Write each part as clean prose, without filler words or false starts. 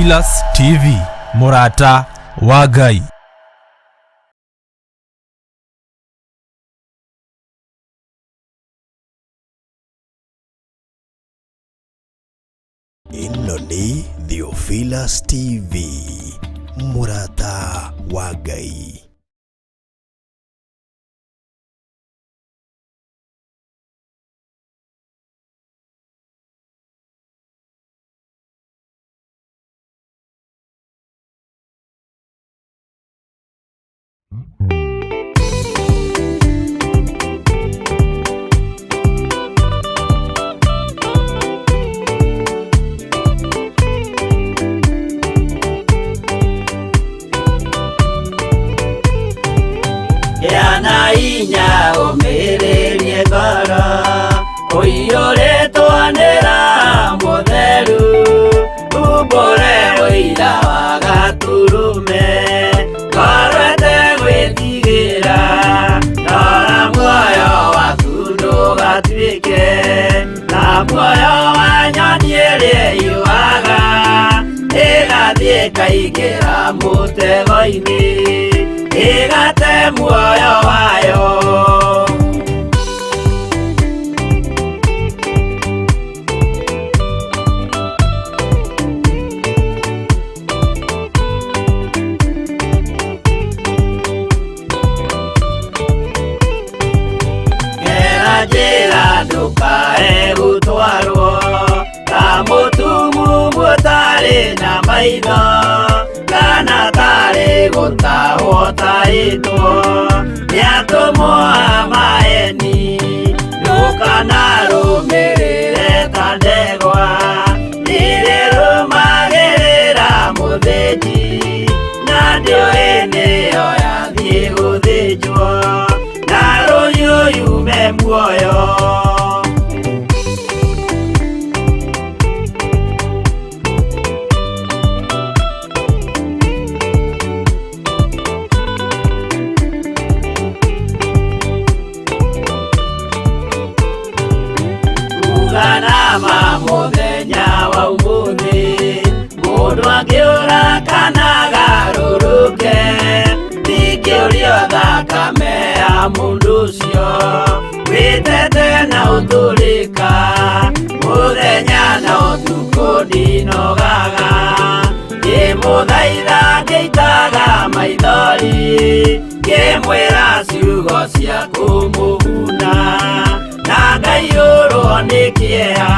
Theophilus TV, mũrata wa Ngai. Ĩno nĩ Theophilus TV, mũrata wa Ngai. Gĩa na hinya ũmĩrĩrie ngoro ũiyũrĩtwo nĩ Roho Mũtheru, umbũre ũira wa Gatũrũme, ngoro ĩtegwĩtigĩra, rora muoyo waku ndũgatuĩke ta muoyo wa nyoni ĩrĩa ĩyũaga, ĩgathiĩ ĩkaingĩra mũtego-inĩ, ĩgate muoyo wayo. Gera njĩra ndũkae gũtwarwo ta mũtumumu ũtarĩ na maitho, kana tarĩ gũtahwo tahĩtwo nĩ atũmwo a maeni. Ndũkanarũmĩrĩre ta ndegwa irĩrũmagĩrĩra mũthĩnji, na ndĩũĩ nĩyo yathiĩ gũthĩnjwo, na rũhiũ yume muoyo. Uga na ma mũthenya wa ũmũthĩ, mũndũ angĩũra kana agarũrũke, ndingĩũrio thakame ya mũndũ ũcio wĩtete na ũtũrĩka, mũthenya na ũtukũ ndinogaga, ngĩmũthaitha ngĩitaga maithori, ngĩmwĩra ciugo cia kũmũguna, na ngaiyũrwo nĩ kĩeha.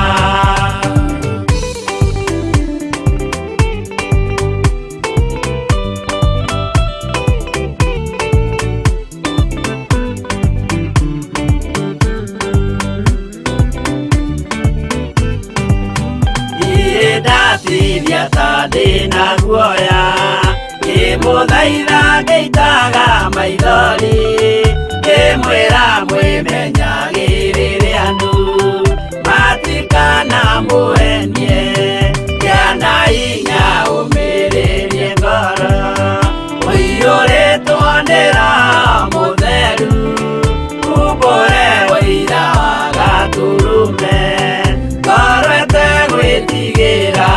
Niĩ ndatithia ta ndĩna guoya, ngĩmũthaitha ngĩitaga maithori, ngĩmwĩra mwĩmenyagĩrĩre andũ matikanamũhenie, gĩa na hinya ũmĩrĩrie ngoro, ũiyũrĩtwo nĩ Roho Mũtheru, umbũre ũira wa Gatũrũme, ngoro ĩtegwĩtigĩra.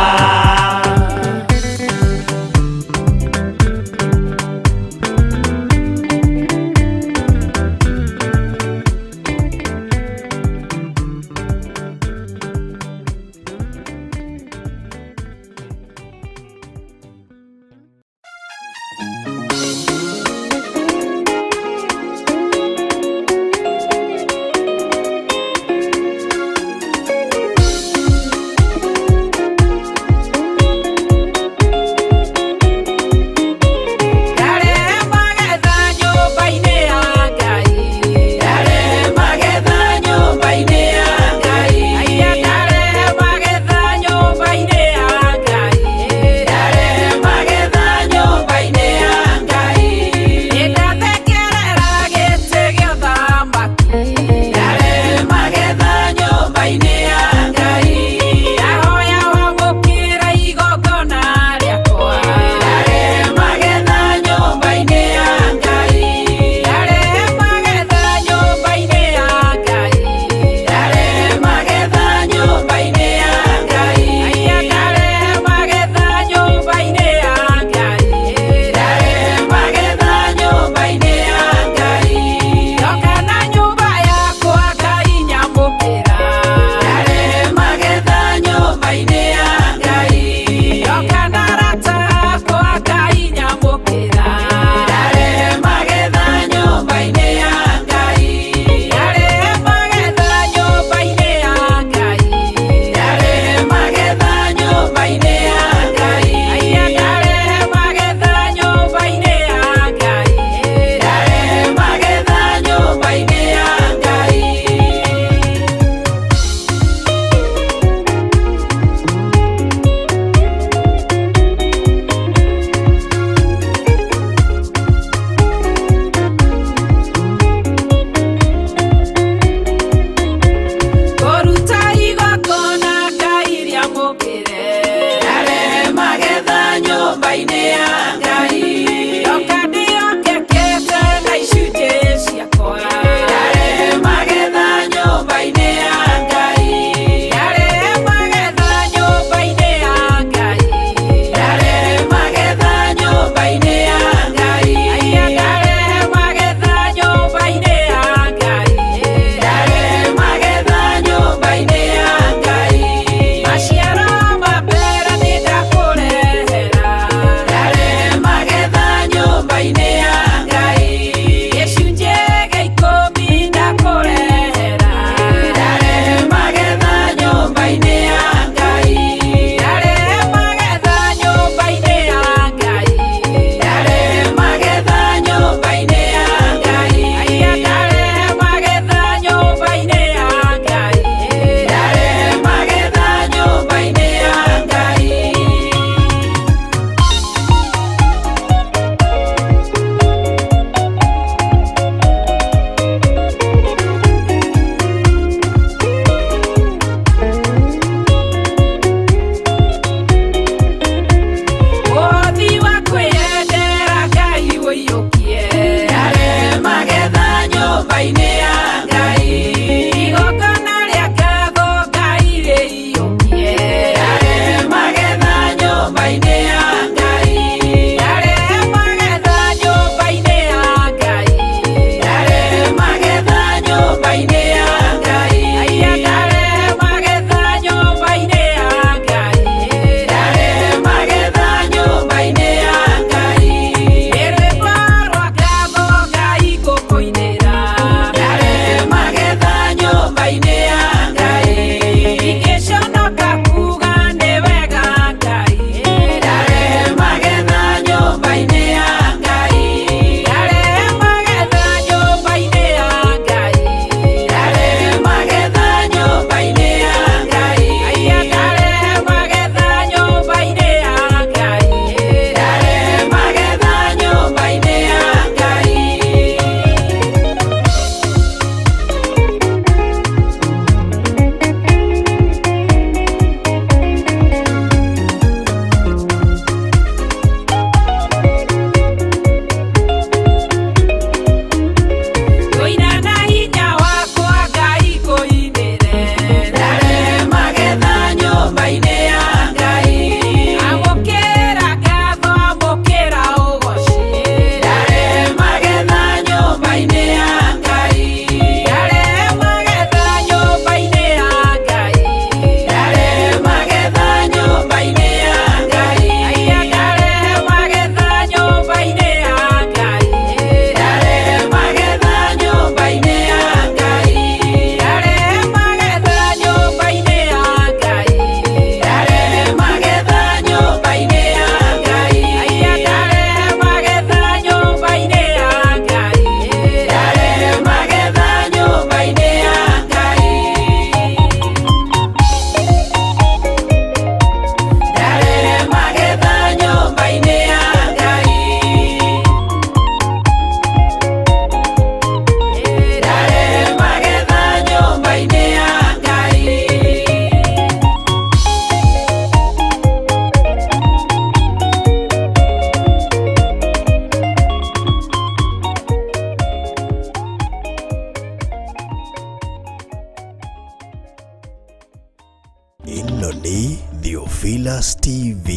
Ĩno nĩ Theophilus TV,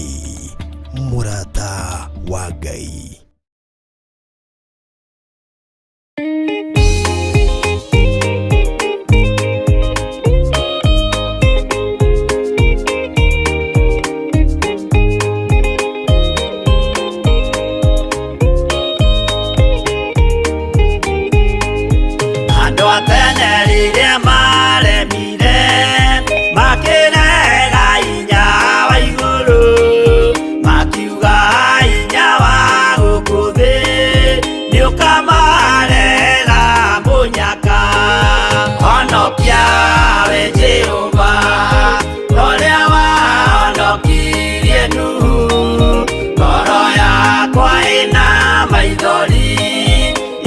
mũrata wa Ngai. Andũ a tene rĩrĩa maremire makĩrega hinya wa igũrũ, makiuga hinya wa gũkũ thĩ nĩũkamarehera mũnyaka. Honokia we Jehova ũrĩa wahonokirie Nuhu, ngoro yakwa ĩna maithori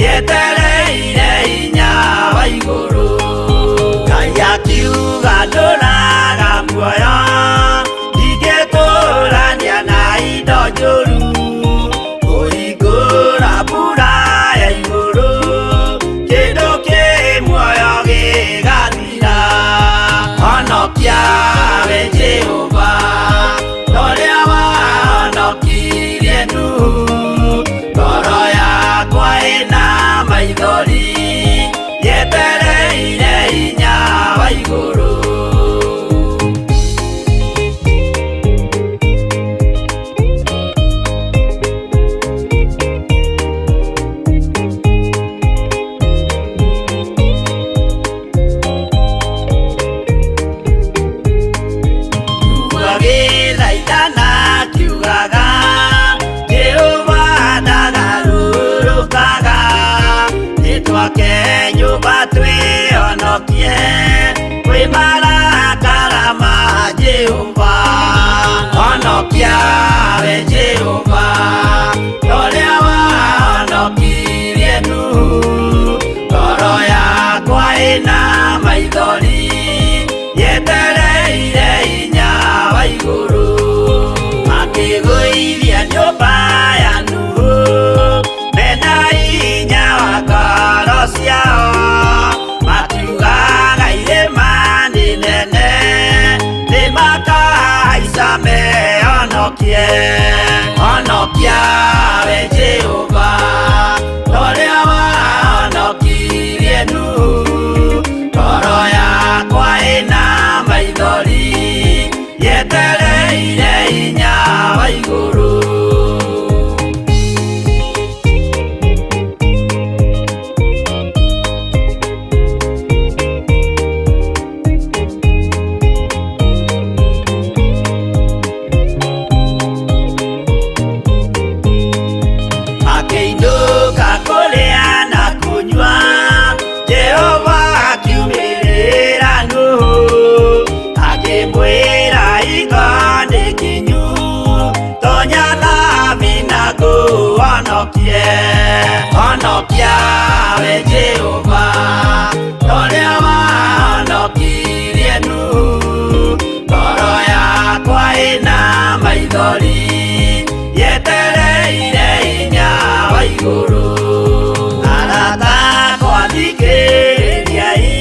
yetereire hinya wa igũrũ. Ngai akiuga ndũraga muoyo, ndingĩtũrania na indo njũru, kũhingũra mbura ya igũrũ, kĩndũ kĩ muoyo gĩgathira. Honokia we Jehova ũrĩa wahonokirie Nuhu, ngoro yakwa ĩna maithori yetereire hinya wa igũrũ. Agĩthaithana akiugaga, Jehova ndagarũrũkaga, nĩtwake nyũmba twĩhonokie kwĩ marakara ma Jehova. Honokia we Jehova ũrĩa wahonokirie Nuhu, ngoro yakwa ĩna maithori yetereire hinya wa igũrũ. Makĩgũithia nyũmba ya Nuhu mena hinya wa ngoro ciao, makiugaga irĩma nĩ nene nĩmakahaica mehonokie. Honokia we Jehova ũrĩa wahonokirie Nuhu, ngoro yakwa ĩna maithori yetereire hinya wa igũrũ. Makĩinũka kũrĩa na kũnyua, Jehova akiumĩrĩra Nuhu, akĩmwĩra hingo nĩ kinyu, tonya thabina ngũhonokie. Honokia we Jehova ũrĩa wahonokirie Nuhu, ngoro yakwa ĩna maithori yetereire hinya wa igũrũ. Arata akwa thikĩrĩriai,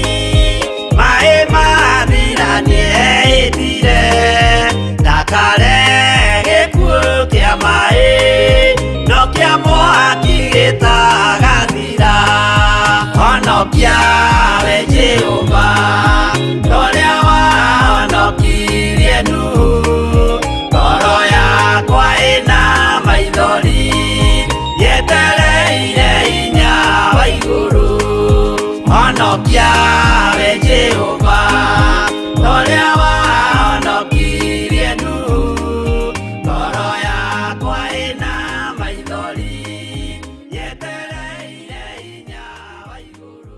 maĩ mathira nĩehĩtire, ndakare gĩkuũ kĩa maĩ no kĩa mwaki gĩtagathira. Honokia we Jehova ũrĩa wahonokirie Nuhu, ngoro yakwa ĩna maithori yetereire hinya wa igũrũ. Honokia we Jehova ũrĩa wahonokirie Nuhu, ngoro yakwa ĩna maithori yetereire hinya wa igũrũ.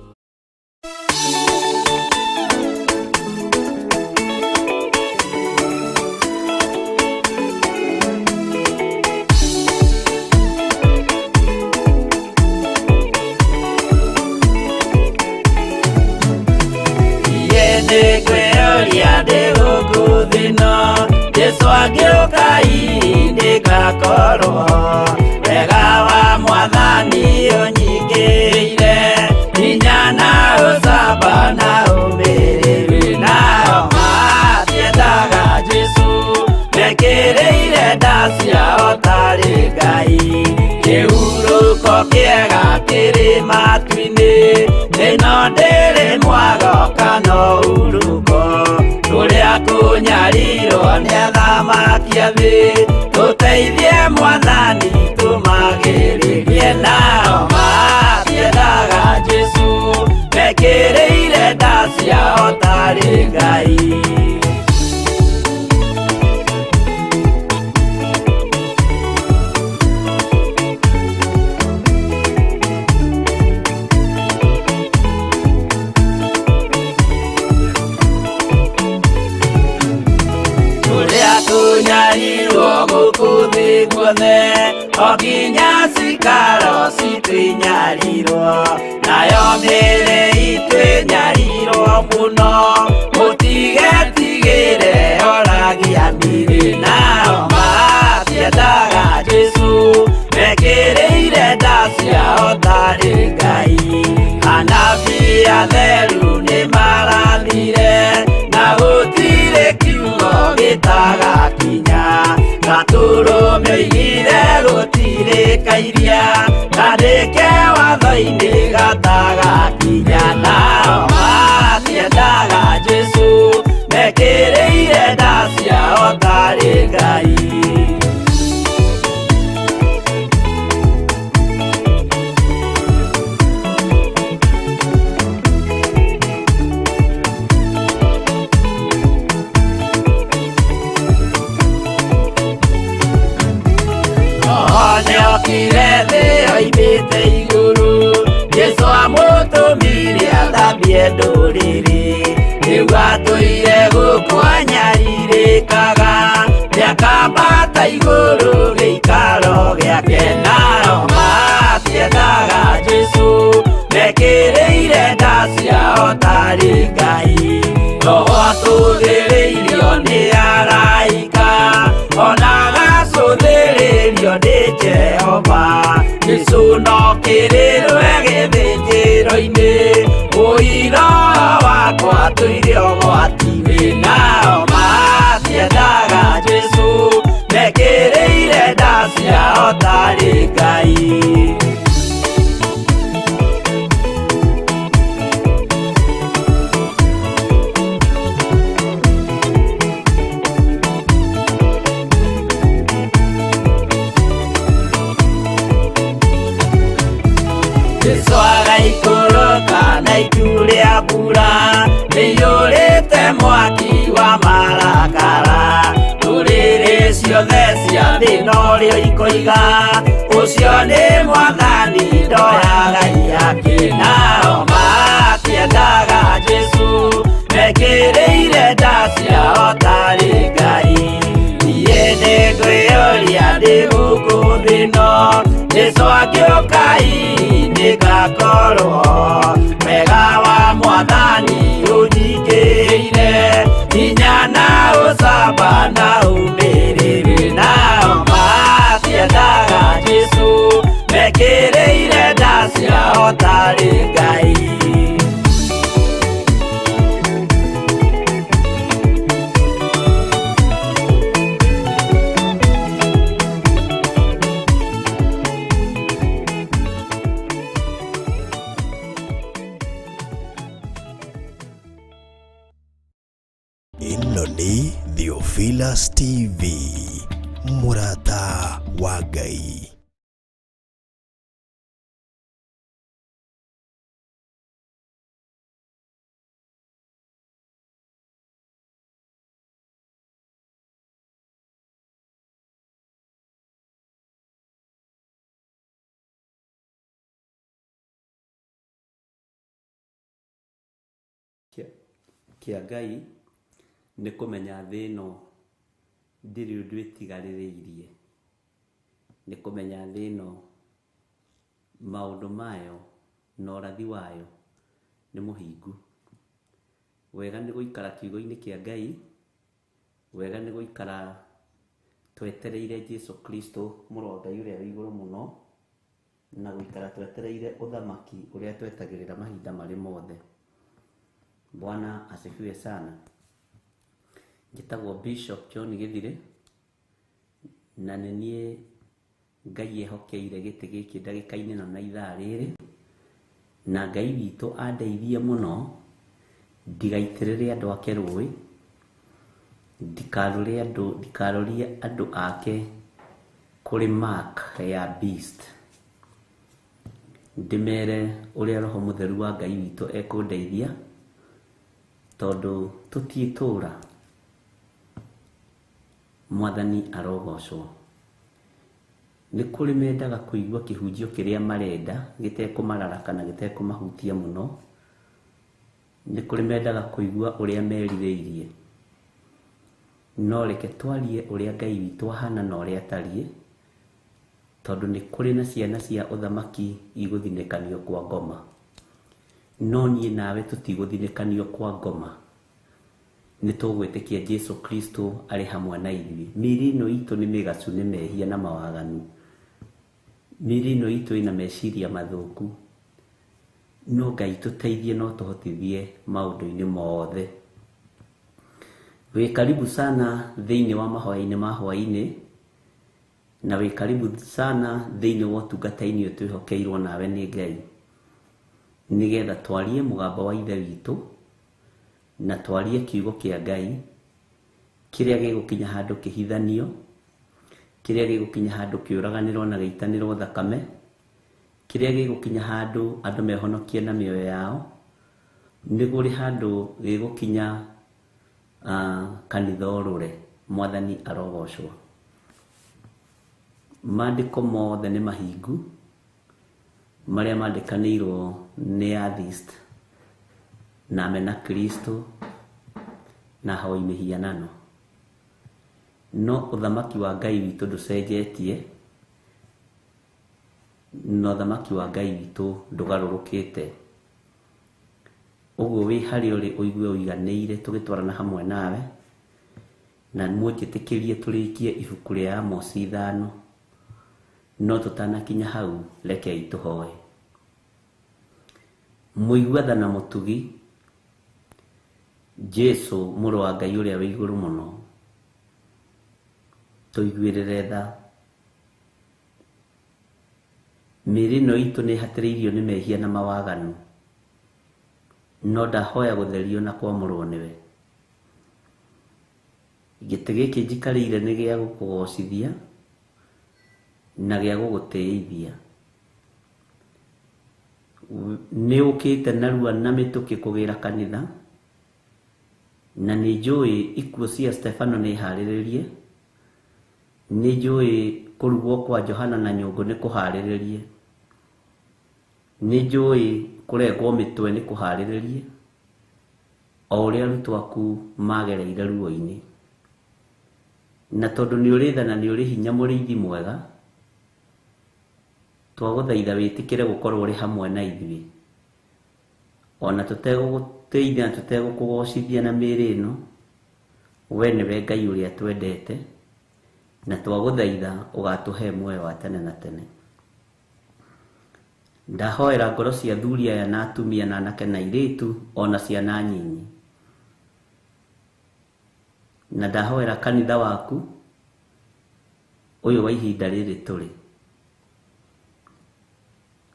Nĩngwĩyũria ndĩ gũkũ thĩ ĩno, Jesũ angĩũka hihi nĩngakorwo wega wa Mwathani ũnyingĩrĩire, hinya na ũcamba na ũmĩrĩru nao matiendaga. kĩega kĩrĩ matu-inĩ ĩno ndĩrĩ mwago kana ũhurũko tũrĩa kũnyarirwo nĩ athamaki a thĩ tũteithie mwathani tũmagĩrĩrie nao matiendaga Jesũ mekĩrĩire nda ciao tarĩ Ngai. Tũrĩa tũnyarirwo gũkũ thĩ guothe o nginya cikaro citũ inyarirwo nayo mĩĩrĩ itũ ĩnyarirwo mũno mũtigetigĩre oragia mĩrĩ nao matiendaga Jesũ mekĩrĩire nda ciao tarĩ Ngai. Anabii atheru nĩmarathire na gũtirĩ kiugo gĩtagakinya gatũrũme oigire gũtirĩ kairia kandĩke watho-inĩ gatagakinya nao matiendaga Jesũ mekĩrĩire nda ciao tarĩ Ngai. Nĩokire thĩ oimĩte igũrũ Jesũ amũtũmire athambie ndũrĩrĩ rĩu atũire gũkũ anyarirĩkaga nĩakambata igũrũ gĩikaro gĩake nao matiendaga Jesũ mekĩrĩire nda ciao tarĩ Ngai. Roho atũthĩrĩirio nĩ araika ona agacũthĩrĩrio nĩ Jehova Jesũ no kĩrĩrwe gĩthĩnjĩro-inĩ ũira wakwa tũire ũgwati-inĩ nao matiendaga Jesũ mekĩrĩire nda ciao tarĩ Ngai. Jesũ agaikũrũka na itu rĩa mbura rĩiyũrĩte mwaki wa marakara ndũrĩrĩ ciothe cia thĩ norĩo ikoiga ũcio nĩ mwathani ndoyaga ihaki nao matiendaga Jesũ mekĩrĩire nda ciao tarĩ Ngai. Niĩ nĩngwĩyũria ndĩ gũkũ thĩ ĩno Jesũ angĩũka hihi nĩngakorwo wega wa mwathani ũnyingĩrĩire hinya na ũcamba na ũmĩrĩru nao matiendaga Jesũ mekĩrĩire nda ciao tarĩ Ngai. Ĩno nĩ Theophilus TV, mũrata wa Ngai. Kĩa Ngai nĩ kũmenya thĩ ĩno ndĩrĩ ũndũ ĩtigarĩrĩirie, nĩ kũmenya thĩ ĩno maũndũ mayo na ũrathi wayo nĩ mũhingu. Wega nĩ gũikara kiugo-inĩ kĩa Ngai, wega nĩ gũikara twetereire Jesu Kristo mũrũ wa Ngai ũrĩa wĩ igũrũ mũno, na gũikara twetereire ũthamaki ũrĩa twetagĩrĩra mahinda marĩ mothe. Bwana asifiwe sana. Njĩtagwo Bishop John Gĩthirĩ na nĩ niĩ Ngai ehokeire gĩtĩ gĩkĩ ndagĩka-inĩ ĩno na ithaa rĩrĩ, na Ngai witũ andeithie mũno ndigaitĩrĩre andũ ake rũĩ, ndikarorie andũ ake kũrĩ mark ya beast. Ndĩmere ũrĩa Roho Mũtheru wa Ngai witũ ekũndeithia, tondũ tũtiĩtũra. Mwathani arogocwo. Nĩ kũrĩ mendaga kũigua kĩhunjio kĩrĩa marenda gĩtekũmarara kana gĩtekũmahutia mũno. Nĩ kũrĩ mendaga kũigua ũrĩa merirĩirie. No reke twarie ũrĩa Ngai witũ ahana na ũrĩa atariĩ, tondũ nĩ kũrĩ na ciana cia ũthamaki igũthinĩkanio kwa ngoma. No niĩ nawe tũtigũthinĩkanio kwa ngoma. Nĩ tũgwĩtĩkia Jesu Kristo arĩ hamwe na ithuĩ. Mĩĩrĩ ĩno itũ nĩ mĩgacu nĩ mehia na mawaganu. Mĩĩrĩ ĩno itũ ĩna meciria mathũku. No Ngai tũteithie no tũhotithie maũndũ-inĩ mothe. Wĩ karibu sana thĩinĩ wa mahoya-inĩ ma hwaĩ-inĩ, na wĩ karibu sana thĩinĩ wa ũtungata-inĩ ũyũ twĩhokeirwo nawe nĩ Ngai, nĩgetha twarie mũgambo wa Ithe witũ na twarie kiugo kĩa Ngai kĩrĩa gĩgũkinya handũ kĩhithanio, kĩrĩa gĩgũkinya handũ kĩũraganĩrwo na gĩitanĩrwo thakame, kĩrĩa gĩgũkinya handũ andũ mehonokie na mĩoyo yao. Nĩ kũrĩ handũ gĩgũkinya kanitha ũrũre. Mwathani arogocwo. Maandĩko mothe nĩ mahingu marĩa mandĩkanĩirwo nĩ atheist na mena Kristo na ahoi mĩhianano. No ũthamaki wa Ngai witũ ndũcenjetie, na ũthamaki wa Ngai witũ ndũgarũrũkĩte. Ũguo wĩ harĩa ũrĩ ũigue ũiganĩire tũgĩtwarana hamwe nawe, na mũnjĩtĩkĩrie tũrĩkie ibuku rĩa Amosi 5. No tũtanakinya hau, rekei tũhoe. Mũigua tha na mũtugi, Jesu mũrũ wa Ngai ũrĩa wĩ igũrũ mũno, tũiguĩrĩre tha. Mĩĩrĩ ĩno itũ nĩ ĩhatĩrĩirio nĩ mehia na mawaganu, no ndahoya gũtherio na kwamũrwo nĩwe. Gĩtĩ gĩkĩ njikarĩire nĩ gĩa gũkũgocithia na gĩa gũgũtĩithia. Nĩ ũkĩte narua na mĩtũkĩ kũgĩra kanitha, na nĩ njũĩ ikuũ cia Stefano nĩ harĩrĩrie, nĩ njũĩ kũrugwo kwa Johana na nyũngũ nĩ kũharĩrĩrie, nĩ njũĩ kũrengwo mĩtwe nĩ kũharĩrĩrie, o ũrĩa arutwo aku magereire ruo-inĩ. Na tondũ nĩ ũrĩ tha na nĩ ũrĩ hinya mũrĩithi mwega, twagũthaitha wĩtĩkĩre gũkorwo ũrĩ hamwe na ithuĩ, ona tũtegũgũtĩithia na tũtegũkũgocithia na mĩĩrĩ ĩno. We nĩwe Ngai ũrĩa twendete, na twagũthaitha ũgatũhe muoyo wa tene na tene. Ndahoera ngoro cia athuri aya na atumia na anake na airĩtu ona ciana nyinyi, na ndahoera kanitha waku ũyũ wa ihinda rĩrĩ tũrĩ.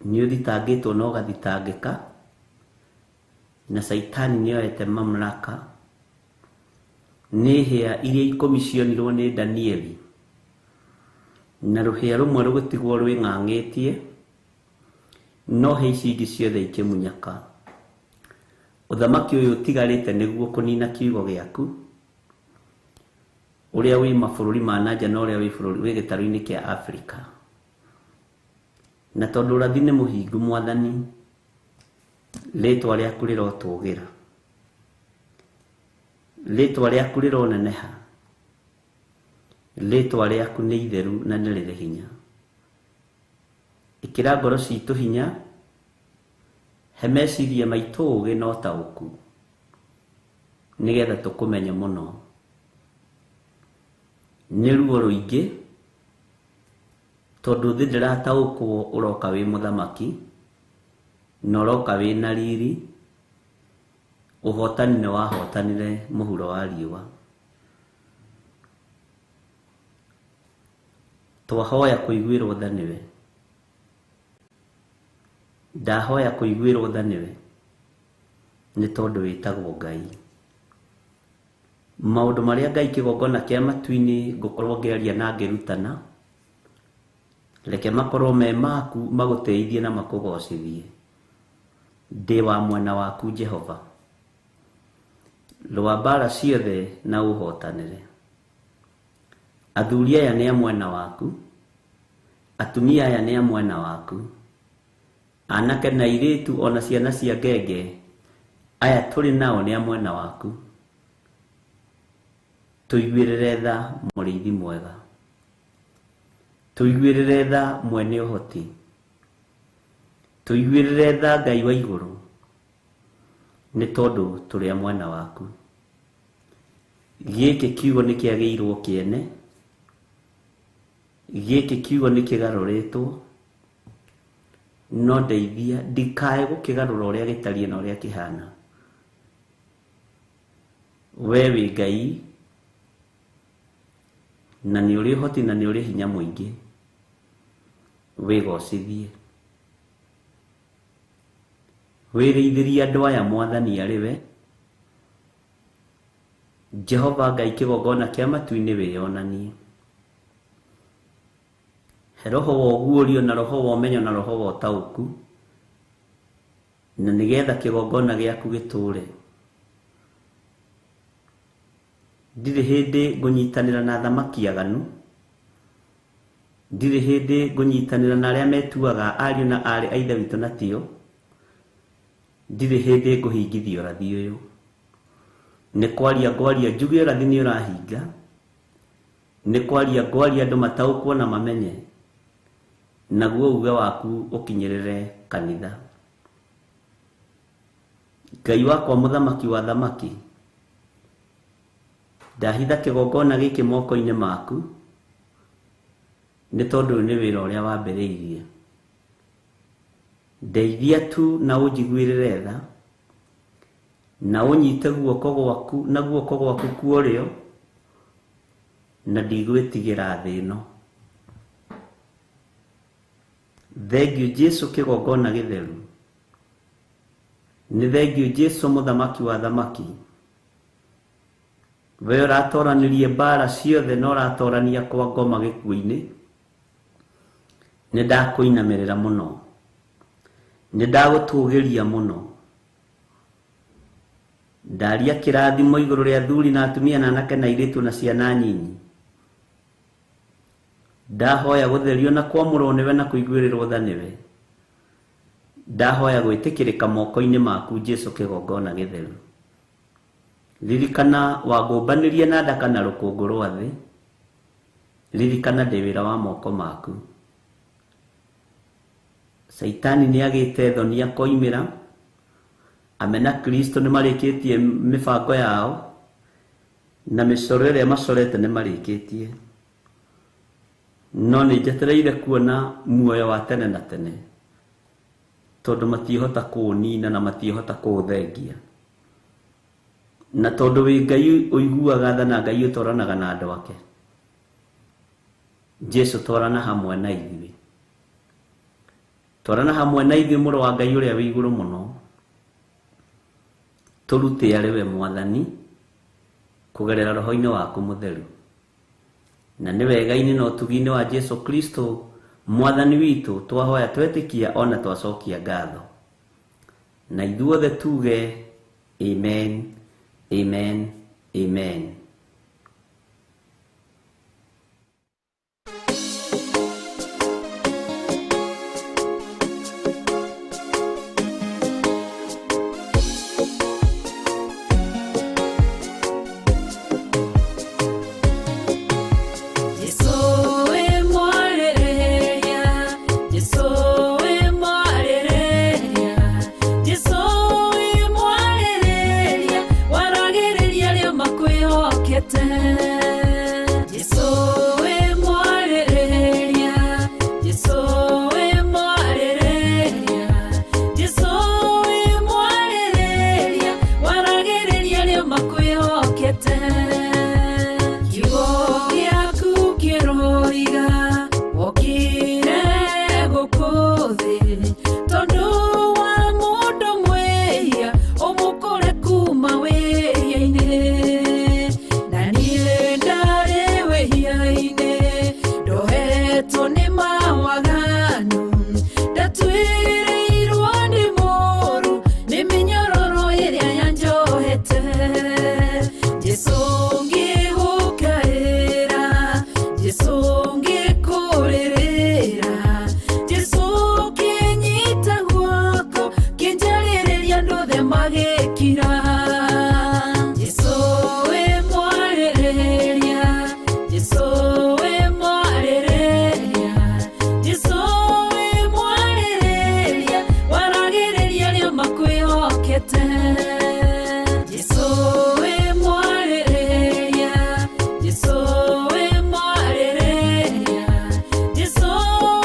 Nĩ ũthitangĩtwo na ũgathitangĩka, na Caitani nĩ oete mamlaka. Nĩ hĩa iria 10 cionirwo nĩ Danieli, na rũhĩa rũmwe rũgĩtigwo rwĩng'ang'ĩtie, no hĩa ici ingĩ ciothe ikĩmunyaka. Ũthamaki ũyũ ũtigarĩte nĩguo kũnina kiugo gĩaku, ũrĩa wĩ mabũrũri ma nanja na ũrĩa wĩ bũrũri wĩ gĩtarũ-inĩ kĩa Afrika. Na tondũ ũrathi nĩ mũhingu Mwathani, rĩtwa rĩaku rĩrotũgĩra, rĩtwa rĩaku rĩroneneha, rĩtwa rĩaku nĩ itheru na nĩ rĩrĩ hinya. Ĩkĩra ngoro citũ hinya, he meciria maitũ ũũgĩ na ũtaũku, nĩgetha tũkũmenye mũno. Nĩ ruo rũingĩ, tondũ thĩ ndĩrataũkwo ũroka wĩ mũthamaki, na ũroka wĩ na riri. Ũhotani nĩ wahotanire mũhuro wa riũa. Twahoya kũiguĩrwo tha nĩwe. Ndahoya kũiguĩrwo tha nĩwe, nĩ tondũ wĩtagwo Ngai. Maũndũ marĩa Ngai kĩgongona kĩa matu-inĩ ngũkorwo ngĩaria na ngĩrutana, reke makorwo me maku magũteithie na makũgocithie. Ndĩ wa mwena waku Jehova. Rũa mbara ciothe na ũhotanĩre. Athuri aya nĩ a mwena waku, atumia aya nĩ a mwena waku, anake na airĩtu ona ciana cia ngenge, aya tũrĩ nao nĩ a mwena waku. Tũiguĩrĩre tha mũrĩithi mwega, tũiguĩrĩre tha mwene ũhoti, tũiguĩrĩre tha Ngai wa igũrũ, nĩ tondũ tũrĩ a mwena waku. Gĩkĩ kiugo nĩ kĩagĩirwo kĩene, gĩkĩ kiugo nĩ kĩgarũrĩtwo, no ndeithia ndikae gũkĩgarũra ũrĩa gĩtariĩ na ũrĩa kĩhana. We wĩ Ngai na nĩ ũrĩ ũhoti na nĩ ũrĩ hinya mũingĩ, wĩgocithie. Wĩrĩithĩrie andũ aya Mwathani arĩ we. Jehova Ngai kĩgongona kĩa matu-inĩ wĩyonanie. He roho wa ũguũrio na roho wa ũmenyo na roho wa ũtaũku, na nĩgetha kĩgongona gĩaku gĩtũũre. Ndirĩ hĩndĩ ngũnyitanĩra na athamaki aganu, ndirĩ hĩndĩ ngũnyitanĩra na arĩa metuaga ariũ na aarĩ a Ithe witũ na tio, ndirĩ hĩndĩ ngũhingithia ũrathi ũyũ. Nĩ kwaria ngwaria njuge ũrathi nĩ ũrahinga, nĩ kwaria ngwaria andũ mataũkwo na mamenye, naguo uge waku ũkinyĩrĩre kanitha. Ngai wakwa mũthamaki wa thamaki, ndahitha kĩgongona gĩkĩ moko-inĩ maku, nĩ tondũ ũyũ nĩ wĩra ũrĩa wambĩrĩirie. Ndeithia tu na ũnjiguĩrĩre tha, na ũnyite guoko gwaku na guoko gwaku kwa ũrĩo, na ndigwĩtigĩra thĩ ĩno. Thengiũ Jesu kĩgongona gĩtheru, nĩ thengiũ Jesu mũthamaki wa thamaki. We ũratoranirie mbara ciothe na ũratorania kwa ngoma gĩkuũ-inĩ, nĩ ndakũinamĩrĩra mũno, nĩ ndagũtũgĩria mũno. Ndaria kĩrathimo igũrũ rĩa athuri na atumia na anake na airĩtu na ciana nyinyi. Ndahoya gũtherio na kwamũrwo nĩwe na kũiguĩrĩrwo tha nĩwe. Ndahoya gwĩtĩkĩrĩka moko-inĩ maku Jesu kĩgongona gĩtheru. Ririkana wangũmbanĩrie na ndaka na rũkũngũ rwa thĩ, ririkana ndĩ wĩra wa moko maku. Caitani nĩ agĩte thoni akoimĩra, amena Kristo nĩ marĩkĩtie mĩbango yao, na mĩcoro ĩrĩa macorete nĩ marĩkĩtie. No nĩ njetereire kuona muoyo wa tene na tene, tondũ matiĩhota kũũnina na matiĩhota kũũthengia. Na tondũ wĩ Ngai ũiguaga tha na Ngai ũtwaranaga na andũ ake, Jesu twarana hamwe na ithuĩ. Twarana hamwe na ithuĩ mũrũ wa Ngai ũrĩa wĩ igũrũ mũno, tũrute arĩ we Mwathani kũgerera roho-inĩ waku mũtheru. Na nĩ wega-inĩ na ũtugi-inĩ wa Jesu Kristo Mwathani witũ twahoya twetĩkia ona twacokia ngatho. Na ithuothe tuge amen, amen, amen. Jesu we mwarĩrĩria, Jesu we mwarĩrĩria, Jesu we mwarĩrĩria, waragĩrĩria arĩa makwĩhoka. makwĩhokete. Jesũ wĩ mwarĩrĩria, Jesũ wĩ mwarĩrĩria, Jesũ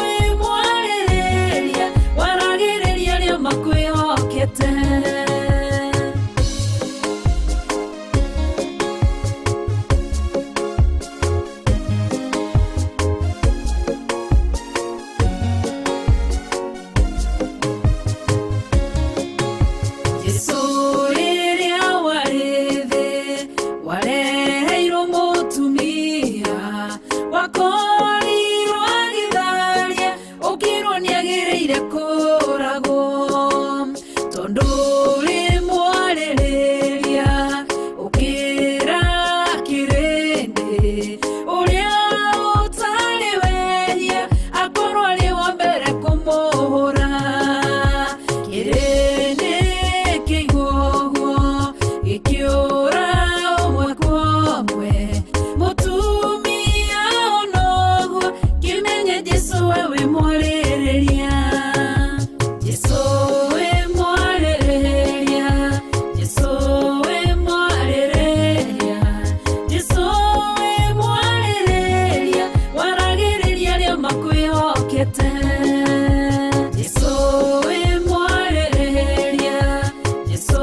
wĩ mwarĩrĩria, waragĩrĩria arĩa makwĩhokete. Jesũ rĩrĩa warĩ thĩ, wareheirwo mũtumia, wakorirwo agĩtharia, ũkĩrwo nĩagĩrĩire kũragwo. Tondũ ũrĩ mwarĩrĩria, ũkĩra kĩrĩndĩ, ũrĩa ũtarĩ wehia, akorwo arĩ wa mbere kũmũhũra. Kĩrĩndĩ kĩigua ũguo, gĩkĩũra ũmwe kwa ũmwe. Mũtumia ona ũguo, kĩmenye Jesũ we wĩ mwarĩrĩria. Jesũ wĩ mwarĩrĩria, Jesũ wĩ mwarĩrĩria, Jesũ wĩ mwarĩrĩria, waragĩrĩria arĩa makwĩhokete. Jesũ wĩ mwarĩrĩria, Jesũ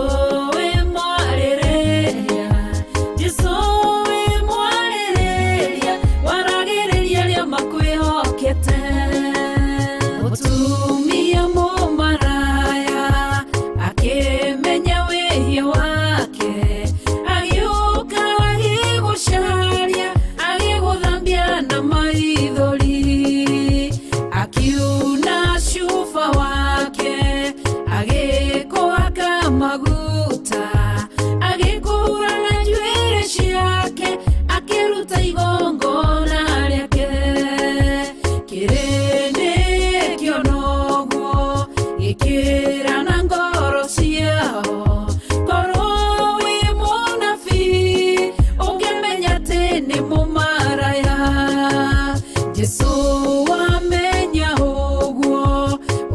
wĩ mwarĩrĩria, Jesũ wĩ mwarĩrĩria, waragĩrĩria arĩa makwĩhokete. Mũtumia mũmaraya akĩmenya wĩhia wake, agĩũka agĩgũcaria, agĩgũthambia na maithori, akiuna cuba wake, agĩkũhaka maguta, agĩkũhura na njuĩrĩ ciake, akĩruta igongona rĩake. Kĩrĩndĩ kĩona ũguo, gĩkĩra na ngoro ciao, korwo wĩ mũnabii, ũngĩmenya atĩ nĩ mũmaraya. Jesũ wamenya ũguo,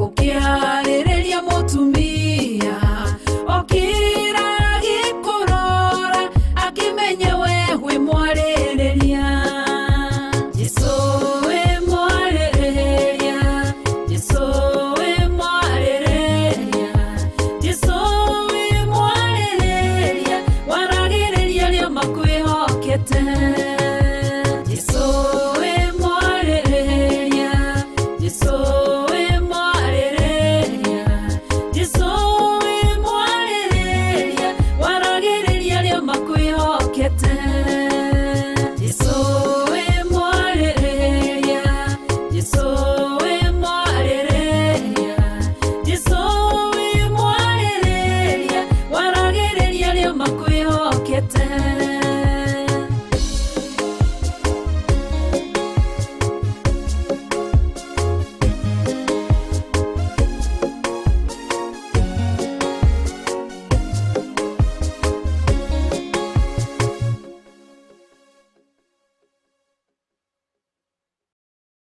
ũkĩarĩrĩria mũtumia, okĩra agĩkũrora, akĩmenya we wĩ mwarĩrĩria. Jesũ wĩ mwarĩrĩria, Jesũ wĩ mwarĩrĩria, Jesũ wĩ mwarĩrĩria, waragĩrĩria arĩa makwĩhokete. Jesũ wĩ mwarĩrĩria, Jesũ wĩ mwarĩrĩria, Jesũ wĩ mwarĩrĩria, waragĩrĩria arĩa makwĩhokete. Jesũ wĩ mwarĩrĩria, Jesũ wĩ mwarĩrĩria, Jesũ wĩ mwarĩrĩria, waragĩrĩria arĩa makwĩhokete.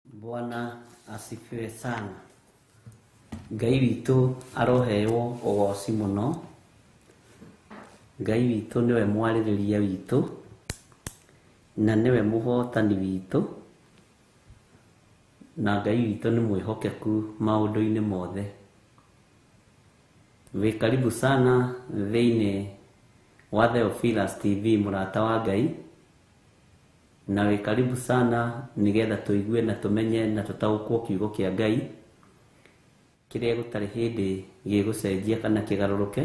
Bwana asifiwe sana. Ngai witũ aroheo ũgoci mũno. Ngai witũ nĩwe mwarĩrĩria witũ na nĩwe mũhotani witũ, na Ngai witũ nĩ mwĩhokeku maũndũ-inĩ mothe. Wĩ karibu sana thĩinĩ wa Theophilus TV, mũrata wa Ngai, na wĩ karibu sana nĩgetha tũigue na tũmenye na tũtaũkwo kiugo kĩa Ngai kĩrĩa gũtarĩ hĩndĩ gĩgũcenjia kana kĩgarũrũke,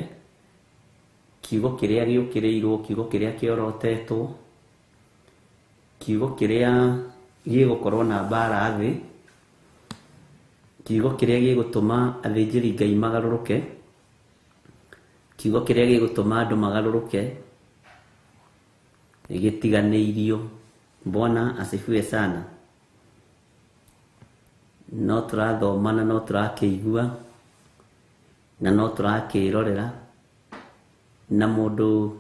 kiugo kĩrĩa gĩũkĩrĩirwo, kiugo kĩrĩa kĩorotetwo, kiugo kĩrĩa gĩgũkorwo na mbara thĩ, kiugo kĩrĩa gĩgũtũma athĩnjĩri Ngai magarũrũke, kiugo kĩrĩa gĩgũtũma andũ magarũrũke, gĩtiganĩirio. Bwana asifiwe sana. No tũrathoma na no tũrakĩigua na no tũrakĩrorera, na mũndũ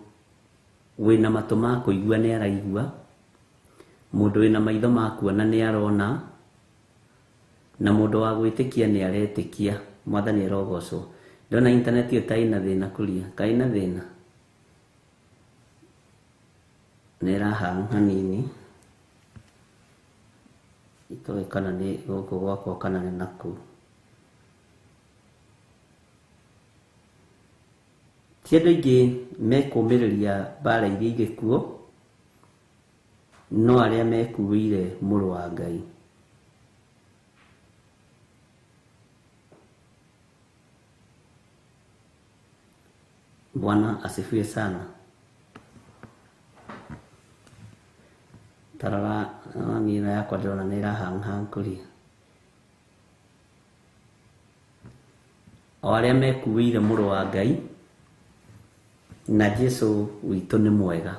wĩna matũ ma kũigua nĩ araigua, mũndũ wĩna maitho ma kuona nĩ arona, na mũndũ wa gwĩtĩkia nĩ aretĩkia. Mwathani arogocwo. Ndona internet ĩyo ta ĩna thĩna kũria, kaĩ ĩna thĩna? Nĩ ĩrahang hanini. Itoĩ kana nĩ gũkũ gwakwa kana nĩ nakũu. Ti andũ aingĩ mekũmĩrĩria mbara iria irĩ kuo, no arĩa mekuĩire mũrũ wa Ngai. Bwana asifiwe sana. Tarora niĩ ĩno yakwa ndĩrona nĩ ĩrahang kũria. O arĩa mekuĩire mũrũ wa Ngai, na Jesu witũ nĩ mwega.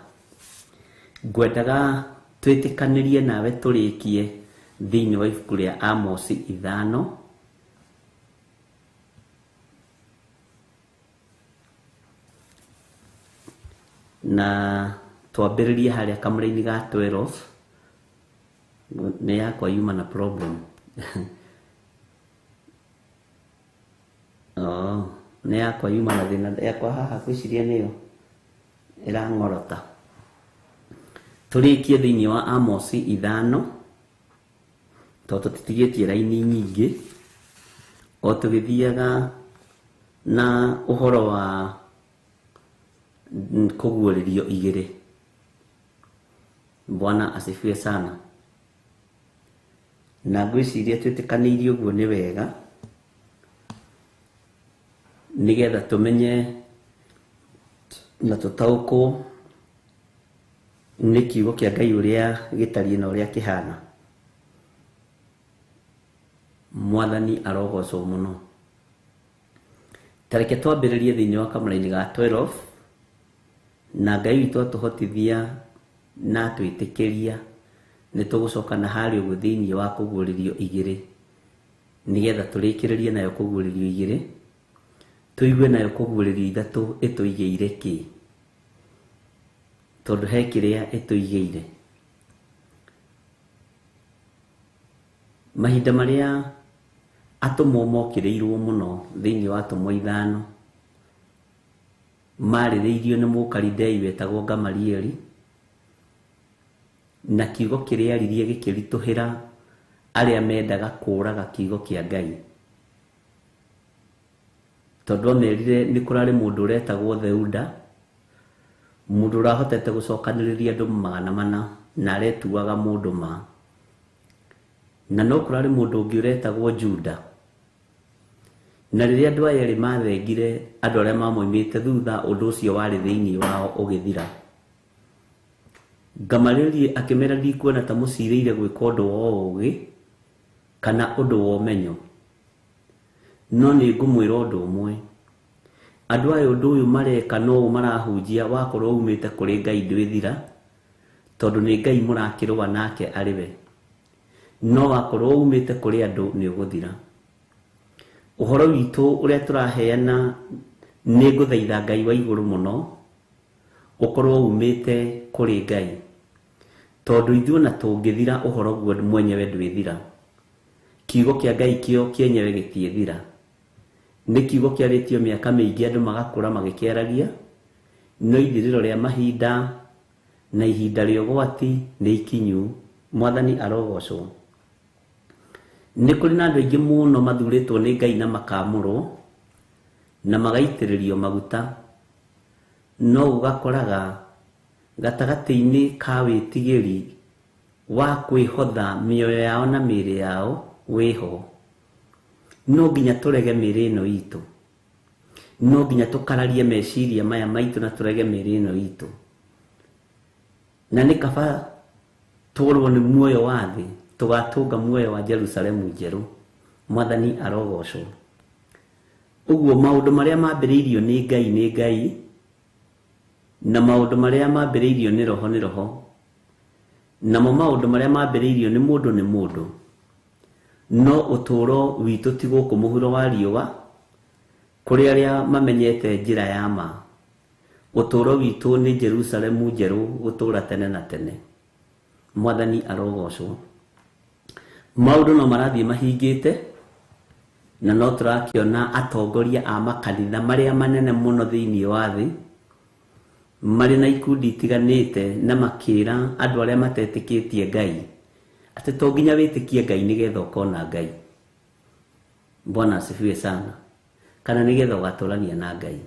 Ngwendaga twĩtĩkanĩrie nawe tũrĩkie thĩinĩ wa ibuku rĩa Amosi 5 na twambĩrĩrie harĩa kamũraini ga 12. Nĩ yakwa yuma na problem. Oh, nĩ yakwa yuma na thĩna, yakwa haha ngwĩciria nĩyo ĩrang'orota. Tũrĩkie thĩinĩ wa Amosi 5 tondũ tũtitigĩtie raini nyingĩ, o tũgĩthiaga na ũhoro wa kũguũrĩrio igĩrĩ. Bwana asifiwe sana. Na ngwĩciria twĩtĩkanĩirie ũguo nĩ wega, nĩgetha tũmenye na tũtaũkwo nĩ kiugo kĩa Ngai ũrĩa gĩtariĩ na ũrĩa kĩhana. Mwathani arogocwo mũno. Ta reke twambĩrĩrie thĩinĩ wa kamũraini ga 12, na Ngai witũ atũhotithia na atwĩtĩkĩria nĩ tũgũcoka na harĩa ũguo thĩinĩ wa kũguũrĩrio igĩrĩ, nĩgetha tũrĩkĩrĩrie nayo kũguũrĩrio igĩrĩ, tũigue nayo kũguũrĩrio ithatũ ĩtũigĩire kĩ, tondũ he kĩrĩa ĩtũigĩire. Mahinda marĩa atũmwo mokĩrĩirwo mũno thĩinĩ wa atũmwo 5, marĩrĩirio nĩ mũkalidei wetagwo Gamalieli, na kiugo kĩrĩa aririe gĩkĩritũhĩra arĩa mendaga kũũraga kiugo kĩa Ngai, tondũ amerire nĩ kũrarĩ mũndũ ũretagwo Theuda, mũndũ ũrahotete gũcokanĩrĩria andũ 400 na aretuaga mũndũ ma, na no kũrarĩ mũndũ ũngĩ ũretagwo Juda. Na rĩrĩa andũ aya erĩ mathengire, andũ arĩa mamoimĩte thutha, ũndũ ũcio warĩ thĩinĩ wao ũgĩthira. Gamalieli akĩmera, ndikuona ta mũcirĩire gwĩka ũndũ wa ũũgĩ kana ũndũ wa ũmenyo, no nĩ ngũmwĩra ũndũ ũmwe, andũ aya ũndũ ũyũ mareka no ũũ marahunjia wakorwo umĩte kũrĩ Ngai ndwĩthira, tondũ nĩ Ngai mũrakĩrũa nake arĩ we, no wakorwo umĩte kũrĩ andũ nĩ ũgũthira. Ũhoro witũ ũrĩa tũraheana nĩ ngũthaitha Ngai wa igũrũ mũno ũkorwo umĩte kũrĩ Ngai, tondũ ithuĩ ona tũngĩthira ũhoro guo mwenyewe ndwĩthira. Kiugo kĩa Ngai kĩo kĩenyewe gĩtiĩthira. Nĩ kiugo kĩarĩtio mĩaka mĩingĩ andũ magakũra magĩkĩaragia, no ithirĩro rĩa mahinda na ihinda rĩa ũgwati nĩ ikinyu. Mwathani arogocwo. Nĩ kũrĩ na andũ aingĩ mũno mathurĩtwo nĩ Ngai na makamũrwo na magaitĩrĩrio maguta, no ũgakoraga gatagatĩ-inĩ ka wĩtigĩri wa kwĩhotha mĩoyo yao na mĩĩrĩ yao wĩho. No nginya tũrege mĩĩrĩ ĩno itũ, no nginya tũkararie meciria maya maitũ na tũrege mĩĩrĩ ĩno itũ, na nĩ kaba tũrwo nĩ muoyo wa thĩ tũgatũnga muoyo wa Jerusalemu njerũ. Mwathani arogocwo. Ũguo maũndũ marĩa mambĩrĩirio nĩ Ngai nĩ Ngai, na maũndũ marĩa mambĩrĩirio nĩ Roho nĩ Roho, namo maũndũ marĩa mambĩrĩirio nĩ mũndũ nĩ mũndũ. No ũtũũro witũ ti gũkũ mũhuro wa riũa, kũrĩ arĩa mamenyete njĩra ya ma. Ũtũũro witũ nĩ Jerusalemu njerũ gũtũũra tene na tene. Mwathani arogocwo. Maũndũ no marathiĩ mahingĩte, Na no tũrakĩona atongoria a makanitha marĩa manene mũno thĩinĩ wa thĩ marĩ na ikundi itiganĩte na makĩra andũ arĩa matetĩkĩtie Ngai atĩ to nginya wĩtĩkie Ngai nĩgetha ũkona Ngai. Bwana asifiwe sana. Kana nĩgetha ũgatũrania na Ngai.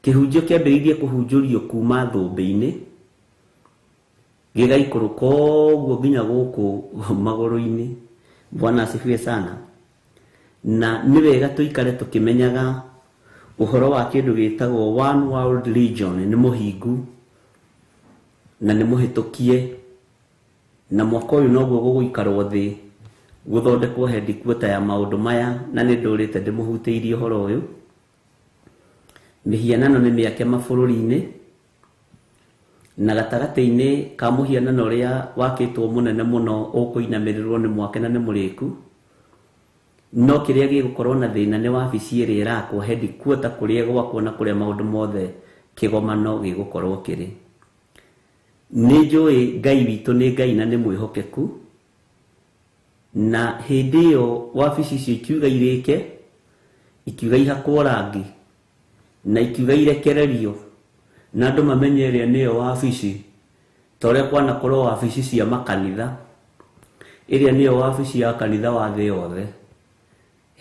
Kĩhunjio kĩambĩrĩirie kũhunjũrio kuma thũmbĩ-inĩ gĩgaikũrũka ũguo nginya gũkũ magũrũ-inĩ. Bwana asifiwe sana. Na nĩ wega tũikare tũkĩmenyaga ũhoro wa kĩndũ gĩtagwo One World Religion nĩ mũhingu na nĩ mũhĩtũkie, na mwaka ũyũ noguo gũgũikarwo thĩ gũthondekwo headquarter ya maũndũ maya, na nĩ ndũrĩte ndĩmũhutĩirie ũhoro ũyũ. Mĩhianano nĩ mĩake mabũrũri-inĩ, na gatagatĩ-inĩ ka mũhianano ũrĩa wakĩtwo mũnene mũno ũkũinamĩrĩrwo nĩ mwake na nĩ mũrĩku, no kĩrĩa gĩgũkorwo na thĩna nĩ wabici ĩrĩa ĩrakwo headquarter kũrĩa gwakwo na kũrĩa maũndũ mothe kĩgomano gĩgũkorwo kĩrĩ. Nĩ njũĩ Ngai witũ nĩ Ngai na nĩ mwĩhokeku, na hĩndĩ ĩyo wabici icio ikiuga irĩke, ikiuga ihakwo rangi na ikiuga irekererio na andũ mamenye ĩrĩa nĩyo wabici, ta ũrĩa kwanakorwo wabici cia makanitha, ĩrĩa nĩyo wabici ya kanitha wa thĩ yothe.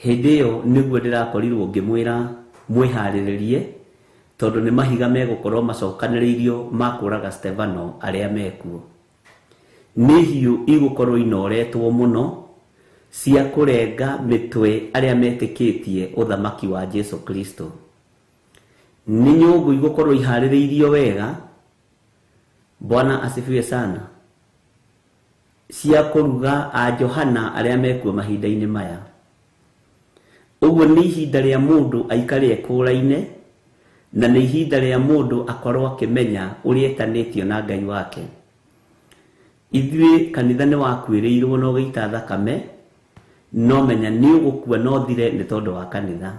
Hĩndĩ ĩyo nĩguo ndĩrakorirwo ngĩmwĩra mwĩharĩrĩrie, tondũ nĩ mahiga megũkorwo macokanĩrĩirio ma kũraga Stefano arĩa mekuo. Nĩ hiũ igũkorwo inoretwo mũno cia kũrenga mĩtwe arĩa metĩkĩtie ũthamaki wa Jesu Kristo. Nĩ nyũngũ igũkorwo iharĩrĩirio wega. Bwana asifiwe sana. Cia kũruga a Johana arĩa mekuo mahinda-inĩ maya. Ũguo nĩ ihinda rĩa mũndũ aikare ekũraine, na nĩ ihinda rĩa mũndũ akorwo akĩmenya ũrĩa etanĩtio na Ngai wake. Ithuĩ kanitha nĩ wakuĩrĩirwo na ũgĩita thakame, no menya nĩ ũgũkua no thire nĩ tondũ wa kanitha.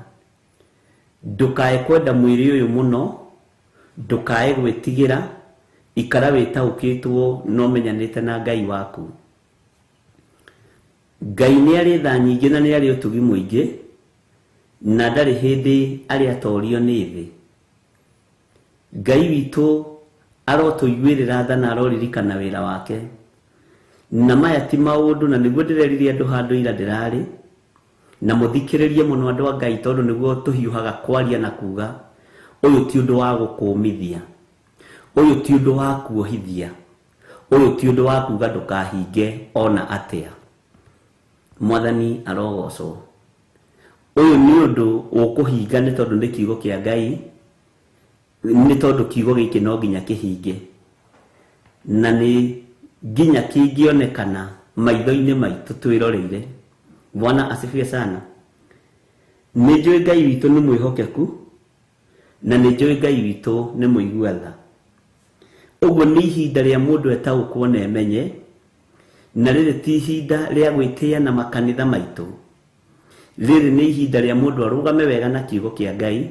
Ndũkae kwenda mwĩrĩ ũyũ mũno, ndũkae gwĩtigĩra, ikara wĩtaũkĩtwo na ũmenyanĩte na Ngai waku. Ngai nĩ arĩ tha nyingĩ na nĩ arĩ ũtugi mũingĩ, na ndarĩ hĩndĩ arĩ atorio nĩ thĩ. Ngai witũ arotũiguĩrĩra tha na aroririkana wĩra wake. Na maya ti maũndũ, na nĩguo ndĩrerire andũ handũ ira ndĩrarĩ, na mũthikĩrĩrie mũno andũ a Ngai, tondũ nĩguo tũhiũhaga kwaria na kuga ũyũ ti ũndũ wa gũkũmithia, ũyũ ti ũndũ wa kuohithia, ũyũ ti ũndũ wa kuga ndũkahinge ona atĩa. Mwathani arogocwo. Ũyũ nĩ ũndũ ũkũhinga nĩ tondũ nĩ kiugo kĩa Ngai, nĩ tondũ kiugo gĩkĩ no nginya kĩhinge, na nĩ nginya kĩngĩonekana maitho-inĩ maitũ twĩroreire. Bwana asifiwe sana. Nĩ njũĩ Ngai witũ nĩ mwĩhokeku, na nĩ njũĩ Ngai witũ nĩ mũigua tha. Ũguo nĩ ihinda rĩa mũndũ etaũkwo na emenye, na rĩrĩ ti ihinda rĩa gwĩtĩa na makanitha maitũ. Rĩrĩ nĩ ihinda rĩa mũndũ arũgame wega na kiugo kĩa Ngai,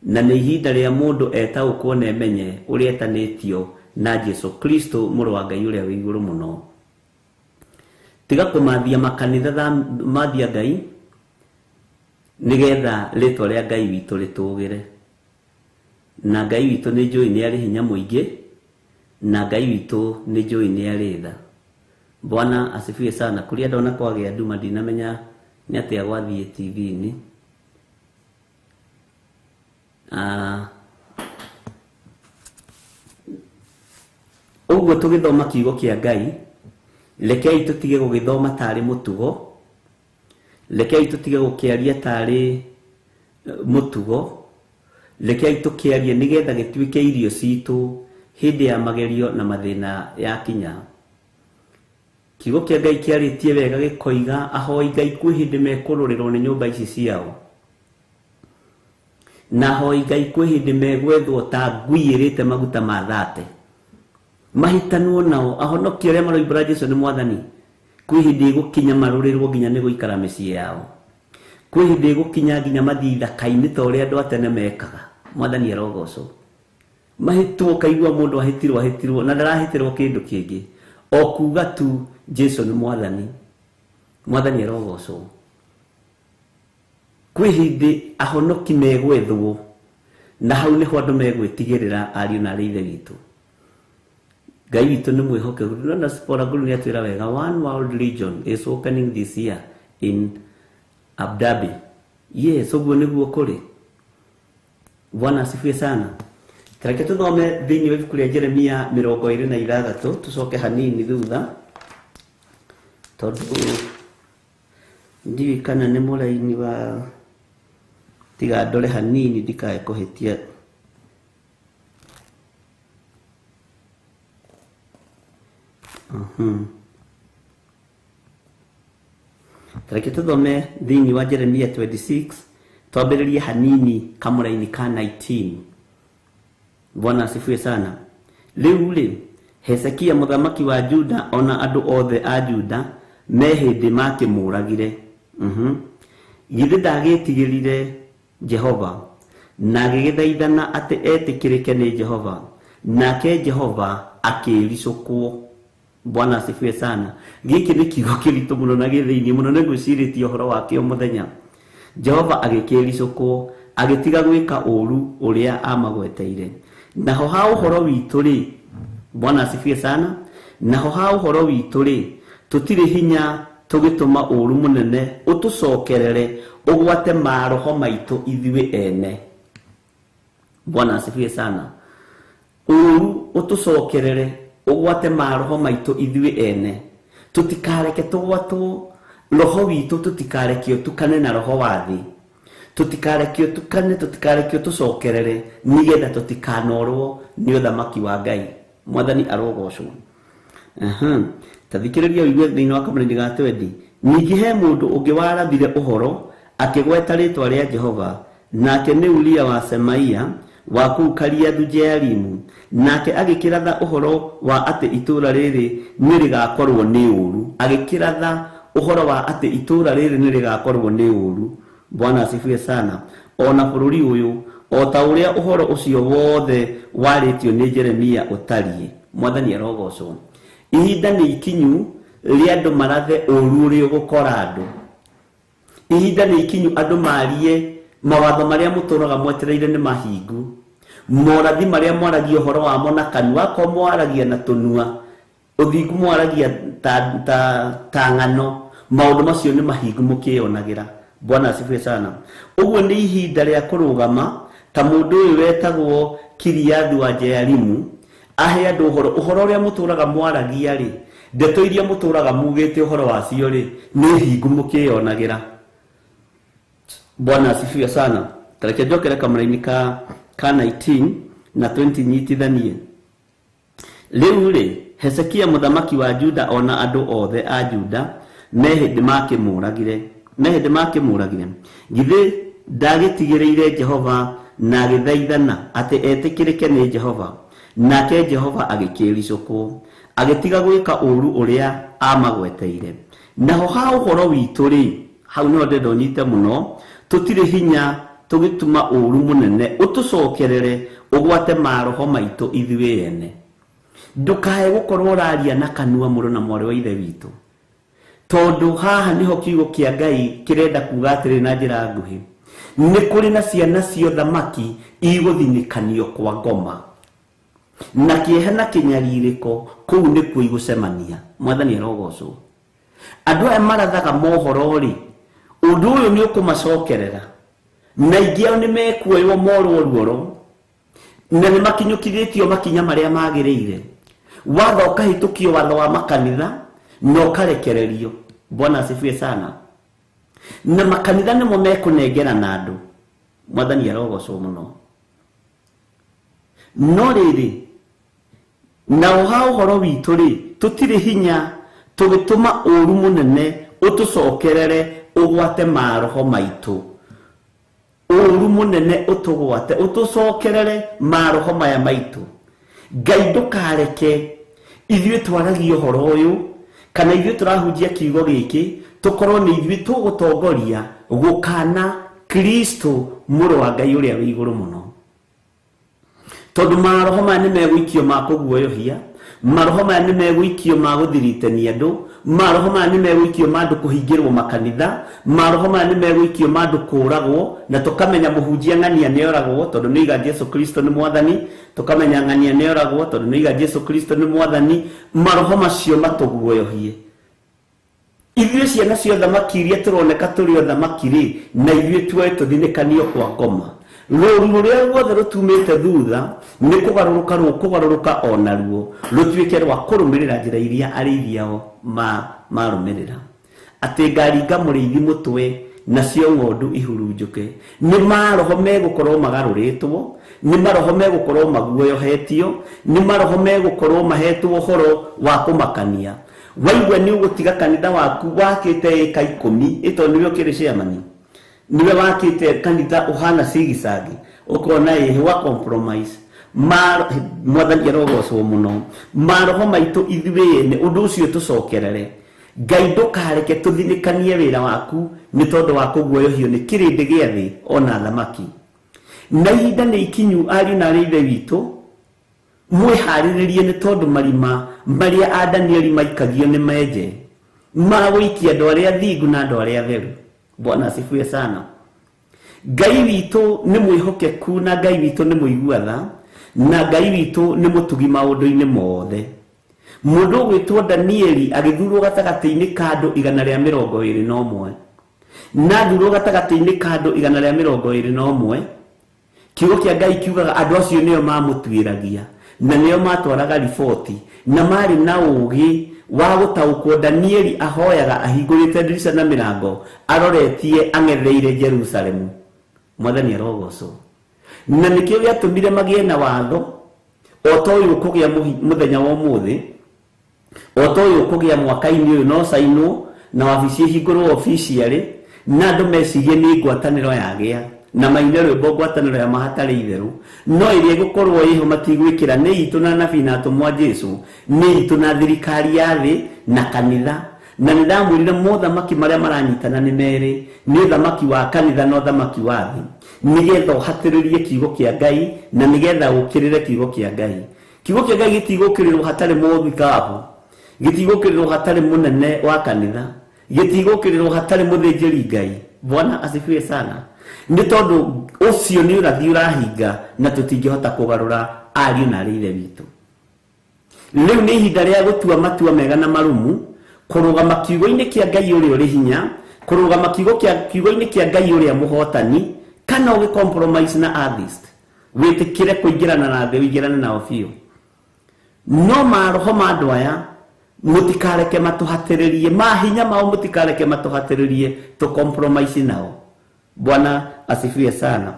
na nĩ ihinda rĩa mũndũ etaũkwo na emenye ũrĩa etanĩtio na Jesu Kristo mũrũ wa Ngai ũrĩa wĩ igũrũ mũno. Tiga kũmathia makanitha, mathia Ngai nĩgetha rĩtwa rĩa Ngai witũ rĩtũgĩre. Na Ngai witũ nĩ njũĩ nĩ arĩ hinya mũingĩ, na Ngai witũ nĩ njũĩ nĩ arĩ tha. Bwana asifiwe sana. Kũrĩa ndona kwagĩa nduma ndinamenya nĩ atĩa gwathiĩ TV-inĩ. Ũguo tũgĩthoma kiugo kĩa Ngai, rekei tũtige gũgĩthoma tarĩ mũtugo, rekei tũtige gũkĩaria tarĩ mũtugo, rekei tũkĩarie nĩgetha gĩtuĩke irio citũ hĩndĩ ya magerio na mathĩna yakinya. Kiugo kĩa Ngai kĩarĩtie wega gĩkoiga ahoi Ngai kwĩ hĩndĩ mekũrũrĩrwo nĩ nyũmba ici ciao, na ahoi Ngai kwĩ hĩndĩ megwethwo ta ngui ĩrĩte maguta ma thate, mahitanwo nao ahonokie arĩa maroimbũra Jesu nĩ mwathani. Kwĩ hĩndĩ ĩgũkinya marũrĩrwo nginya nĩ gũikara mĩciĩ yao, kwĩ hĩndĩ ĩgũkinya nginya mathiĩ ithaka-inĩ ta ũrĩa andũ a tene mekaga. Mwathani arogocwo. Mahĩtwo kaigua mũndũ ahĩtirwo ahĩtirwo na ndarahĩtĩrwo kĩndũ kĩngĩ, o kuga tu Jesu nĩ mwathani. Mwathani arogocwo. Kwĩ hĩndĩ ahonoki megwethwo na hau nĩho andũ megwĩtigĩrĩra ariũ na aarĩ ithe witũ. Ngai witũ nĩ mwĩhokeku. Ndĩrona Sipora Nguru nĩatwĩra wega, One World Region is opening this year in Abu Dhabi. Yes, ũguo nĩguo kũrĩ. Bwana asifiwe sana. Tareke tũthome thĩinĩ wa ibuku rĩa Jeremia 26 tũcoke hanini thutha tondũ ndiũĩ kana nĩ mũraini wa tiga ndore hanini ndikae kũhĩtia. Tareke tũthome thĩinĩ wa Jeremia 26 twambĩrĩrie hanini kamũraini ka 19. Bwana asifiwe sana. Rĩu rĩ, Hezekia mũthamaki wa Juda ona andũ othe a Juda me hĩndĩ makĩmũragire. Githĩ ndagĩtigĩrire Jehova na agĩgĩthaithana atĩ etĩkĩrĩke nĩ Jehova, nake Jehova akĩĩricũkwo. Bwana asifiwe sana. Gĩkĩ nĩ kiugo kĩritũ mũno na gĩ thĩinĩ mũno, nĩ ngwĩcirĩtie ũhoro wakĩo mũthenya. Jehova agĩkĩĩricũkwo agĩtiga gwĩka ũũru ũrĩa amagweteire. Naho ha ũhoro witũ rĩ, Bwana asifiwe sana, naho ha ũhoro witũ rĩ, tũtirĩ hinya tũgĩtũma ũũru mũnene ũtũcokerere ũgwate maroho maitũ ithuĩ ene. Bwana asifiwe sana. Ũũru ũtũcokerere ũgwate maroho maitũ ithuĩ ene, tũtikareke tũgwatwo roho witũ, tũtikareke ũtukane na roho wa thĩ, tũtikareke ũtukane, tũtikareke ũtũcokerere, nĩgetha tũtikanorwo nĩ ũthamaki wa Ngai. Mwathani arogocwo. Ta thikĩrĩria ũigue thĩinĩ wa kamũraini ga 20. Ningĩ he mũndũ ũngĩ warathire ũhoro akĩgweta rĩtwa rĩa Jehova, nake nĩ Uria wa Semaia wa kũu Kariathu-Jearimu, nake agĩkĩratha ũhoro wa atĩ itũũra rĩrĩ nĩ rĩgakorwo nĩ ũũru. Agĩkĩratha ũhoro wa atĩ itũũra rĩrĩ nĩ rĩgakorwo nĩ ũũru. Bwana asifiwe sana. Ona bũrũri ũyũ o ta ũrĩa ũhoro ũcio wothe warĩtio nĩ Jeremia ũtariĩ. Mwathani arogocwo. Ihinda nĩ ikinyu rĩa andũ marathe ũũru ũrĩa ũgũkora andũ. Ihinda nĩ ikinyu andũ marie mawatho marĩa mũtũraga mwetereire nĩ mahingu, morathi marĩa mwaragia ũhoro wamo na kanua, akorwo mwaragia na tũnua, ũthingu mwaragia ta ng'ano, maũndũ macio nĩ mahingu mũkĩyonagĩra. Bwana asifiwe sana. Ũguo nĩ ihinda rĩa kũrũgama ta mũndũ ũyũ wetagwo Kiriathu wa Jearimu ahe andũ ũhoro, ũhoro ũrĩa mũtũraga mwaragia rĩ, ndeto iria mũtũraga mugĩte ũhoro wacio rĩ, nĩ hingu mũkĩyonagĩra. Bwana asifiwe sana. Tareke njokere kamũraini ka 19 na 20 nyitithanie. Rĩu rĩ, Hezekia mũthamaki wa Juda ona andũ othe a Juda me hĩndĩ makĩmũragire, me hĩndĩ makĩmũragire. Githĩ ndagĩtigĩrĩire Jehova na agĩthaithana atĩ etĩkĩrĩke nĩ Jehova, nake Jehova agĩkĩĩricũkwo agĩtiga gwĩka ũũru ũrĩa amagweteire. Naho ha ũhoro witũ rĩ, hau nĩho ndĩrenda ũnyite mũno, tũtirĩ hinya tũgĩtũma ũũru mũnene ũtũcokerere ũgwate maroho maitũ ithuĩ ene. Ndũkae gũkorwo ũraria na kanua mũrũ na mwarĩ wa ithe witũ, tondũ haha nĩho kiugo kĩa Ngai kĩrenda kuga atĩrĩ na njĩra nguhĩ, nĩ kũrĩ na ciana cia ũthamaki igũthinĩkanio kwa ngoma na kĩeha na kĩnyarirĩko, kũu nĩkuo igũcemania. Mwathani arogocwo. Andũ aya marathaga mohoro rĩ, ũndũ ũyũ nĩ ũkũmacokerera, na aingĩ ao nĩ mekuoywo morwo ruoro, na nĩ makinyũkithĩtio makinya marĩa magĩrĩire. Watho ũkahĩtũkio, watho wa makanitha na ũkarekererio. Bwana asifiwe sana. Na makanitha nĩmo mekũnengerana andũ. Mwathani arogocwo mũno. No rĩrĩ, nao ha ũhoro witũ rĩ, tũtirĩ hinya tũgĩtũma ũũru mũnene ũtũcokerere ũgwate maroho maitũ. Ũũru mũnene ũtũgwate ũtũcokerere maroho maya maitũ. Ngai ndũkareke ithuĩ twaragie ũhoro ũyũ kana ithuĩ tũrahunjia kiugo gĩkĩ tũkorwo nĩ ithuĩ tũgũtongoria gũkana Kristo mũrũ wa Ngai ũrĩa wĩ igũrũ mũno. Tondũ maroho maya nĩ megũikio ma kũguoyohia, maroho maya nĩ megũikio ma gũthiritania andũ, Maroho maya nĩ megũikio ma andũ kũhingĩrwo makanitha. Maroho maya nĩ megũikio ma andũ kũũragwo, na tũkamenya mũhunjia ng'ania nĩoragwo tondũ nĩiga Jesu Kristo nĩ mwathani. Tũkamenya ng'ania nĩoragwo tondũ nĩiga Jesu Kristo nĩ mwathani. Maroho macio matũguoyohie ithuĩ ciana cia ũthamaki iria tũroneka tũrĩ ũthamaki rĩ, na ithuĩ tuoe tũthinĩkanio kwa ngoma. Rũũru rũrĩa ruothe rũtumĩte thutha nĩ kũgarũrũka rũkũgarũrũka o naruo rũtuĩke rwa kũrũmĩrĩra njĩra iria arĩithi ao marũmĩrĩra. Atĩ ngaringa mũrĩithi mũtwe nacio ng'ondu ihurunjũke. Nĩ maroho megũkorwo magarũrĩtwo, nĩ maroho megũkorwo maguoyohetio, nĩ maroho megũkorwo mahetwo ũhoro wa kũmakania. Waigua nĩ ũgũtiga kanitha waku wakĩte ĩka 10, ĩtondũ nĩwe ũkĩrĩ chairman, niwe wakĩte kanitha ũhana cigicangi, ũkona ĩhĩ wa compromise. Mwathani arogocwo mũno. Maroho maitũ ithuĩ ene ũndũ ũcio tũcokerere. Ngai ndũkareke tũthinĩkanie wĩra waku nĩ tondũ wa kũguoyohio nĩ kĩrĩndĩ gĩa thĩ ona thamaki. Na ihinda nĩ ikinyu ariũ na arĩ ithe witũ mwĩharĩrĩrie, nĩ tondũ marima marĩa a Danieli maikagio nĩ menje ma gũikia andũ arĩa thingu na andũ arĩa atheru. Bwana asifiwe sana. Ngai witũ nĩ mwĩhokeku, na Ngai witũ nĩ mũigua tha, na Ngai witũ nĩ mũtugi maũndũ-inĩ mothe. Mũndũ ũgwĩtwo Danieli agĩthurwo gatagatĩ-inĩ ka andũ 121, na athurwo gatagatĩ-inĩ ka andũ 121, kiugo kĩa Ngai kiugaga andũ acio nĩo mamũtuĩragia na nĩo matwaraga riboti, na marĩ na ũũgĩ wa gũtaũkwo. Danieli ahoyaga ahingũrĩte ndirica na mĩrango, aroretie ang'etheire Jerusalemu. Mwathani arogocwo. Na nĩkĩo gĩatũmire magĩe na watho o ta ũyũ ũkũgĩa mũthenya wa ũmũthĩ, o ta ũyũ ũkũgĩa mwaka-inĩ ũyũ, no cainwo na wabici ĩhingũrwo officially, na andũ mecirie nĩ ngwatanĩro yagĩa na maine rwĩmbo ngwatanĩro ya mahatarĩ itherũ, no ĩrĩa ĩgũkorwo ĩho matigwĩkĩra nĩ itũ na nabii na atũmwo a Jesu, nĩ itũ na thirikari ya thĩ na kanitha. Na nĩ ndamwĩrire mothamaki marĩa maranyitana nĩ merĩ, nĩ ũthamaki wa kanitha na ũthamaki wa thĩ, nĩgetha ũhatĩrĩrie kiugo kĩa Ngai na nĩgetha ũkĩrĩre kiugo kĩa Ngai. Kiugo kĩa Ngai gĩtigũkĩrĩrwo hatarĩ mũthikabu, gĩtigũkĩrĩrwo hatarĩ mũnene wa kanitha, gĩtigũkĩrĩrwo hatarĩ mũthĩnjĩri Ngai. Bwana asifiwe sana. Nĩ tondũ ũcio nĩ ũrathi ũrahinga na tũtingĩhota kũgarũra ariũ na arĩ ithe witũ. Rĩu nĩ ihinda rĩa gũtua matua mega na marũmu, kũrũgama kiugo-inĩ kĩa Ngai ũrĩa ũrĩ hinya, kũrũgama kiugo-inĩ kĩa Ngai ũrĩa mũhotani, kana ũgĩ compromise na atheist, wĩtĩkĩre kũingĩrana na thĩ, ũingĩrane nao biũ. No maroho ma andũ aya mũtikareke matũhatĩrĩrie, mahinya mao mũtikareke matũhatĩrĩrie tũ compromise nao. Bwana asifiwe sana.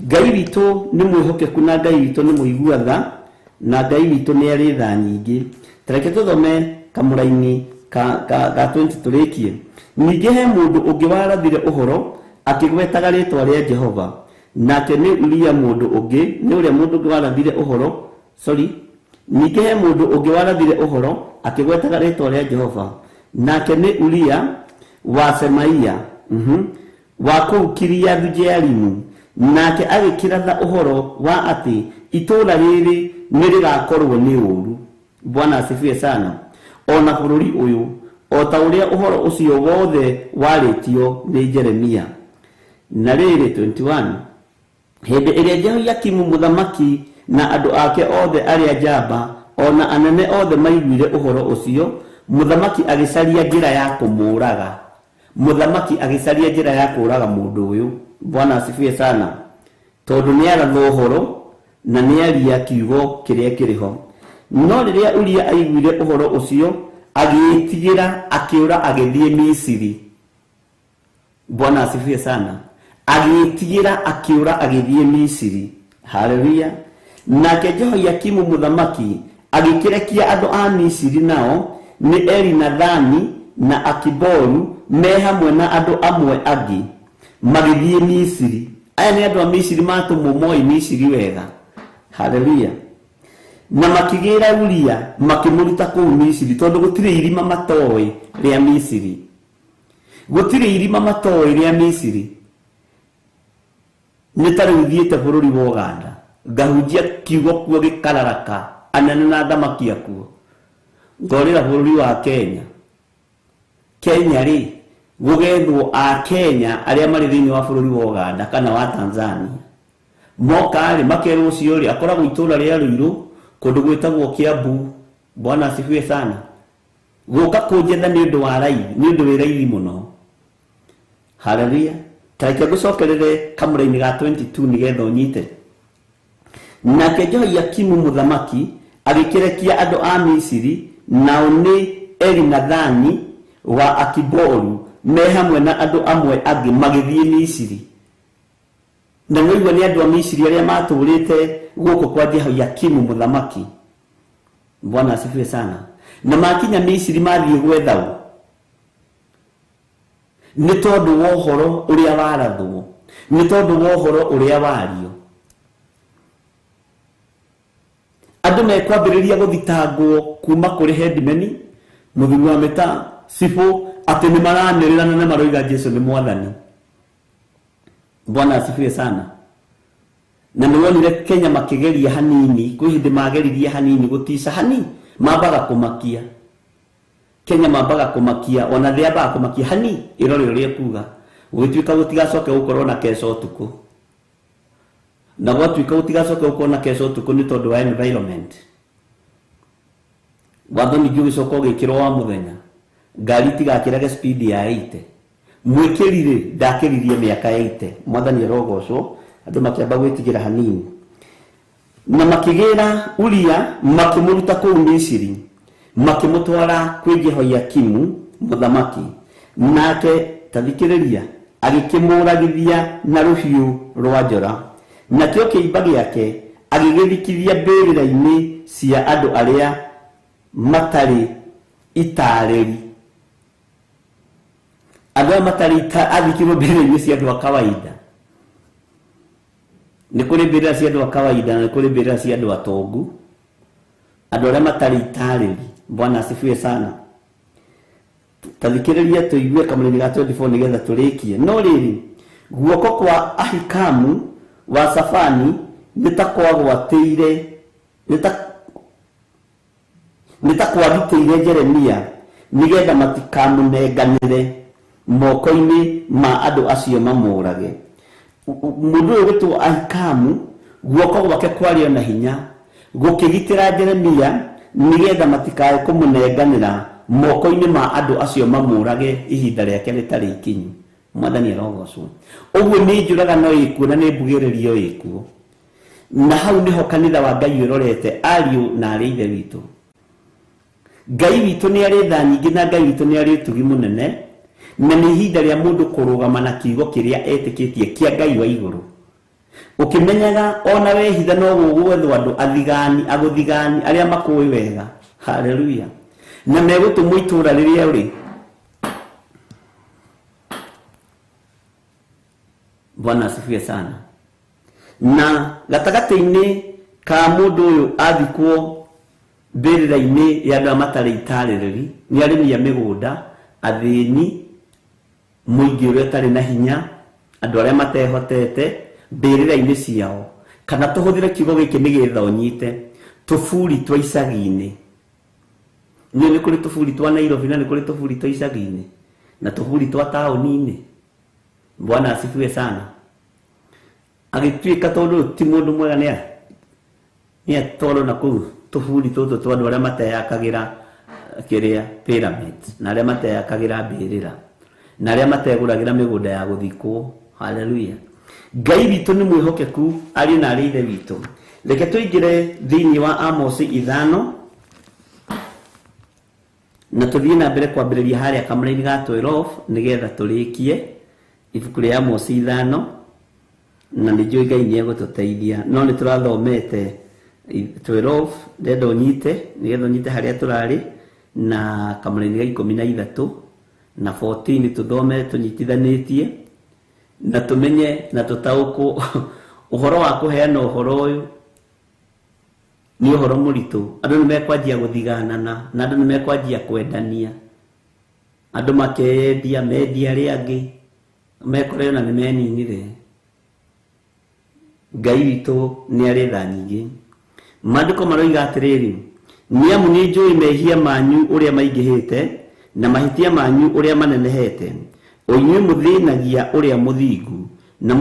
Ngai witũ nĩ mwĩhokeku, na Ngai witũ nĩ mũigua tha, na Ngai witũ nĩ arĩ tha nyingĩ. Tareke tũthome kamũraini ka 20 tũrĩkie. Ningĩ he mũndũ ũngĩ warathire ũhoro akĩgwetaga rĩtwa rĩa Jehova, nake nĩ Uria mũndũ ũngĩ, nĩ ũrĩa mũndũ ũngĩ warathire ũhoro, sorry, ningĩ he mũndũ ũngĩ warathire ũhoro akĩgwetaga rĩtwa rĩa Jehova, nake nĩ Uria wa Semaia, wa kũu Kiriathu-Jearimu, nake agĩkĩratha ũhoro wa atĩ itũũra rĩrĩ nĩ rĩgakorwo nĩ ũũru. Bwana asifiwe sana. Ona bũrũri ũyũ, o ta ũrĩa ũhoro ũcio wothe warĩtio nĩ Jeremia. Na rĩrĩ 21, hĩndĩ ĩrĩa Jehoiakimu mũthamaki na andũ ake othe arĩa njamba ona anene othe maiguire ũhoro ũcio, mũthamaki agĩcaria njĩra ya kũmũũraga. Mũthamaki agĩcaria njĩra ya kũũraga mũndũ ũyũ. Bwana asifiwe sana. Tondũ nĩ aratha ũhoro na nĩ aria kiugo kĩrĩa kĩrĩ ho. No rĩrĩa Uria aiguire ũhoro ũcio, agĩĩtigĩra, akĩũra agĩthiĩ Misiri. Bwana asifiwe sana. Agĩĩtigĩra, akĩũra agĩthiĩ Misiri. Haleluya. Nake Jehoiakimu mũthamaki agĩkĩrekia andũ a Misiri, nao nĩ Elinathani na Akiboru me hamwe na andũ amwe angĩ, magĩthiĩ Misiri. Aya nĩ andũ a Misiri matũmwo moĩ Misiri wega. Haleluya. Na makĩgĩra Uria makĩmũruta kũu Misiri, tondũ gũtirĩ irima matoĩ rĩa Misiri. Gũtirĩ irima matoĩ rĩa Misiri. Nĩ ta rĩu thiĩte bũrũri wa Uganda, ngahunjia kiugo kuo gĩkararaka, anene na athamaki akuo. Ngorĩra bũrũri wa Kenya, Kenya rĩ gũgethwo a Kenya arĩa marĩ thĩinĩ wa bũrũri wa Uganda kana wa Tanzania moka rĩ makerwo ũcio rĩ akoragwo itũra rĩa Ruiru kũndũ gwĩtagwo Kiambu. Bwana asifiwe sana. Gũka kũnjetha nĩ ũndũ wa raithi, nĩ ũndũ wĩ raithi mũno. Haleluya. Tareke ngũcokerere kamũra-inĩ ga 22 nĩgetha ũnyite. Nake Jehoiakimu mũthamaki agĩkĩrekia andũ a Misiri, nao nĩ Elinathani wa Akiboru me hamwe na andũ amwe angĩ magĩthiĩ Misiri. Na nĩwaigua nĩ andũ a Misiri arĩa matũrĩte gũkũ kwa Jehoiakimu mũthamaki. Bwana asifiwe sana. Na makinya Misiri mathiĩ gwetha ũ? Nĩ tondũ wa ũhoro ũrĩa warathwo, nĩ tondũ wa ũhoro ũrĩa wario. Andũ mekwambĩrĩria gũthitangwo kuma kũrĩ headman, mũthuri wa mĩta, cibũ, atĩ nĩ maranĩrĩra na maroiga Jesu nĩ mwathani. Bwana asifiwe sana. Na nĩ wonire Kenya makĩgeria hanini, kwĩ hĩndĩ mageririe hanini gũtica hani, mambaga kũmakia. Kenya mambaga kũmakia, ona thĩ yambaga kũmakia hani, ĩrore ũrĩa ĩkuga. Gũgĩtuĩka gũtigacoke gũkorwo na keca ũtukũ. Na gwatuĩka gũtigacoke gũkorwo na keca ũtukũ nĩ tondũ wa environment. Watho ningĩ ũgĩcoka ũgĩkĩrwo wa mũthenya. Ngari itigakĩrage speed ya 80. Mwĩkĩri rĩ, ndakĩririe mĩaka 80. Mwathani arogocwo, andũ makĩamba gwĩtigĩra hanini. Na makĩgĩra Uria, makĩmũruta kũu Misiri, makĩmũtwara kwĩ Jehoiakimu mũthamaki. Nake tathikĩrĩria, agĩkĩmũragithia na rũhiũ rwa njora. Nakĩo kĩimba gĩake agĩgĩthikithia mbĩrĩra-inĩ cia andũ arĩa matarĩ itarĩri. Andũ arĩa matarĩ athikirwo mbĩrĩra-inĩ cia andũ a kawaida. Nĩ kũrĩ mbĩrĩra cia andũ a kawaida na nĩ kũrĩ mbĩrĩra cia andũ atongu. Andũ arĩa matarĩ itarĩri. Bwana asifiwe sana. Tathikĩrĩria tũigue kamũra-inĩ ga 24 nĩgetha tũrĩkie. No rĩrĩ, guoko kwa Ahikamu wa Safani nĩ ta kwagwatĩire, nĩ ta kwagitĩire Jeremia nĩgetha matikamũnenganĩre moko-inĩ ma andũ acio mamũrage. Mũndũ ũyũ gwĩtwo Ahikamu, guoko gwake kwarĩ na hinya gũkĩgitĩra Jeremia nĩgetha matikae kũmũnenganĩra moko-inĩ ma andũ acio mamũrage ihinda rĩake rĩtarĩ ikinyu. Mwathani arogocwo. Ũguo nĩ njũragano ĩkuo na nĩ mbugĩrĩrio ĩkuo. Na hau nĩho kanitha wa Ngai ũrorete, ariũ na arĩ ithe witũ. Ngai witũ nĩ arĩ tha nyingĩ na Ngai witũ nĩ arĩ ũtugi mũnene, na nĩ ihinda rĩa mũndũ kũrũgama na kiugo kĩrĩa etĩkĩtie kĩa Ngai wa igũrũ. Ũkĩmenyaga ona wehitha no gũgwethwo andũ athigani, agũthigani arĩa makũĩ wega. Haleluya. Na megũtũmwo itũũra rĩrĩa ũrĩ. Bwana asifiwe sana. Na gatagatĩ-inĩ ka mũndũ ũyũ athikwo mbĩrĩra-inĩ ya andũ arĩa matarĩ itarĩrĩri, nĩ arĩmi a mĩgũnda, athĩni, mũingĩ ũrĩa ũtarĩ na hinya, andũ arĩa matehotete mbĩrĩra-inĩ ciao. Kana tũhũthĩre kiugo gĩkĩ nĩgetha ũnyite, tũburi twa icagi-inĩ. Nĩ kũrĩ tũburi twa Nairobi na nĩ kũrĩ tũburi twa icagi-inĩ na tũburi twa taũni-inĩ. Bwana asifiwe sana. Agĩtuĩka tondũ ti mũndũ mwega nĩ atwarwo na kũu tũburi tũtũ twa andũ arĩa mateyakagĩra kĩrĩa pyramid, na arĩa mateyakagĩra mbĩrĩra, na arĩa mategũragĩra mĩgũnda ya gũthikwo. Haleluya. Ngai witũ nĩ mwĩhokeku, arĩ na arĩ ithe witũ. Reke tũingĩre thĩinĩ wa Amosi 5 na tũthiĩ na mbere kwambĩrĩria harĩa kamũra-inĩ ga 12 nĩgetha tũrĩkie ibuku rĩa Amosi 5, na nĩ njũĩ Ngai nĩ egũtũteithia. No nĩ tũrathomete 12, ndenda ũnyite nĩgetha ũnyite harĩa tũrarĩ, na kamũra-inĩ ga 13 na 14 tũthome tũnyitithanĩtie na tũmenye na tũtaũkwo ũhoro wa kũheana ũhoro ũyũ nĩ ũhoro mũritũ. Andũ nĩ mekwanjia gũthiganana na andũ nĩ mekwanjia kwendania, andũ makendia mendia arĩa angĩ, mekore ona nĩ meninire. Ngai witũ nĩ arĩ tha nyingĩ. Maandĩko maroiga atĩrĩrĩ, nĩ amu nĩ njũĩ mehia manyu ũrĩa maingĩhĩte Na mahĩtia manyu ũrĩa manenehete, o inyuĩ mũthĩnagia ũrĩa mũthingu, na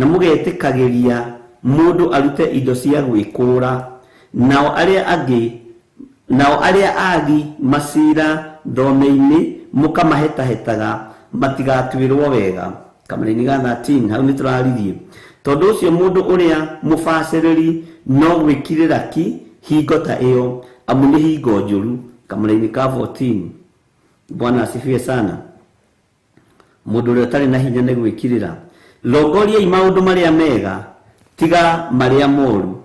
mũgetĩkagĩria mũndũ arute indo cia gwĩkũũra, nao arĩa angĩ nao arĩa agi macira thome-inĩ mũkamahĩtahĩtaga matigatuĩrwo wega. Kamũraini ga 13 hau nĩ tũraririe. Tondũ ũcio mũndũ ũrĩa mũbacĩrĩri no gwĩkirĩra ki hingo ta ĩyo, amu nĩ hingo njũru. Kamũraini ka 14. Bwana asifiwe sana. Mũndũ ũrĩa ũtarĩ na hinya nĩ gwĩkirĩra. Rongoriai maũndũ marĩa mega, tiga marĩa moru.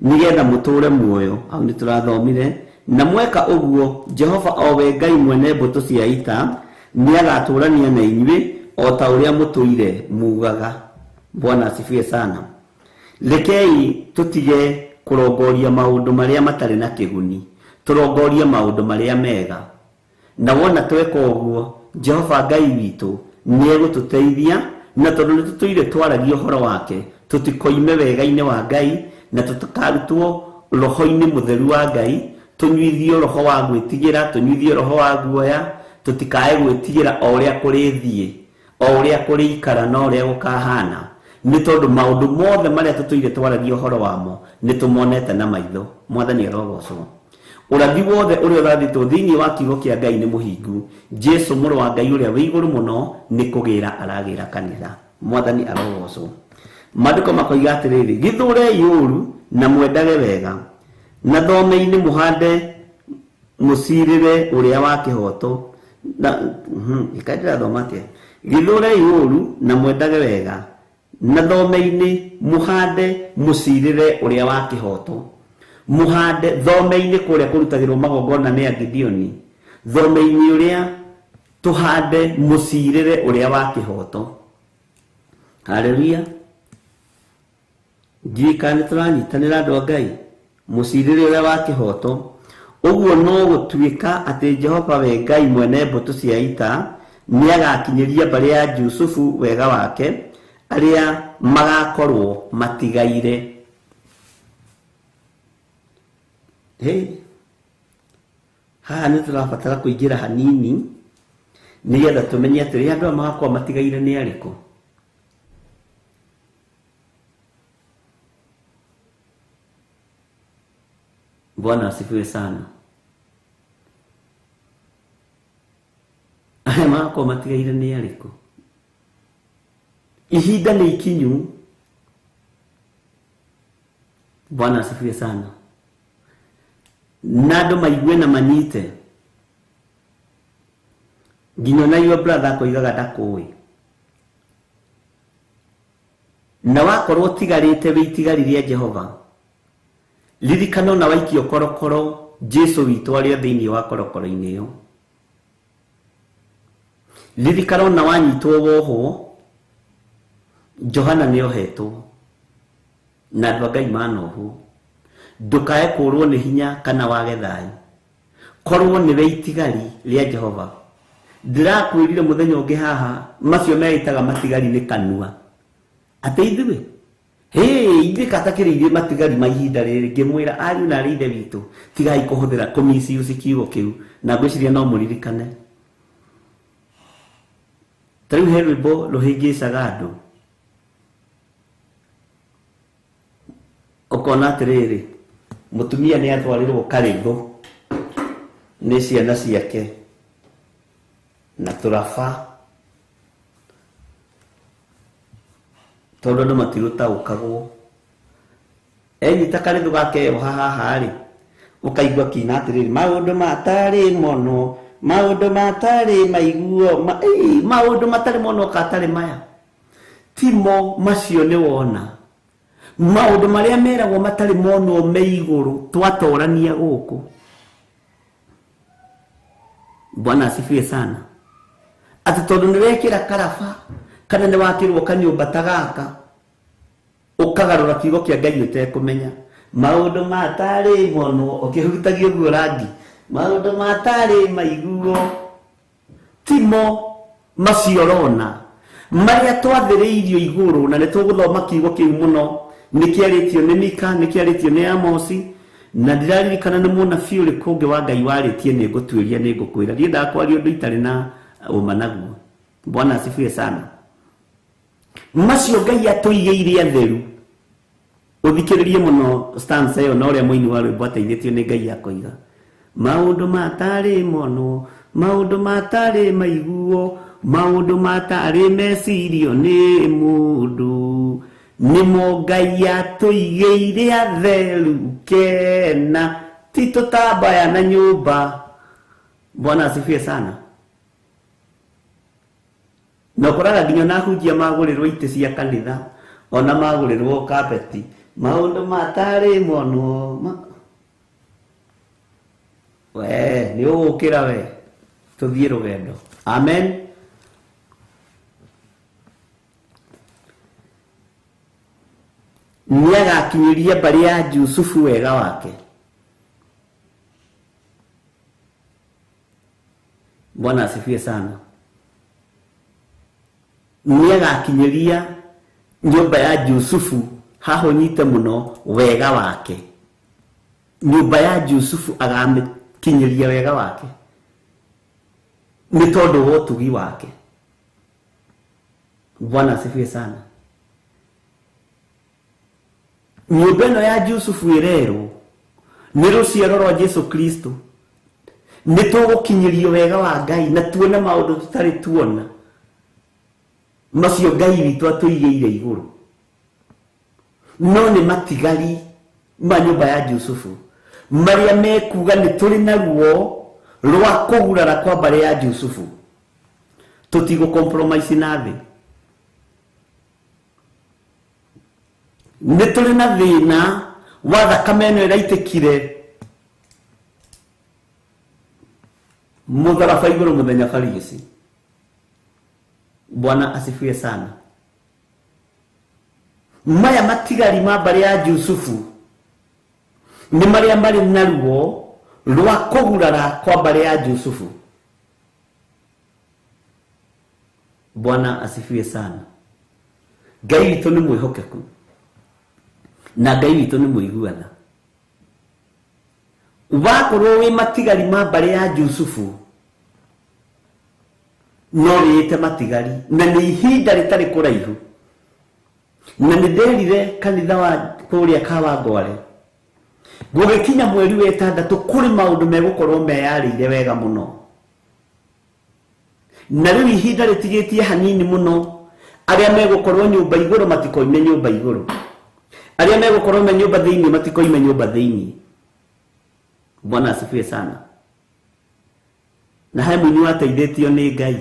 Nĩgetha mũtũũre muoyo. Hau nĩ tũrathomire. Na mweka ũguo, Jehova o we Ngai mwene mbũtũ cia ita nĩagatũũrania na inyuĩ o ta ũrĩa mũtũire mugaga. Bwana asifiwe sana. Rekei tũtige kũrongoria maũndũ marĩa matarĩ na kĩguni, tũrongorie maũndũ marĩa mega. Na wona tweka ũguo, Jehova Ngai witũ nĩegũtũteithia, na tondũ nĩtũtũire twaragia ũhoro wake, tũtikoime wega-inĩ wa Ngai, na tũtikarutwo roho-inĩ mũtheru wa Ngai, tũnyuithio roho wa gwĩtigĩra, tũnyuithio roho wa guoya, tũtikae gwĩtigĩra o ũrĩa kũrĩthiĩ, o ũrĩa kũrĩikara na ũrĩa gũkahana. Nĩ tondũ maũndũ mothe marĩa tũtũire twaragia ũhoro wamo nĩtũmonete na maitho. Mwathani arogocwo. Ũrathi wothe ũrĩa ũrathĩtwo thĩinĩ wa kiugo kĩa Ngai nĩ mũhingu. Jesu mũrũ wa Ngai ũrĩa wĩ igũrũ mũno nĩ kũgĩra aragĩra kanitha. Mwathani arogocwo. Maandĩko makoiga atĩrĩrĩ, gĩthũrei ũũru na mwendage wega, na thome-inĩ mũhande mũcirĩre ũrĩa wa kĩhooto. Na ĩka ndĩrathoma atĩa? Gĩthũrei ũũru na mwendage wega, na thome-inĩ mũhande mũcirĩre ũrĩa wa kĩhooto. Mũhande thome-inĩ kũrĩa kũrutagĩrwo magongona nĩ Agideoni, thome-inĩ ũrĩa tũhande mũcirĩre ũrĩa wa kĩhooto. Haleluya. Ndiũĩ kana nĩ tũranyitanĩra andũ a Ngai, mũcirĩre ũrĩa wa kĩhooto. Ũguo no gũtuĩka atĩ Jehova we Ngai mwene mbũtũ cia ita nĩagakinyĩria mbarĩ ya Jusufu wega wake, arĩa magakorwo matigaire. Hey, haha nĩ tũrabatara kũingĩra hanini nĩgetha tũmenye atĩrĩ andũ aya magakorwo matigaire nĩ arĩkũ. Bwana asifiwe sana. Arĩa magakorwo matigaire nĩ arĩkũ? Ihinda nĩ ikinyu. Bwana asifiwe sana. Na andũ maigue na manyite. Nginya ona your brother akoigaga ndakũĩ. Na wakorwo ũtigarĩte wĩ itigari rĩa Jehova, ririkana ona waikio korokoro, Jesu witũ arĩ o thĩinĩ wa korokoro-inĩ ĩyo. Ririkana ona wanyitwo wohwo, Johana nĩohetwo na andũ a Ngai manohwo. Ndũkae kũũrwo nĩ hinya kana wage thayũ. Korwo nĩwe itigari rĩa Jehova. Ndĩrakwĩrire mũthenya ũngĩ haha, macio meĩtaga matigari nĩ kanua. Atĩ ithuĩ, hĩ, ithuĩ katakĩrĩirie matigari ma ihinda rĩrĩ, ngĩmwĩra ariũ na arĩ ithe witũ, tigai kũhũthĩra kũmisuse kiugo kĩu, na ngwĩciria no mũririkane. Ta rĩu he rwĩmbo rũhĩngĩcaga andũ. Ũkona atĩrĩrĩ, mũtumia nĩ atwarĩrwo karĩthũ nĩ ciana ciake na tũraba, tondũ andũ matirũtaũkagwo. Enyita karĩthũ gake yoha haha rĩ, ũkaigua kina atĩrĩrĩ, maũndũ matarĩ mono, maũndũ matarĩ maiguo, maũndũ matarĩ mono katarĩ maya. Timo macio nĩ wona. Maũndũ marĩa meragwo matarĩ monwo me igũrũ, twatorania gũkũ. Bwana asifiwe sana. Atĩ tondũ nĩ wekĩra karaba, kana nĩ wakĩrwo kanyũmba ta gaka, ũkagarũra kiugo kĩa Ngai ũtekũmenya. Maũndũ matarĩ monwo, ũkĩhutagia ũguo rangi, maũndũ matarĩ maiguo, timo macio ũrona. Marĩa twathĩrĩirio igũrũ, na nĩ tũgũthoma kiugo kĩu mũno, nĩ kĩarĩtio nĩ Mika, nĩ kĩarĩtio nĩ Amosi, Na ndĩraririkana nĩ mũnabii ũrĩkũ ũngĩ wa Ngai warĩtie nĩ ngũtuĩria nĩ ngũkwĩra. Ndiendaga kwaria ũndũ itarĩ na ũma naguo. Bwana asifiwe sana. Macio Ngai atũigĩire atheru. Ũthikĩrĩrie mũno stanza ĩyo na ũrĩa mũini wa rwĩmbo ateithĩtio nĩ Ngai akoiga. Maũndũ matarĩ monwo, maũndũ matarĩ maiguo, maũndũ matarĩ mecirio nĩ mũndũ, nĩmo Ngai atũigĩire atheru kena, ti tũtambaya na nyũmba. Bwana asifiwe sana. Na ũkoraga nginya na ahunjia magũrĩrwo itĩ cia kanitha, ona magũrĩrwo kapeti, maũndũ matarĩ monwo. We nĩ ũgũkĩra we, tũthiĩ rũgendo. Amen. Nĩagakinyĩria mbarĩ ya Jusufu wega wake. Bwana asifiwe sana. Nĩagakinyĩria nyũmba ya Jusufu haho nyite mũno wega wake. Nyũmba ya Jusufu agamĩkinyĩria wega wake nĩ tondũ wa ũtugi wake. Bwana asifiwe sana. Nyũmba ĩno ya Jusufu ĩrerwo nĩ rũciaro rwa Jesu Kristo. Nĩ tũgũkinyĩrio wega wa Ngai na tuone maũndũ tũtarĩ tuona, macio Ngai witũ atũigĩire igũrũ. No nĩ matigari ma nyũmba ya Jusufu marĩa mekuga nĩ tũrĩ na ruo rwa kũgurara kwa mbarĩ ya Jusufu. Tũtigũ compromise na thĩ. Nĩ tũrĩ na thĩna wa thakame ĩno ĩraitĩkire mũtharaba igũrũ mũthenya barigĩci. Bwana asifiwe sana. Maya matigari ma mbarĩ ya Jusufu nĩ marĩa marĩ na ruo rwa kũgurara kwa mbarĩ ya Jusufu. Bwana asifiwe sana. Ngai witũ nĩ mwĩhokeku na Ngai witũ nĩ mũiguana. Wakorwo wĩ matigari ma mbarĩ ya Jusufu no wĩĩte matigari, na nĩ ihinda rĩtarĩ kũraihu. Na nĩ nderire kanitha wa kũrĩa Kawangware gũgĩkinya mweri wa ĩtandatũ kũrĩ maũndũ megũkorwo meyarĩire wega mũno. Na rĩu ihinda rĩtigĩtie hanini mũno, arĩa megũkorwo nyũmba igũrũ matikoime nyũmba igũrũ, arĩa megũkorwo me nyũmba thĩinĩ matikoime nyũmba thĩinĩ. Bwana asifiwe sana. Na he mũini wateithĩtio nĩ Ngai.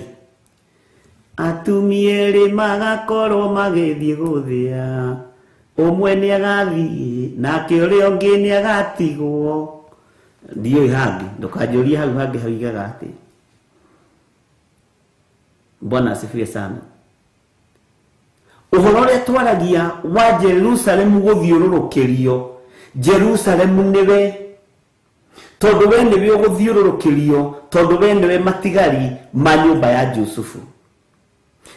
Atumia erĩ magakorwo magĩthiĩ gũthĩa, ũmwe nĩagathiĩ nake ũrĩa ũngĩ nĩagatigwo. Ndiũĩ hangĩ, ndũkanjũrie hau hangĩ haugaga atĩ. Bwana asifiwe sana. Ũhoro ũrĩa twaragia wa Jerusalemu gũthiũrũrũkĩrio, Jerusalemu nĩwe, tondũ we nĩwe ũgũthiũrũrũkĩrio, tondũ we nĩwe matigari ma nyũmba ya Jusufu.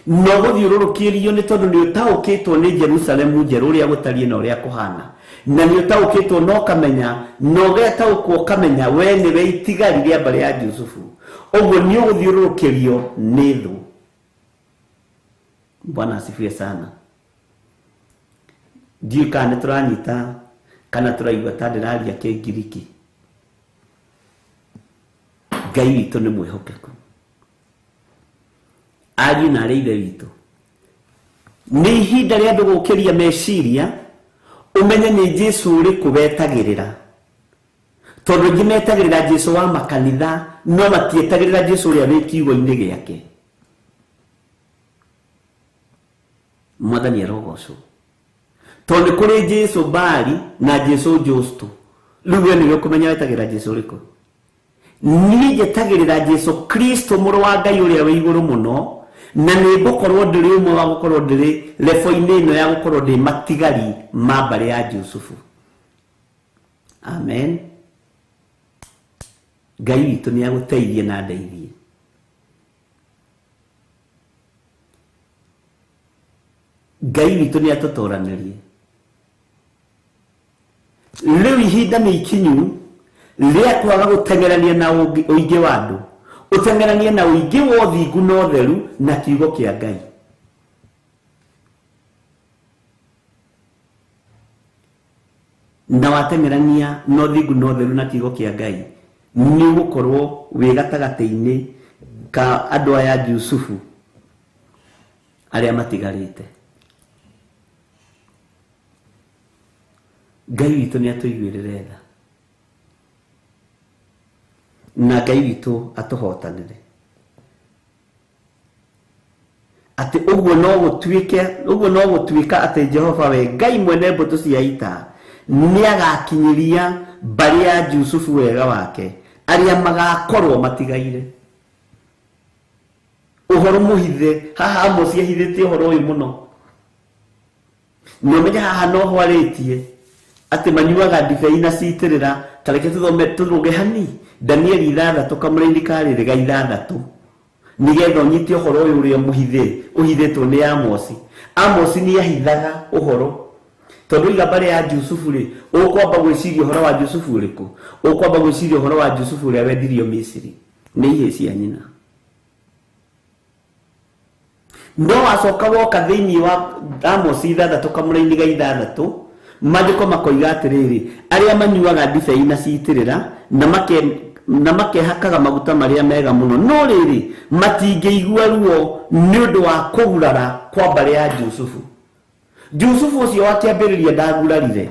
No gũthiũrũrũkĩrio nĩ tondũ nĩ ũtaũkĩtwo nĩ Jerusalemu njerũ ũrĩa gũtariĩ na ũrĩa kũhana, na nĩ ũtaũkĩtwo na ũkamenya, na ũgetaũkwo ũkamenya we nĩwe itigari rĩa mbarĩ ya Jusufu. Ũguo nĩ ũgũthiũrũrũkĩrio nĩ thũ. Bwana asifiwe sana. Ndiũĩ kana nĩ tũranyita kana tũraigua ta ndĩraria Kĩngiriki. Ngai witũ nĩ mwĩhokeku. Ariũ na arĩ ithe witũ, nĩ ihinda rĩa andũ gũkĩria meciria, ũmenye nĩ Jesu ũrĩkũ wetagĩrĩra. Tondũ aingĩ metagĩrĩra Jesu wa makanitha, no matietagĩrĩra Jesu ũrĩa wĩ kiugo-inĩ gĩake. Mwathani arogocwo. Tondũ nĩ kũrĩ Jesu Bali na Jesu Justo. Rĩu we nĩwe ũkũmenya wetagĩrĩra Jesu ũrĩkũ. Niĩ njetagĩrĩra Jesu Kristo mũrũ wa Ngai ũrĩa wĩ igũrũ mũno, na nĩ ngũkorwo ndĩrĩ ũmwe wa gũkorwo ndĩrĩ lebo-inĩ ĩno ya gũkorwo ndĩ matigari ma mbarĩ ya Jusufu. Amen. Ngai witũ nĩ agũteithie na andeithie. Ngai witũ nĩ atũtoranĩrie. Rĩu ihinda nĩ ikinyu rĩa kwaga gũteng'erania na ũingĩ wa andũ, ũteng'eranie na ũingĩ wa ũthingu na ũtheru na kiugo kĩa Ngai. Na wateng'erania na ũthingu na ũtheru na kiugo kĩa Ngai, nĩ ũgũkorwo wĩ gatagatĩ-inĩ ka andũ aya Jusufu arĩa matigarĩte. Ngai witũ nĩ atũiguĩrĩre tha, na Ngai witũ atũhotanĩre, atĩ ũguo no gũtuĩke, ũguo no gũtuĩka atĩ Jehova we Ngai mwene mbũtũ cia ita nĩagakinyĩria mbarĩ ya Jusufu wega wake, arĩa magakorwo matigaire. Ũhoro mũhithe haha, Amosi ahithĩte ũhoro ũyũ mũno, na ũmenye haha no hwarĩtie atĩ manyuaga ndibei na citĩrĩra. Ta reke tũthome tũrũge hani Danieli 6 kamũraini ka rĩrĩ ga 6, nĩgetha ũnyite ũhoro ũyũ ũrĩa mũhithe ũhithĩtwo nĩ Amosi. Amosi nĩ ahithaga ũhoro, tondũ iga mbarĩ ya Jusufu rĩ, ũkwamba gwĩciria ũhoro wa Jusufu ũrĩkũ? Ũkwamba gwĩciria ũhoro wa Jusufu ũrĩa wendirio Misiri nĩ ihĩĩ cia nyina. No wacoka woka thĩinĩ wa Amosi 6 kamũraini ga 6, maandĩko makoiga atĩrĩrĩ, arĩa manyuaga ndibei na citĩrĩra na makehakaga maguta marĩa mega mũno, no rĩrĩ matingĩigua ruo nĩ ũndũ wa kũgurara kwa mbarĩ ya Jusufu. Jusufu ũcio wa kĩambĩrĩria ndagurarire.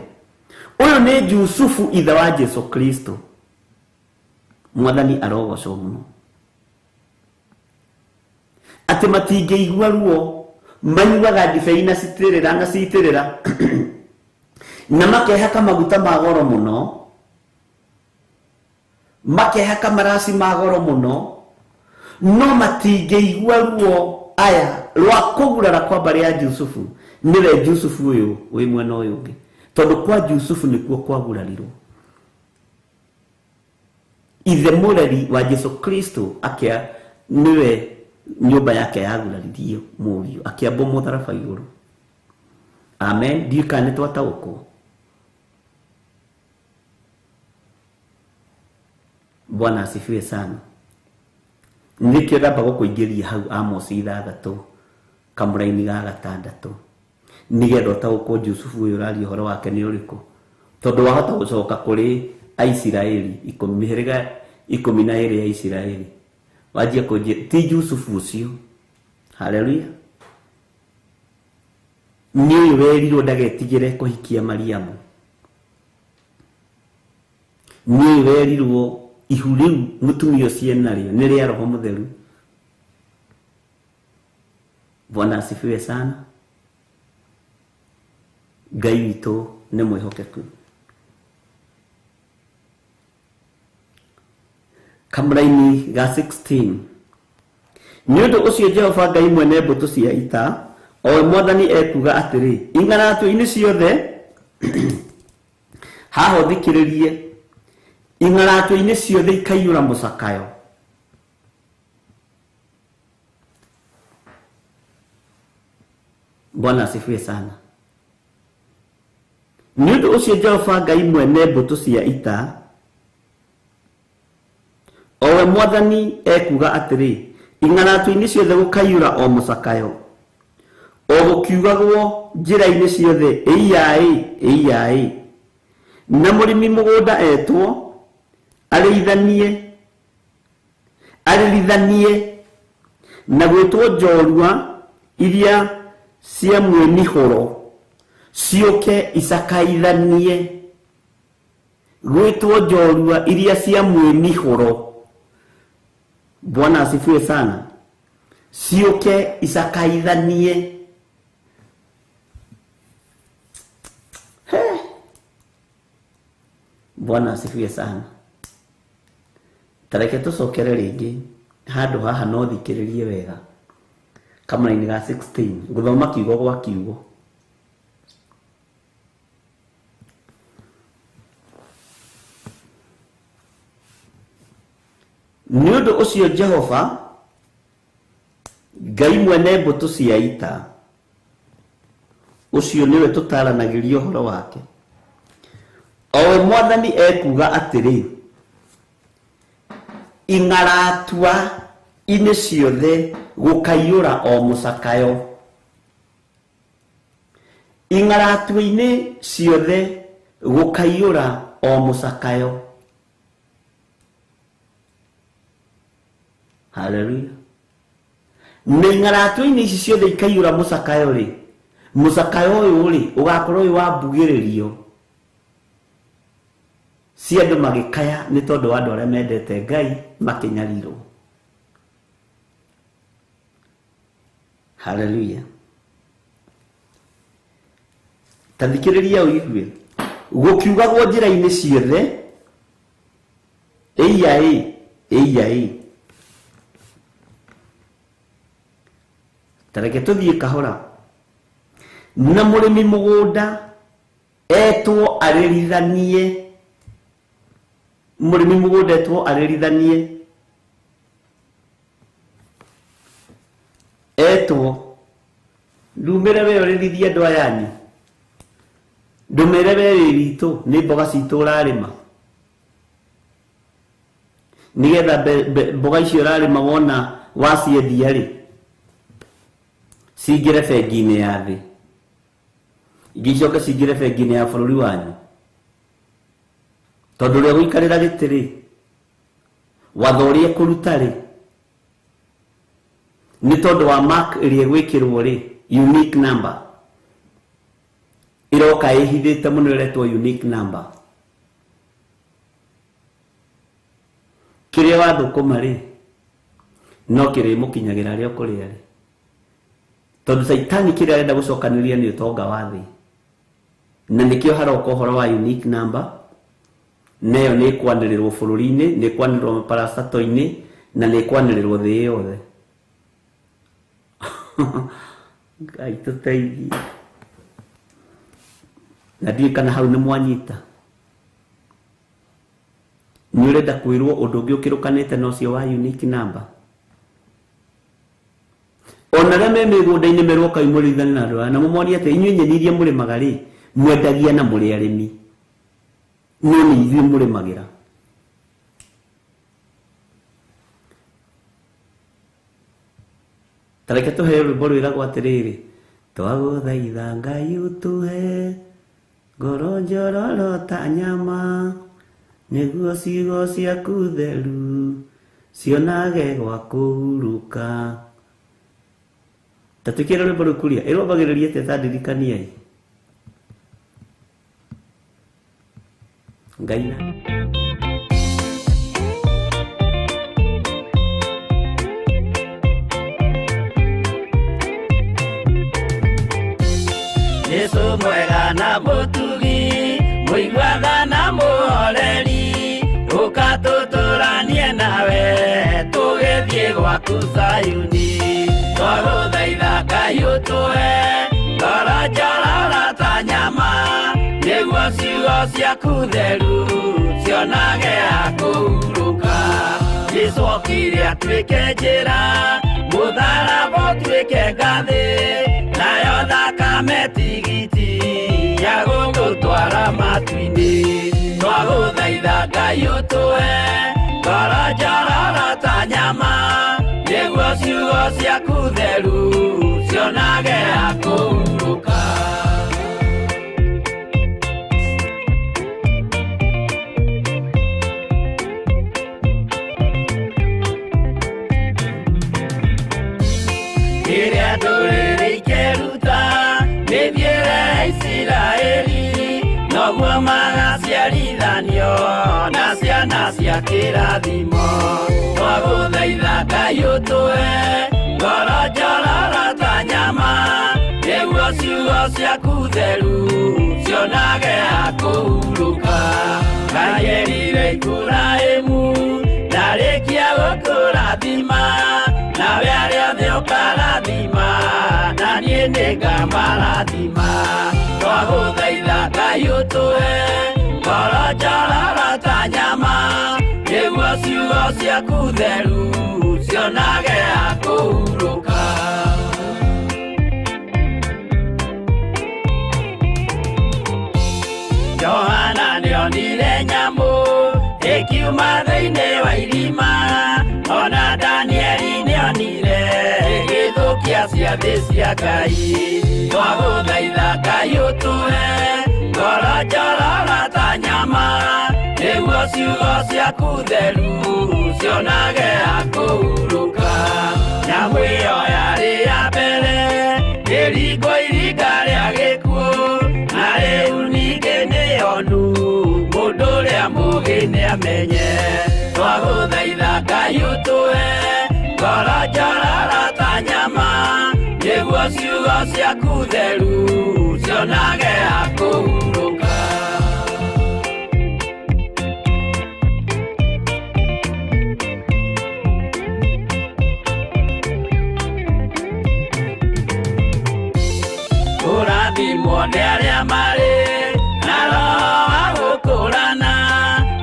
Ũyũ nĩ Jusufu ithe wa Jesu Kristo. Mwathani arogocwo mũno. Atĩ matingĩigua ruo, manyuaga ndibei na citĩrĩra na citĩrĩra na makehaka maguta ma goro mũno, makehaka maraci ma goro mũno, no matingĩigua ruo aya rwa kũgurara kwa mbarĩ ya Jusufu. Nĩwe Jusufu ũyũ wĩ mwena ũyũ ũngĩ, tondũ kwa Jusufu nĩkuo kwagurarirwo. Ithe mũreri wa Jesu Kristo akĩa nĩwe nyũmba yake yaguraririo mũriũ akĩambwo mũtharaba igũrũ. Amen. Ndiũĩ kana nĩ twataũkwo. Bwana asifiwe sana. Nĩkĩo ndamba gũkũingĩria hau Amosi 6 kamũraini ga 6, nĩgetha ũtaũkwo Jusufu ũyũ ũraria ũhoro wake nĩ ũrĩkũ, tondũ wahota gũcoka kũrĩ Aisiraeli mĩhĩrĩga 12 ya Isiraeli, wanjie kũnjia ti Jusufu ũcio. Haleluya. Nĩ ũyũ werirwo ndagetigĩre kũhikia Mariamu, nĩ ũyũ werirwo ihu rĩu mũtumia ũcio enarĩo nĩ rĩa Roho Mũtheru. Bwana asifiwe sana. Ngai witũ nĩ mwĩhokeku. Kamũraini ga 16, nĩ ũndũ ũcio Jehova Ngai mwene mbũtũ cia ita, o we Mwathani ekuuga atĩrĩ, ing'aratũ-inĩ ciothe haha ũthikĩrĩrie, ing'aratũ-inĩ ciothe ikaiyũra mũcakayo. Bwana asifiwe sana. Nĩ ũndũ ũcio Jehova Ngai mwene mbũtũ cia ita, o we Mwathani ekuuga atĩrĩ, ing'aratũ-inĩ ciothe gũkaiyũra o mũcakayo, o gũkiugagwo njĩra-inĩ ciothe, ĩiyaĩ ĩiyaĩ. Na mũrĩmi mũgũnda etwo arĩrithanie na gwĩtwo njorua iria cia mwĩmihũro ciũke icakaithanie, gwĩtwo njorua iria cia mwĩmihũro. Bwana asifiwe sana. Ciũke icakaithanie. Bwana asifiwe sana. Tareke tũcokere rĩngĩ handũ haha no thikĩrĩrie wega. Kamũraini ga 16, ngũthoma kiugo gwa kiugo. Nĩ ũndũ ũcio Jehova Ngai mwene mbũtũ cia ita, ũcio nĩwe tũtaranagĩria ũhoro wake, Owe mwathani ekuga atĩrĩ, ing'aratua inĩ ciothe gũkaiyũra o mũcakayo. Ing'aratua-inĩ ciothe gũkaiyũra o mũcakayo. Haleluya. Na ing'aratua-inĩ ici ciothe ikaiyũra mũcakayo rĩ, mũcakayo ũyũ rĩ ũgakorwo wĩ wa mbugĩrĩrio cia andũ magĩkaya nĩ tondũ wa andũ arĩa mendete Ngai makĩnyarirwo. Haleluya. Ta thikĩrĩria ũigue, gũkiugagwo njĩra-inĩ ciothe, ĩiya ĩ, ĩiya ĩ. Ta reke tũthiĩ kahora. Na mũrĩmi mũgũnda etwo arĩrithanie, mũrĩmi mũgũnda etwo arĩrithanie, etwo ndumĩre we ũrĩrithie andũ aya anyu, ndũmĩre we wĩ witũ nĩ mboga citũ ũrarĩma, nĩgetha mboga icio ũrarĩma wona waciendia rĩ cingĩre bengi-inĩ ya thĩ, ingĩ icoke cingĩre bengi-inĩ ya bũrũri wanyu, tondũ ũrĩa gũikarĩra gĩtĩ rĩ, watho ũrĩa ekũruta rĩ, nĩ tondũ wa mark ĩrĩa ĩgwĩkĩrwo rĩ, unique number ĩroka ĩhithĩte mũno ĩretwo unique number. Kĩrĩa wathũkũma rĩ, no kĩrĩmũkinyagĩra arĩa ũkũrĩa rĩ, tondũ Caitani kĩrĩa arenda gũcokanĩrĩria nĩ ũtonga wa thĩ, na nĩkĩo haroka ũhoro wa unique number, nayo nĩ ĩkwanĩrĩrwo bũrũri-inĩ, nĩ ĩkwanĩrĩrwo maparacato-inĩ, na nĩ ĩkwanĩrĩrwo thĩ yothe. Ngai tũteithie. Na ndiũĩ kana hau nĩ mwanyita. Nĩ ũrenda kwĩrwo ũndũ ũngĩ ũkĩrũkanĩte na ũcio wa unique number. Ona arĩa me mĩgũnda-inĩ merwo kai mũrĩithanie na andũ aya, na mũmonie atĩ inyuĩ nyeni iria mũrĩmaga rĩ, mwendagia na mũrĩ arĩmi, no nĩ ithuĩ mũrĩmagĩra. Ta reke tũheo rwĩmbo rwĩragwo atĩrĩrĩ, twagũthaitha Ngai ũtũhe ngoro njororo ta nyama, nĩguo ciugo ciaku theru cionage gwa kũhurũka. Ta twĩkĩre rwĩmbo rũu kuria, ĩrwambagĩrĩria atĩa ta ndirikaniai. Ngai na Jesu mwega na mũtugi, mũiguaga na mũhoreri, ũka tũtũranie nawe tũgĩthiĩ gwaku Zayuni. Twagũthaitha Ngai ũtũhe ngoro njororo ta nyama, nĩguo ciugo ciaku theru cionage ha kũhurũka. Jesu okire atuĩke njĩra, mũtharaba ũtuĩke ngathĩ, nayo thakame tigiti ya gũgũtwara matu-inĩ. Twagũthaitha Ngai ũtũhe ngoro njororo ta nyama, nĩguo ciugo ciaku theru cionage ha kũhurũka. Rĩrĩa ndũrĩrĩ ikeruta mĩthiĩre ya Isiraeli, noguo magaciarithanio na ciana cia kĩrathimo. Twagũthaitha Ngai ũtũhe ngoro njororo ta nyama, nĩguo ciugo ciaku theru cionage ha kũhurũka. Ngai erire Iburahĩmu ndarĩkia gũkũrathima, nawe arĩa othe ũkarathima, na niĩ nĩngamarathima. Twagũthaitha Ngai ũtũhe ngoro njororo ta nyama, nĩguo ciugo ciaku theru cionage ha kũhurũka. Johana nĩonanirie Nĩonire nyamũ ĩkiuma thĩinĩ wa irima, ona Danieli nĩonire ĩgĩthũkia ciathĩ cia Ngai. Twagũthaitha Ngai ũtũhe ngoro njororo ta nyama, nĩguo ciugo ciaku theru cionage ha kũhurũka. Nyamũ ĩyo yarĩ ya mbere ĩringwo iringa rĩa gĩkuũ, na rĩu ningĩ nĩyonu mũndũ ũrĩa mũũgĩ nĩamenye. Twagũthaitha Ngai ũtũhe ngoro njororo ta nyama, nĩguo ciugo ciaku theru cionage ha kũhurũka. Kũrathimwo nĩ arĩa marĩ na roho wa gũkũũrana,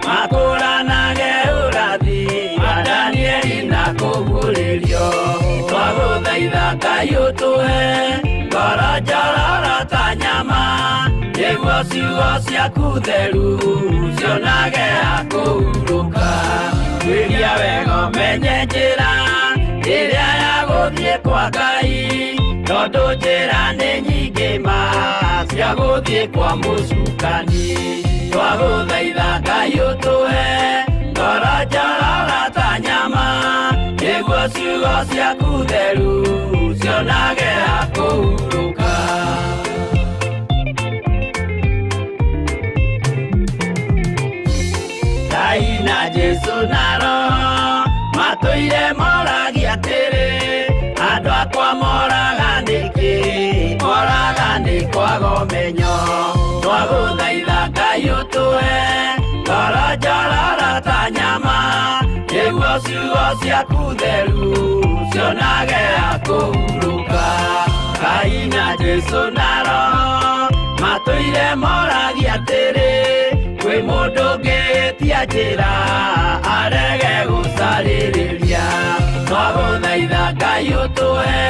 makũũranage ũrathi wa Danieli na kũguũrĩrio. Twagũthaitha Ngai ũtũhe ngoro njororo ta nyama, nĩguo ciugo ciaku theru cionage ha kũhurũka. Tuĩria wega ũmenye njĩra ĩrĩa ya gũthiĩ kwa Ngai, tondũ njĩra nĩ nyingĩ ma cia gũthiĩ kwa mũcukani. Twagũthaitha Ngai ũtũhe ngoro njororo ta nyama, nĩguo ciugo ciaku theru cionage ha kũhurũka. Ngai na Jesũ na Roho matũire moragia atĩrĩ, andũ akwa moraga nĩkĩ? Moraga nĩ kwaga ũmenyo. Twagũthaitha Ngai ũtũhe ngoro njororo ta nyama, nĩguo ciugo ciaku theru cionage ha kũhurũka. Ngai na Jesũ na Roho matũire moragia atĩrĩ, kwĩ mũndũ ũngĩtia njĩra arege gũcarĩrĩria. Twagũthaitha Ngai ũtũhe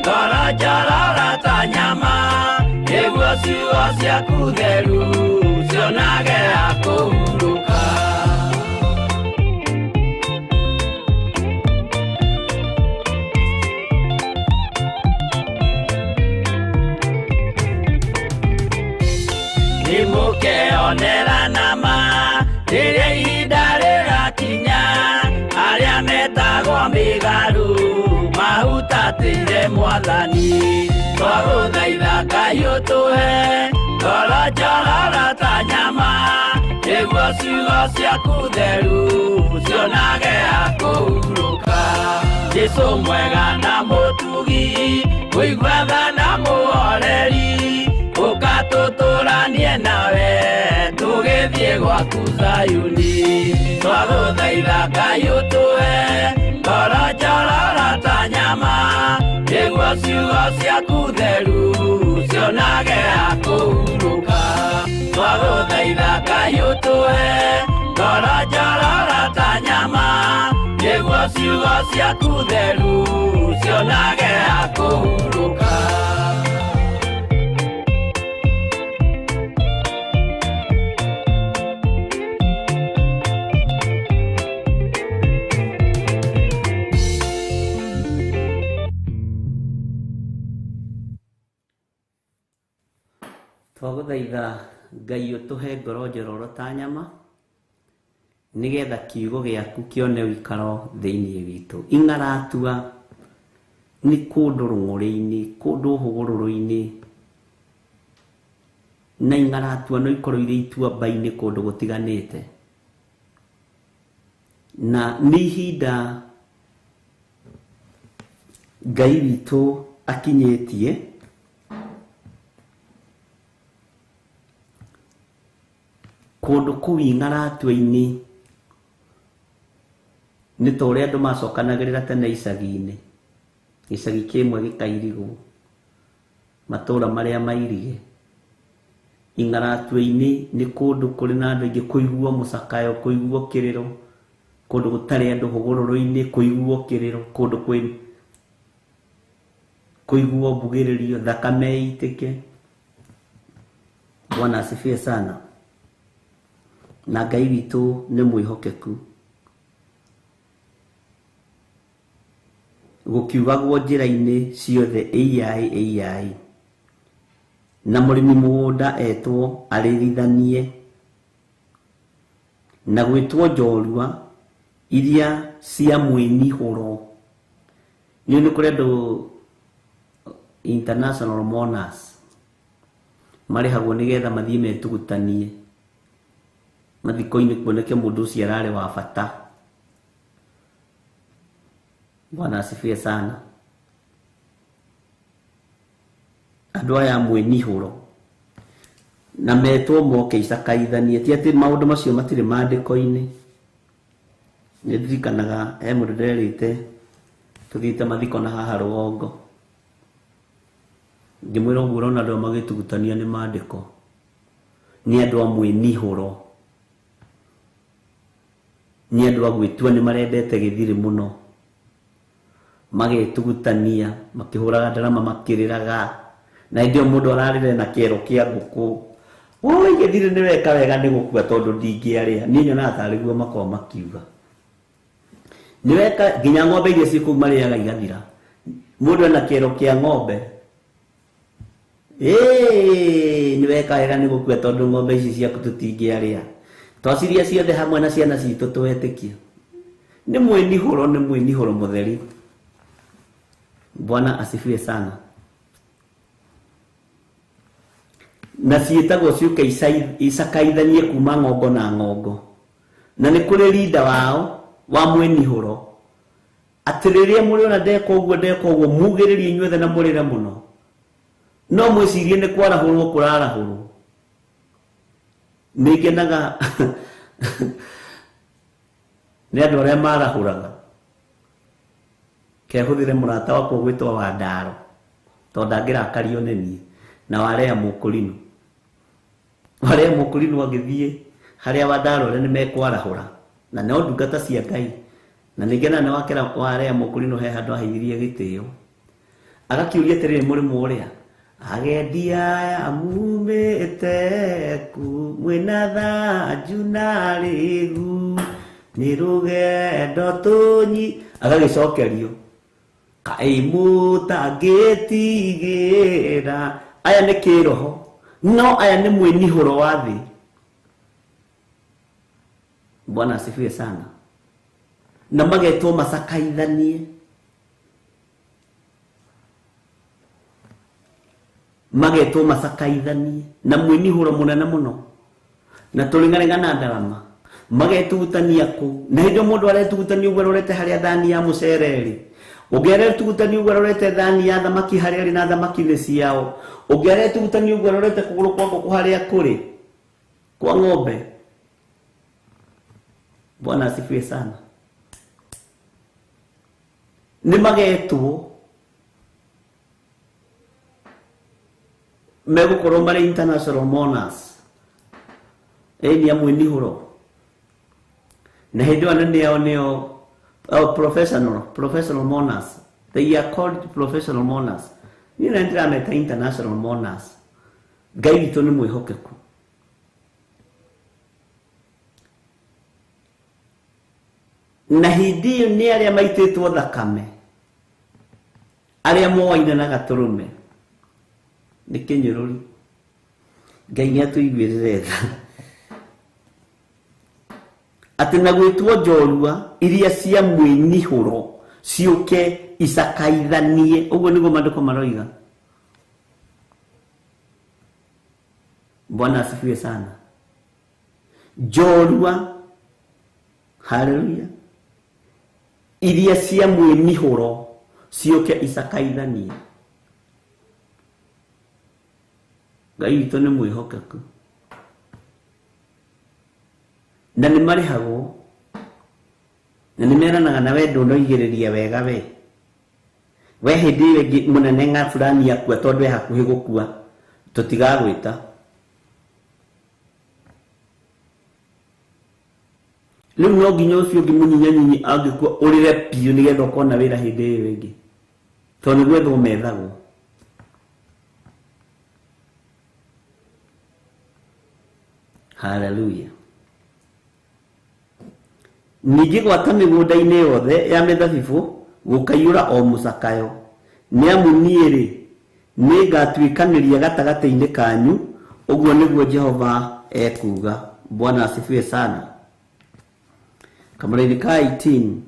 ngoro njororo ta nyama, nĩguo ciugo ciaku theru cionage ha kũhurũka. Nĩmũkeonera nama rĩrĩa ihinda rĩgakinya, arĩa metagwo mĩgarũ mahutatĩire Mwathani. Twagũthaitha Ngai ũtũhe ngoro njororo ta nyama, nĩguo ciugo ciaku theru cionage ha kũhurũka. Jesũ mwega na mũtugi, mũigua tha na mũhoreri, ũka tũtũranie nawe tũgĩthiĩ gwaku Zayuni. Twagũthaitha Ngai ũtũhe ngoro njororo ta nyama, nĩguo ciugo ciaku theru cionage ha kũhurũka. Twagũthaitha Ngai ũtũhe ngoro njororo ta nyama, nĩguo ciugo ciaku theru cionage ha kũhurũka. Twagũthaitha Ngai ũtũhe ngoro njororo ta nyama, nĩgetha kiugo gĩaku kĩone ũikaro thĩinĩ witũ. Ing'aratua nĩ kũndũ rũng'ũrĩ-inĩ, kũndũ hũgũrũrũ-inĩ, na ing'aratua no ikorwo irĩ ituamba-inĩ kũndũ gũtiganĩte. Na nĩ ihinda Ngai witũ akinyĩtie kũndũ kũu ing'aratua-inĩ nĩ ta ũrĩa andũ macokanagĩrĩra tene icagi-inĩ, gĩcagi kĩmwe gĩkairigwo, matũũra marĩa mairige. Ing'aratua-inĩ nĩ kũndũ kũrĩ na andũ aingĩ, kũiguo mũcakayo, kũiguo kĩrĩro, kũndũ gũtarĩ andũ hũgũrũrũ-inĩ, kũiguo kĩrĩro, kũndũ kwĩ kũiguo mbugĩrĩrio, thakame ĩitĩke. Bwana asifiwe sana. Na Ngai witũ nĩ mwĩhokeku. Gũkiugagwo njĩra-inĩ ciothe ĩiai ĩiai. Na mũrĩmi mũgũnda etwo arĩrithanie. Na gwĩtwo njorua iria cia mwĩnihũro. Nĩ nĩ kũrĩ andũ international mourners marĩhagwo nĩgetha mathiĩ metugutanie mathiko-inĩ kuoneke mũndũ ũcio ararĩ wa bata. Bwana asifiwe sana. Andũ aya mwĩnihũro na metwo moke icakaithanie, ti atĩ maũndũ macio matirĩ maandĩko-inĩ. Nĩ ndirikanaga he mũndũ nderĩte tũthiĩte mathiko na haha rũgongo, ngĩmwĩra ũguo ũrona andũ aya magĩtugutania nĩ maandĩko, nĩ andũ a mwĩnihũro, nĩ andũ a gwĩtua nĩ marendete gĩthirĩ mũno, magetugutania makĩhũraga ndarama makĩrĩraga, na hĩndĩ ĩyo mũndũ ararĩre na kĩero kĩa ngũkũ, oi gĩthirĩ nĩ weka wega nĩ gũkua tondũ ndingĩarĩa. Niĩ nyonaga tarĩ guo makoragwo makiuga nĩ weka, nginya ng'ombe iria ciĩ kũu marĩaga igathira. Mũndũ ena kĩero kĩa ng'ombe, nĩ weka wega nĩ gũkua tondũ ng'ombe ici ciaku tũtingĩarĩa, twaciria ciothe hamwe na ciana citũ twetĩkia. Nĩ mwĩnihũro, nĩ mwĩnihũro mũtheri. Bwana asifiwe sana. Na ciĩtagwo ciũke icakaithanie kuma ng'ongo na ng'ongo. Na nĩ kũrĩ rinda wao wa mwĩnihũro, atĩ rĩrĩa mũrĩona ndeka ũguo ndeka ũguo, mugĩrĩrie inyuothe na mũrĩre mũno, no mwĩcirie nĩ kwarahũrwo kũrarahũrwo. Nĩ ngenaga nĩ andũ arĩa marahũraga. Kehũthĩre mũrata wakwa ũgwĩtwo Wandaro, tondũ ndangĩrakario nĩ niĩ, na Warea Mũkũrinũ. Warea Mũkũrinũ agĩthiĩ harĩa Wandaro arĩa nĩ mekwarahũra, na no ndungata cia Ngai. Na nĩ ngenaga nĩ wakera Warea Mũkũrinũ he handũ aheithirie gĩtĩo, agakĩũria atĩrĩrĩ, mũrĩmũ ũrĩa agendi aya mumĩte ku mwĩna thanju na rĩgu nĩ rũgendo tũnyi, agagĩcokerio kaĩ mũtangĩtigĩra. Aya nĩ kĩroho, no aya nĩ mwĩnihũro wa thĩ. Bwana asifiwe sana. Na magetwo macakaithanie, magetwo macakaithanie na mwĩnihũro mũnene mũno, na tũrĩng'arĩng'a na ndarama, magetugutania kũu. Na hĩndĩ ĩyo mũndũ aretugutania ũguo arorete harĩa thani ya mũcere ĩrĩ, ũngĩ aretugutania ũguo arorete thani ya thamaki harĩa ĩrĩ na thamaki nĩ ciao, ũngĩ aretugutania ũguo arorete kũgũrũ kwa ngũkũ harĩa kũrĩ kwa ng'ombe. Bwana asifiwe sana. Nĩ magetwo megũkorwo marĩ international mourners, ĩni a mwĩnihũro, na hĩndĩ ĩyo anene ao nĩo professional mourners. They are called professional mourners. Niĩ na ndĩrameta international mourners. Ngai witũ nĩ mwĩhokeku. Na hĩndĩ ĩyo nĩ arĩa maitĩtwo thakame, arĩa moaine na gatũrũme, nĩ kĩnyũrũri. Ngai nĩ atũiguĩrĩre tha. Atĩ na gwĩtwo njorua iria cia mwĩnihũro ciũke icakaithanie, ũguo nĩguo maandĩko maroiga. Bwana asifiwe sana. Njorua, haleluya, iria cia mwĩnihũro ciũke icakaithanie. Ngai witũ nĩ mwĩhokeku, na nĩ marĩhagwo, na nĩ meranaga na we ndũnoigĩrĩria wega we. We hĩndĩ ĩyo ĩngĩ mũnene ng'a fulani akua tondũ e hakuhĩ gũkua, tũtigagwĩta. Rĩu no nginya ũcio ũngĩ mũnyinyanyinyi angĩkua ũrĩre biũ nĩgetha ũkona wĩra hĩndĩ ĩyo ĩngĩ, tondũ nĩ gwethwo methagwo. Hallelujah. Ningĩ gwata mĩgũnda-inĩ yothe ya mĩthabibũ gũkaiyũra o mũcakayo. Nĩ amu niĩ-rĩ, nĩngatuĩkanĩria gatagatĩ-inĩ kanyu, ũguo nĩguo Jehova ekuuga. Bwana asifiwe sana. Kamũraini ka 18.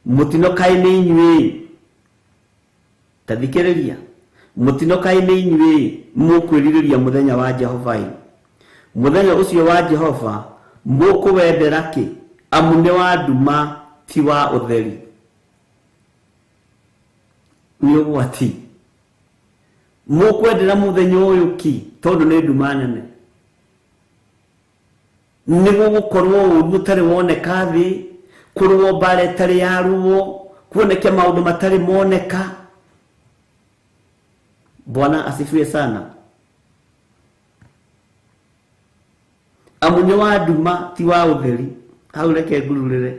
Mũtino kaĩ nĩ inyuĩ, ta thikĩrĩria, mũtino kaĩ nĩ inyuĩ mũkwĩrirĩria mũthenya wa Jehova-ĩ. Mũthenya ũcio wa Jehova mũkũwendera kĩ? Amu nĩ wa nduma ti wa ũtheri. Nĩ ũgwati. Mũkwendera mũthenya ũyũ ki tondũ nĩ nduma nene. Nĩ gũgũkorwo ũũru ũtarĩ woneka thĩ, kũrũo mbara ĩtarĩ yarũo, kuoneke maũndũ matarĩ moneka. Bwana asifiwe sana. Amu nĩ wa nduma ti wa ũtheri. Hau reke ngururĩre.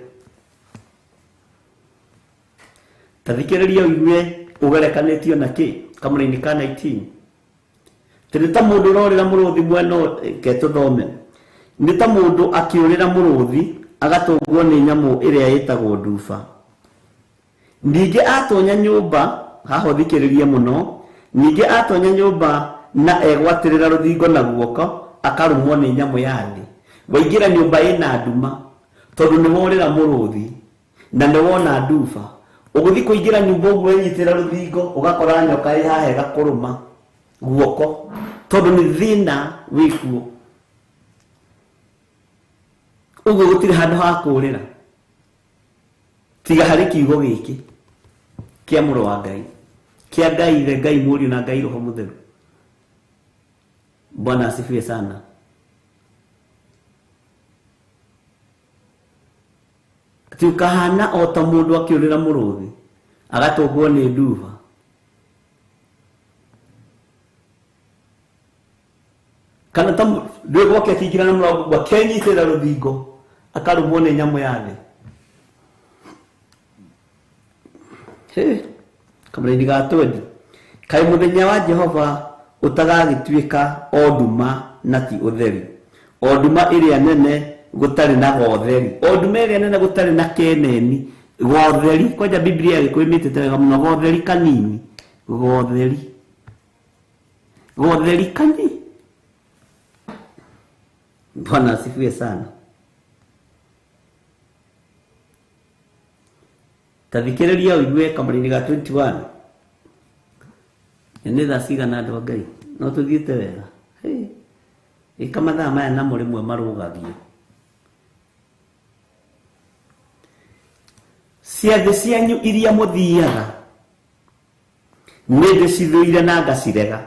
Ta thikĩrĩria ũigue ũgerekanĩtio na kĩ? Kamũraini ka 19. Tĩ nĩ ta mũndũ ũrorĩra mũrũthi mwena ke tũthome. Nĩ ta mũndũ akĩũrĩra mũrũthi agatũngwo nĩ nyamũ ĩrĩa ĩtagwo nduba. Ningĩ atonya nyũmba, haha ũthikĩrĩrie mũno, ningĩ atonya nyũmba na egwatĩrĩra rũthingo na guoko, akarũmwo nĩ nyamũ ya thĩ. Waingĩra nyũmba ĩna nduma, tondũ nĩ worĩra mũrũthi na nĩ wona nduba. Ũgũthiĩ kũingĩra nyũmba ũguo wenyitĩra rũthingo, ũgakora nyoka ĩ haha ĩgakũrũma guoko, tondũ nĩ thĩna wĩkuo. Ũguo gũtirĩ handũ ha kũũrĩra tiga harĩ kiugo gĩkĩ kĩa mũrũ wa Ngai, kĩa Ngai Ithe, Ngai Mũriũ na Ngai Roho Mũtheru. Bwana asifiwe sana. Atĩ ũkahana o ta mũndũ akĩũrĩra mũrũthi agatũngwo nĩ nduba. Kana ta ndũĩ gwake akĩingĩra na mũrango ũguo akenyitĩrĩra rũthingo akarũmwo nĩ nyamũ ya thĩ. Kamũraini ga 20. Kaĩ mũthenya wa Jehova ũtagagĩtuĩka o nduma na ti ũtheri, o nduma ĩrĩa nene gũtarĩ na gotheri, o nduma ĩrĩa nene gũtarĩ na keneni gotheri. Kwanja Biblia Gĩkũyũ ĩmĩtĩte wega mũno, gotheri kanini, gotheri, gotheri kanini. Bwana asifiwe sana. Ta thikĩrĩria ũigue kamũraini ga 21. Nĩ thaa cigana andũ a Ngai? No tũthiĩte wega. Ĩka mathaa maya namo rĩmwe marũgagio. Ciathĩ cianyu iria mũthiaga nĩ ndĩcithũire na ngacirega.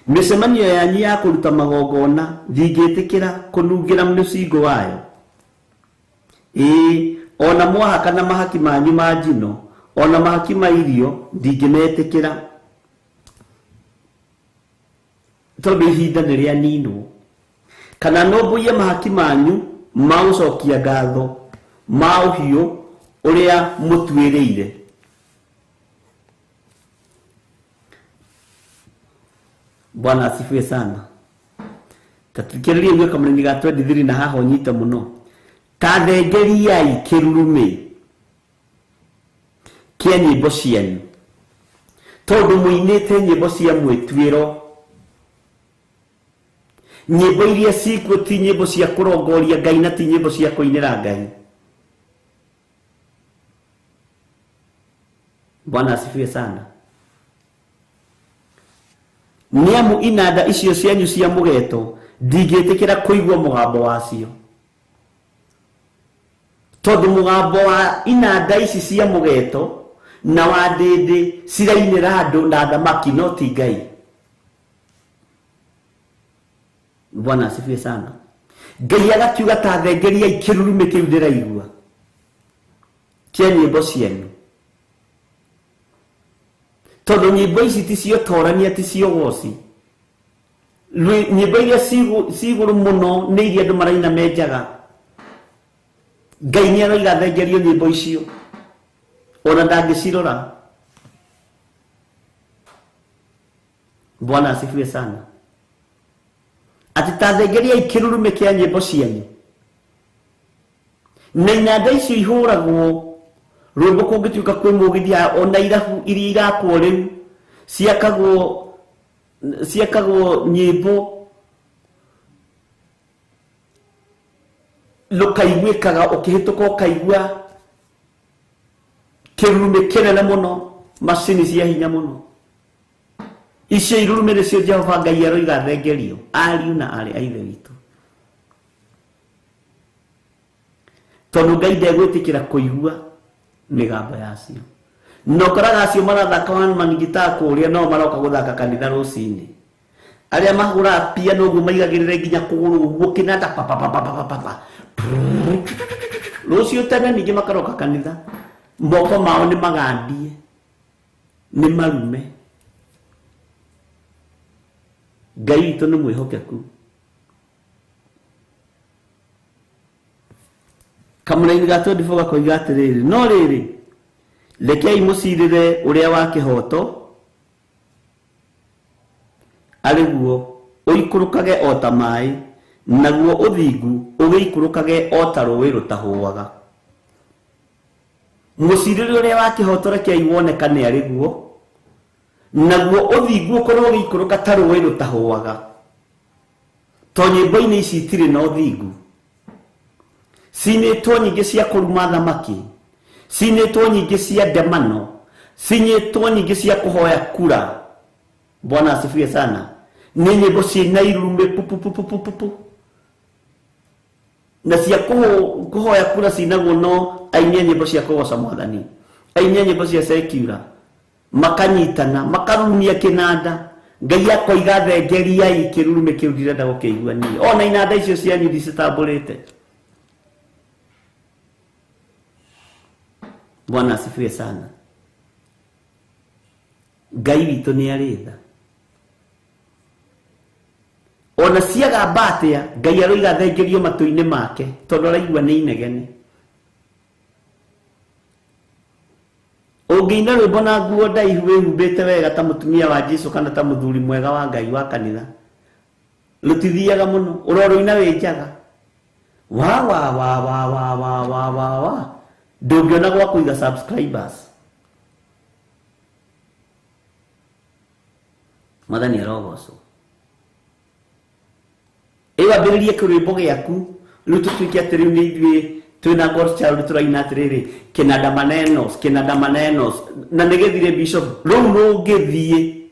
Mĩcemanio yanyu ya kũruta magongona ndingĩtĩkĩra kũnungĩra mũcingo wayo. Ĩĩ, ona mwahaka na mahaki manyu ma njino, ona mahaki ma irio ndingĩmetĩkĩra, tondũ ihinda nĩ rĩaninwo. Kana nũmbũiye mahaki manyu ma gũcokia ngatho ma ũhiũ ũrĩa mũtuĩrĩire. Bwana asifiwe sana. Tathikĩrĩria ũigue kamũraini ga 23 na haha ũnyite mũno. Ta thengeriai kĩrurumĩ kĩa nyĩmbo cianyu, tondũ mũinĩte nyĩmbo cia mwĩtuĩro. Nyĩmbo iria cikuo ti nyĩmbo cia kũrongoria Ngai na ti nyĩmbo cia kũinĩra Ngai. Bwana asifiwe sana. Nĩ amu inanda icio cianyu cia mũgeto ndingĩtĩkĩra kũigua mũgambo wacio, tondũ mũgambo wa inanda ici cia mũgeto na wa ndĩndĩ cirainĩra andũ na thamaki no ti Ngai. Bwana asifiwe sana. Ngai agakiuga ta thengeriai kĩrurumĩ kĩu ndĩraigua kĩa nyĩmbo cianyu, tondũ nyĩmbo ici ti cio torania, ti cio goci. Nyĩmbo iria cigũrũ mũno nĩ iria andũ maraina menjaga. Ngai nĩ aroiga thengerio nyĩmbo icio, ona ndangĩcirora. Bwana asifiwe sana. Atĩ ta thengeriai kĩrurumĩ kĩa nyĩmbo cianyu, Na inanda icio ihũragwo rwĩmbo kũngĩtuĩka kwĩ mũgithi ona irabu iria irakwo rĩu ciakagwo nyĩmbo rũkaiguĩkaga ũkĩhĩtũka ũkaigua kĩrurumĩ kĩnene mũno, macini cia hinya mũno. Icio irurumĩ nĩcio Jehova Ngai aroiga thengerio ariũ na aarĩ a Ithe witũ, tondũ Ngai ndegwĩtĩkĩra kũigua mĩgambo yacio. Na ũkoraga acio marathaka one man guitar kũrĩa no maroka gũthaka kanitha rũcinĩ. Arĩa mahũraga piano ũguo maigagĩrĩre nginya kũgũrũ ũguo kĩnanda pa pa pa pa pa pa pa. Rũciũ tene ningĩ makaroka kanitha, moko mao nĩ magandie, nĩ marume. Ngai witũ nĩ mwĩhokeku. Kamũraini ga 24 gakoiga atĩrĩrĩ, no rĩrĩ, rekei mũcirĩre ũrĩa wa kĩhooto arĩ guo ũikũrũkage o ta maĩ, naguo ũthingu ũgĩikũrũkage o ta rũũĩ rũtahũaga. Mũcirĩre ũrĩa wa kĩhooto rekei wonekane arĩ guo, naguo ũthingu ũkorwo ũgĩikũrũka ta rũũĩ rũtahũaga. To nyĩmbo-inĩ ici itirĩ na ũthingu, cinĩtwo nyingĩ cia kũruma thamaki, cinĩtwo nyingĩ cia ndemano, cinĩtwo nyingĩ cia kũhoya kura. Bwana asifiwe sana. Nĩ nyĩmbo ciĩna irurumĩ pu pu pu pu pu pu pu, na cia kũhoya kura cinagwo no aini a nyĩmbo cia kũgoca Mwathani, aini a nyĩmbo cia secular makanyitana makarumia kĩnanda. Ngai akoiga thengeriai kĩrurumĩ kĩu ndirenda gũkĩigua niĩ, ona inanda icio cianyu ndicitambũrĩte. Bwana asifiwe sana. Ngai witũ nĩ arĩ tha. Ona ciagamba atĩa, Ngai aroiga thengerio matũ-inĩ make tondũ araigua nĩ inegene. Ũngĩina rwĩmbo na nguo ndaihu wĩhumbĩte wega ta mũtumia wa Jesũ kana ta mũthuri mwega wa Ngai wa kanitha, rũtithiaga mũno, ũrorũina wĩ njaga wa wa wa wa wa wa wa wa wa, ndũngĩona gwa kũiga subscribers. Mwathani arogocwo. Ĩ wambĩrĩrie kĩrwĩmbo gĩaku rĩu tũtuĩke atĩ rĩu nĩ ithuĩ twĩna God's child tũraina atĩrĩrĩ kĩnanda manenos, kĩnanda manenos, na nĩ gĩthire bishop rũu rũngĩthiĩ.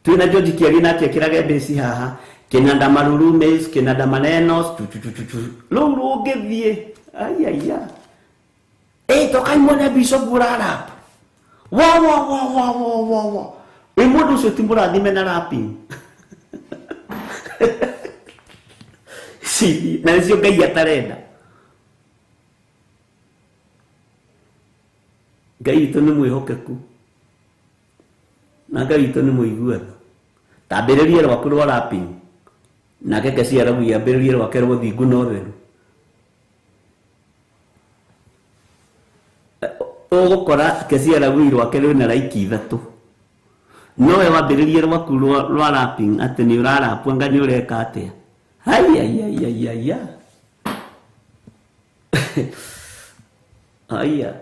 Twĩna George Kĩarie nake ekĩrage mbĩci haha, kĩnanda marurumes, kĩnanda manenos, tu tu tu tu tu, rũu rũngĩthiĩ. Aiya, ĩ tokai muone bishop ũrarap wa wa wa wa wa wa wa. Ĩ mũndũ ũcio ti mũrathime na rapping. Na nĩcio Ngai atarenda. Ngai witũ nĩ mwĩhokeku na Ngai witũ nĩ mũigua tha. Tambĩrĩrie rwaku rwa rapping, nake Kesi arauga ambĩrĩrie rwake rwa ũthingu na ũtheru. Ũgũkora Kesi arauga rwake rwĩna like 3, nowe wambĩrĩrie rwaku rwa rapping atĩ nĩ ũrarapu anga nĩ ũreka atĩa. Haiya haiya haiya haiya.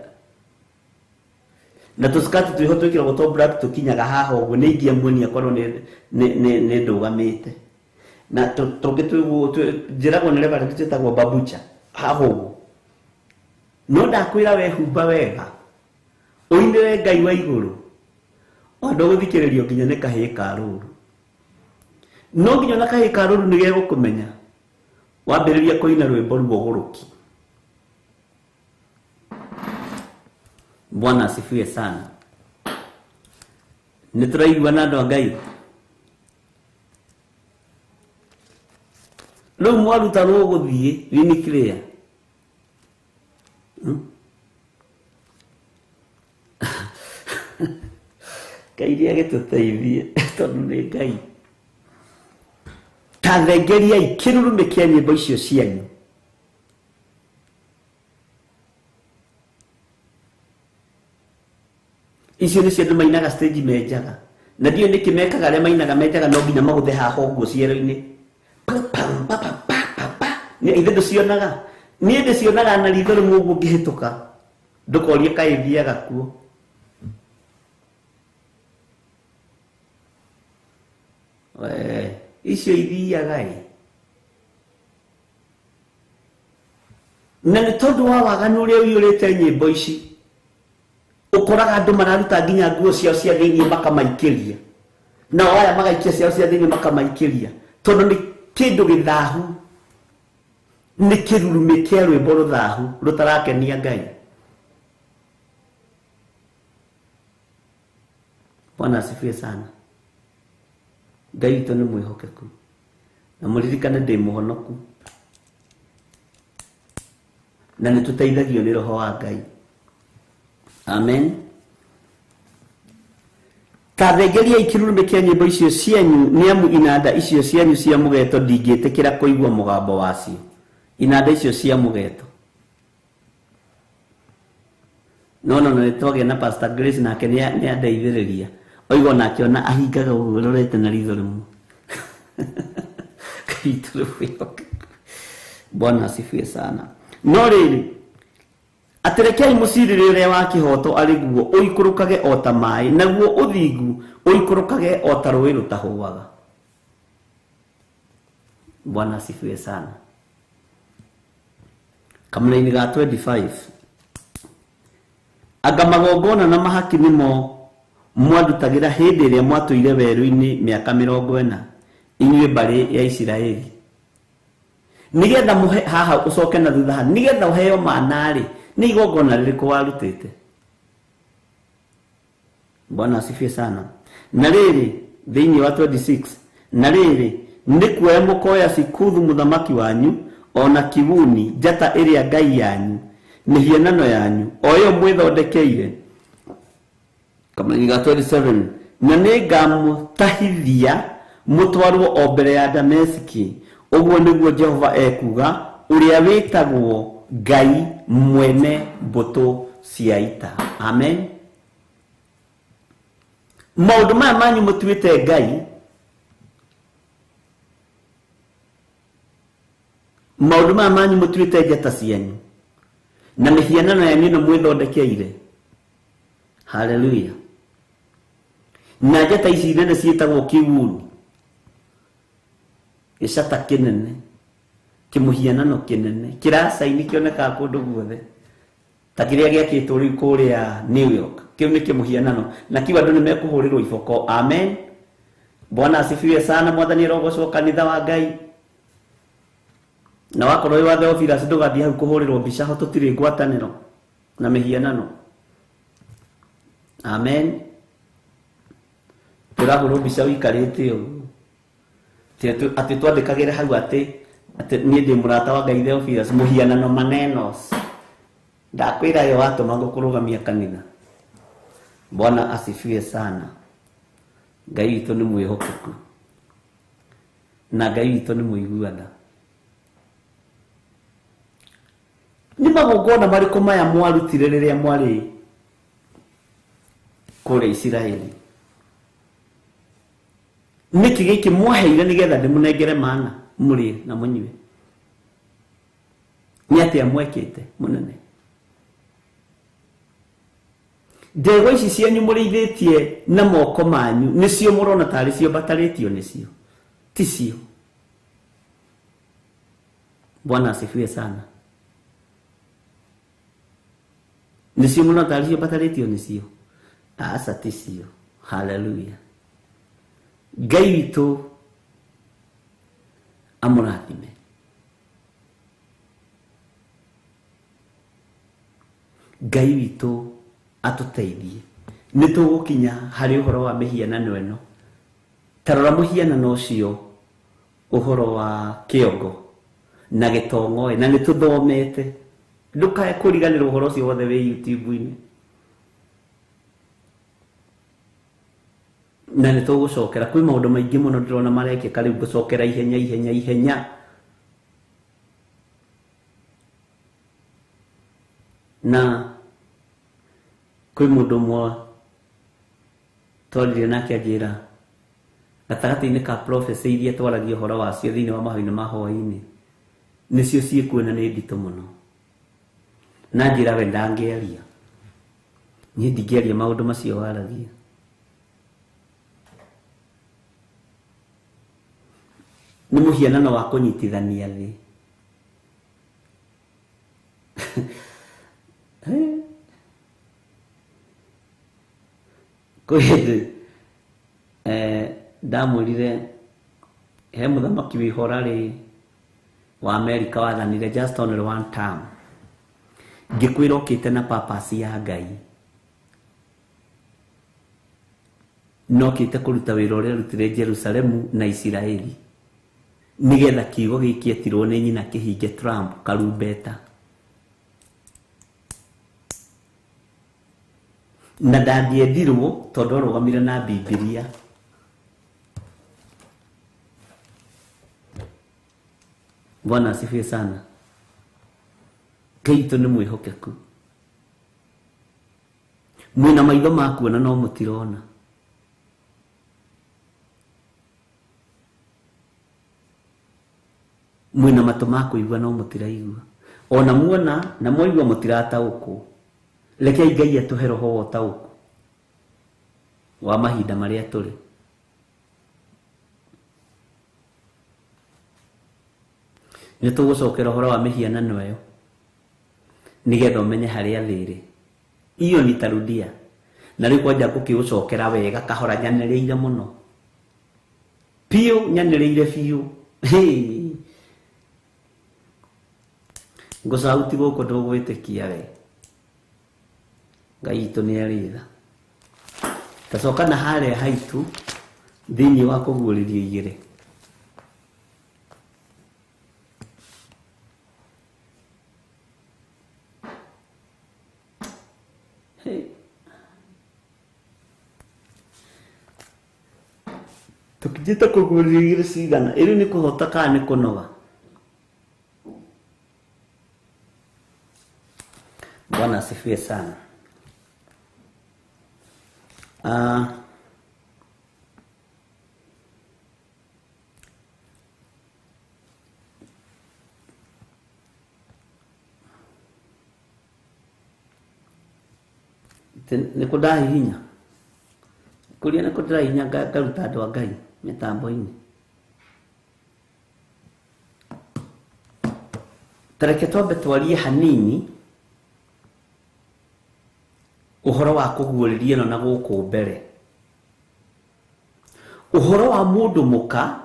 Na tũskati twĩho twĩkĩragwo twa black tũkinyaga haha ũguo, nĩ ingĩamuonia korwo nĩ ndũgamĩte. Na tũngĩ njĩragwo nĩ reverend twĩtagwo babucha haha ũguo. No ndakwĩra wehumba wega, ũinĩre Ngai wa igũrũ, o ndũgũthikĩrĩrio nginya nĩ kahĩĩ ka rũru. No nginya na kahĩĩ ka rũru nĩ gegũkũmenya wambĩrĩria kũina rwĩmbo ruogũrũki. Bwana asifiwe sana. Nĩ tũraiguana andũ a Ngai? Rĩu mwaruta rũgũthiĩ nĩ clear. Ngai nĩ agĩtũteithie tondũ nĩ Ngai. Ta thengeriai kĩrurumĩ kĩa nyĩmbo icio cianyu. Icio nĩcio andũ mainaga stage menjaga. Na ndiũĩ nĩkĩ mekaga arĩa mainaga menjaga no nginya magũthe haha ũguo ciero-inĩ. Pa, pa, pa, pa, pa, pa, pa. Nĩ ithe ndũcionaga. Niĩ ndĩcionaga na ritho rĩmwe ũguo ngĩhĩtũka. Ndũkorie kaĩ thiaga kuo. We, icio ithiaga ĩ. Na nĩ tondũ wa waganu ũrĩa ũiyũrĩte nyĩmbo ici, ũkoraga andũ mararuta nginya nguo ciao cia thĩinĩ makamaikĩria. Nao aya magaikia ciao cia thĩinĩ makamaikĩria. Tondũ nĩ kĩndũ gĩthahu, nĩ kĩrurumĩ kĩa rwĩmbo rũthahu rũtarakenia Ngai. Bwana asifiwe sana. Ngai witũ nĩ mwĩhokeku. Na mũririkane ndĩ mũhonoku. Na nĩ tũteithagio nĩ Roho wa Ngai. Amen. Ta thengeriai kĩrurumĩ kĩa nyĩmbo icio cianyu, nĩ amu inanda icio cianyu cia mũgeto ndingĩtĩkĩra kũigua mũgambo wacio. Inanda icio cia mũgeto. No no nĩ twagĩa na Pastor Grace nake nĩ andeithĩrĩria. Oiga onake ona ahingaga ũguo rorete na ritho rĩmwe. Ngai witũ nĩ mwĩhokeku. Bwana asifiwe sana. No rĩrĩ, atĩrekei mũcirĩre ũrĩa wa kĩhooto arĩ guo ũikũrũkage o ta maĩ, naguo ũthingu ũikũrũkage o ta rũĩ rũtahũaga. Bwana asifiwe sana. Kamũra-inĩ ga 25. Anga magongona na mahaki nĩmo mwandutagĩra hĩndĩ ĩrĩa mwatũire werũ-inĩ mĩaka 40, inyuĩ mbarĩ ya Isiraeli. Nĩgetha mũhe haha ũcoke na thutha haha, nĩgetha ũheo mana-rĩ, nĩ igongona rĩrĩkũ warutĩte? Bwana asifiwe sana. Na rĩrĩ, thĩinĩ wa 26, na rĩrĩ, nĩ kuoya mũkoya Sikuthu mũthamaki wanyu, ona Kibuni, njata ĩrĩa ngai yanyu, mĩhianano yanyu, o ĩyo mwĩthondekeire. Kamũra-inĩ ga 27, na nĩngamũtahithia mũtwarwo o mbere ya Dameski. Ũguo nĩguo Jehova ekuuga, ũrĩa wĩtagwo Ngai mwene mbũtũ cia ita. Amen. Maũndũ maya manyu mũtuĩte Ngai, maũndũ maya manyu mũtuĩte njata cianyu, na mĩhianano yanyu ĩno mwĩthondekeire. Haleluya. Na njata ici nene ciĩtagwo kĩguni, gĩcata kĩnene, kĩmũhianano kĩnene, kĩracaini kĩonekaga kũndũ guothe, ta kĩrĩa gĩakĩtwo rĩu kũrĩa New York. Kĩu nĩ kĩmũhianano, na kĩu andũ nĩmekũhũrĩrwo iboko. Amen. Bwana asifiwe sana. Mwathani arogocwo kanitha wa Ngai. Na wakorwo wĩ wa Theophilus ndũgathiĩ hau kũhũrĩrwo mbica ho, tũtirĩ ngwatanĩro na mĩhianano. Amen. Tũrahũrwo mbica ũikarĩte ũguo, atĩ twandĩkagĩre hau atĩ niĩ ndĩ mũrata wa Ngai Theophilus, mũhianano manenos. Ndakwĩra yo watũma gũkũrũgamia kanitha. Bwana asifiwe sana. Ngai witũ nĩ mwĩhokeku, na Ngai witũ nĩ mũiguana. Nĩ magongona marĩkũ maya mwarutire rĩrĩa mwarĩ kũrĩa Isiraeli? Nĩkĩ gĩkĩ mwaheire nĩgetha ndĩmũnengere mana mũrĩe na mũnyue? Nĩ atĩa mwekĩte mũnene? Ndegwa ici cianyu mũrĩithĩtie na moko manyu nĩcio mũrona tarĩ cio mbatarĩtio nĩcio, ticio. Bwana asifiwe sana. Nĩcio mũrona tarĩ cio mbatarĩtio nĩcio, aca ticio. Haleluya. Ngai witũ amũrathime. Ngai witũ atũteithie. Nĩ tũgũkinya harĩ ũhoro wa mĩhianano ĩno. Ta rora mũhianano ũcio, ũhoro wa kĩongo na gĩtong'oe, na nĩ tũthomete. Ndũkae kũriganĩrwo ũhoro ũcio wothe wĩ YouTube-inĩ. Na nĩ tũgũcokera kwĩ maũndũ maingĩ mũno ndĩrona marekĩka rĩu, ngũcokera ihenya ihenya ihenya. Na kwĩ mũndũ ũmwe twaririe nake anjĩra gatagatĩ-inĩ ka prophecy iria twaragia ũhoro wacio thĩinĩ wa mahoya ma hwaĩ-inĩ, Nĩcio ciĩkuo na nĩ nditũ mũno. Na njĩra we ndangĩaria. Niĩ ndingĩaria maũndũ macio waragia. Nĩ mũhianano wa kũnyitithania thĩ. Kwĩ hĩndĩ ndamwĩrire he mũthamaki wĩ horarĩ wa Amerika wathanire just only one term. Ngĩkwĩra okĩte na purpose ya Ngai. Nokĩte kũruta wĩra ũrĩa arutire Jerusalemu na Isiraeli. Nĩgetha kiugo gĩkĩ etirwo nĩ nyina kĩhinge Trump karumbeta. Na ndangĩendirwo tondũ arũgamire na Bibilia. Bwana asifiwe sana. Ngai witũ nĩ mwĩhokeku. Mwĩna maitho ma kuona no mũtirona. Mwĩna matũ ma kũigua no mũtiraigua. Ona muona na mwaigua mũtirataũkwo. Rekei Ngai atũhe roho wa ũtaũku wa mahinda marĩa tũrĩ. Nĩ tũgũcokera ũhoro wa mĩhianano ĩyo nĩgetha ũmenye harĩa thĩ ĩrĩ. Iyo nitarudia. Na rĩu kwanja ngũkĩũcokera wega kahora nyanĩrĩire mũno. Biũ nyanĩrĩire biũ. Ngũcauti gũkũ ndũgwĩtĩkia we. Ngai witũ nĩ arĩ tha. Tacoka na harĩa haitũ thĩinĩ wa kũguũrĩrio igĩrĩ. Tũkinyĩte kũguũrĩrio igĩrĩ cigana? Ĩrĩ nĩ kũhota kana nĩ kũnoga? Bwana asifiwe sana. Nĩ kũ ndahihinya? Kũrĩa nĩ kũ ndĩrahihinya ngaruta andũ a Ngai mĩtambo-inĩ. Ta reke twambe twarie hanini ũhoro wa kũguũrĩria ĩno na gũkũ mbere. Ũhoro wa mũndũ mũka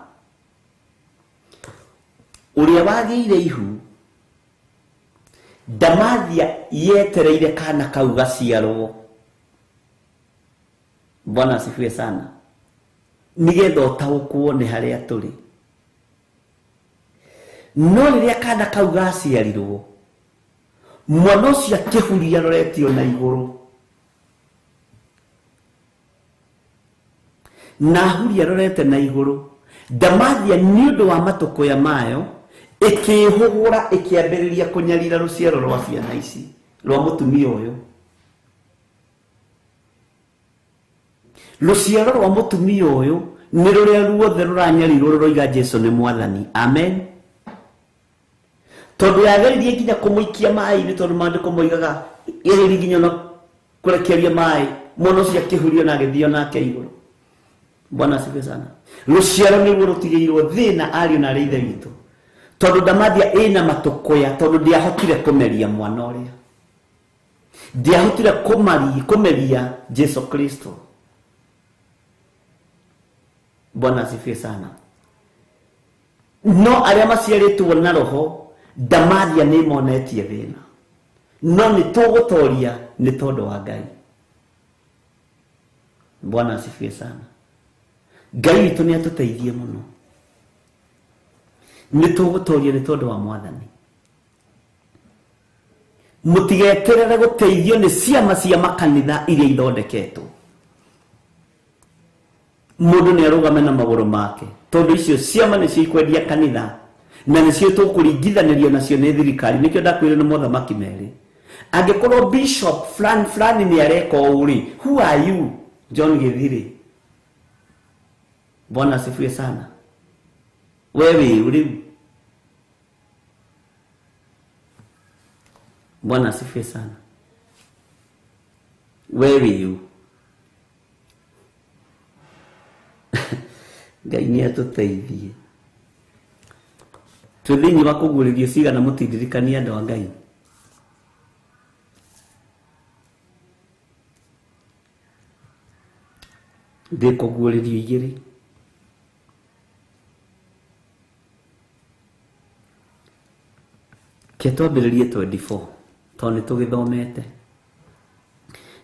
ũrĩa wagĩire ihu ndamathia yetereire kana kau gaciarwo. Bwana asifiwe sana. Nĩgetha ũtaũkwo nĩ harĩa tũrĩ. No rĩrĩa kana kau gaciarirwo, mwana ũcio akĩhuria aroretio na igũrũ. Na ahuria arorete na igũrũ, ndamathia nĩ ũndũ wa matũkũya mayo ĩkĩhũgũra ĩkĩambĩrĩria kũnyarira rũciaro rwa ciana ici rwa mũtumia ũyũ. Rũciaro rwa mũtumia ũyũ nĩ rũrĩa ruothe rũranyarirwo rũroiga Jesu nĩ mwathani. Amen. Tondũ yageririe nginya kũmũikia maĩ-inĩ, tondũ maandĩko moigaga yageririe nginya ona kũrekeria maĩ, mwana ũcio akĩhurio na agĩthiĩ nake igũrũ. Bwana asifiwe sana. Rũciaro nĩruo rũtigĩirwo thĩna ariũ na arĩ ithe witũ. Tondũ ndamathia ĩna matũkũya, tondũ ndĩahotire kũmeria mwana ũrĩa. Ndĩahotire kũmeria Jesu Kristo. Bwana asifiwe sana. No arĩa maciarĩtwo na roho ndamathia nĩ monetie thĩna. No nĩ tũgũtoria nĩ tondũ wa Ngai. Bwana asifiwe sana. Ngai witũ nĩ atũteithie mũno. Nĩ tũgũtoria nĩ tondũ wa mwathani. Mũtigeterere gũteithio nĩ ciama cia makanitha iria ithondeketwo. Mũndũ nĩ arũgame na magũrũ make, tondũ icio ciama nĩcio ikwendia kanitha na nĩcio tũkũringithanĩrio nacio nĩ thirikari. Nĩkĩo ndakwĩrire nĩ mothamaki merĩ. Angĩkorwo bishop fulani fulani nĩ areka ũũ rĩ, who are you John Githiri? Bwana asifiwe sana. Wewe rĩu Bwana asifiwe sana. We wĩ ũ? Ngai nĩ atũteithie. Twĩ thĩinĩ wa kũguũrĩrio cigana mũtindirikania andũ a Ngai. Ndĩ kũguũrĩrio igĩrĩ. Ke twambĩrĩrie 24 tondũ nĩ tũgĩthomete.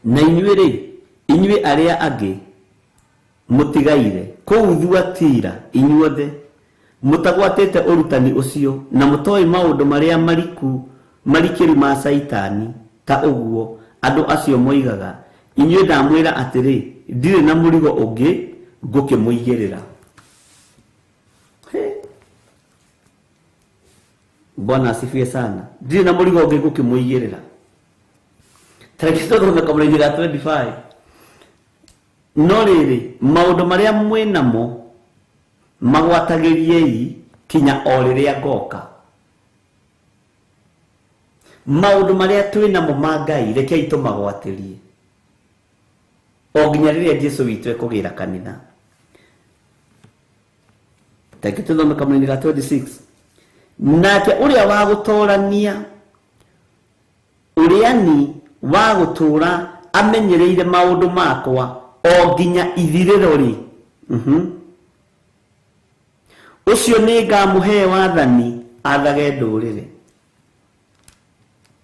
Na inyuĩ rĩ, inyuĩ arĩa angĩ mũtigaire kũu Thuatira inyuothe mũtagwatĩte ũrutani ũcio na mũtoĩ maũndũ marĩa marikĩru ma Caitani ta ũguo andũ acio moigaga, inyuĩ ndamwĩra atĩrĩ, ndirĩ na mũrigo ũngĩ ngũkĩmũigĩrĩra. Bwana asifiwe sana. Ndirĩ na mũrigo ũngĩ ngũkĩmũigĩrĩra. Tareke tũthome kamũraini ga 25. No rĩrĩ, maũndũ marĩa mwĩ namo magwatagĩriei kinya o rĩrĩa ngoka. Maũndũ marĩa twĩ namo ma Ngai rekei tũmagwatĩrie o nginya rĩrĩa Jesũ witũ ekũgĩra kanitha. Tareke tũthome kamũraini ga 26. Nake ũrĩa wa gũtoorania, ũrĩani wa gũtũũra amenyereire maũndũ makwa o nginya ithirĩro rĩ, ũcio nĩ ngamũhe wathani athage ndũrĩrĩ.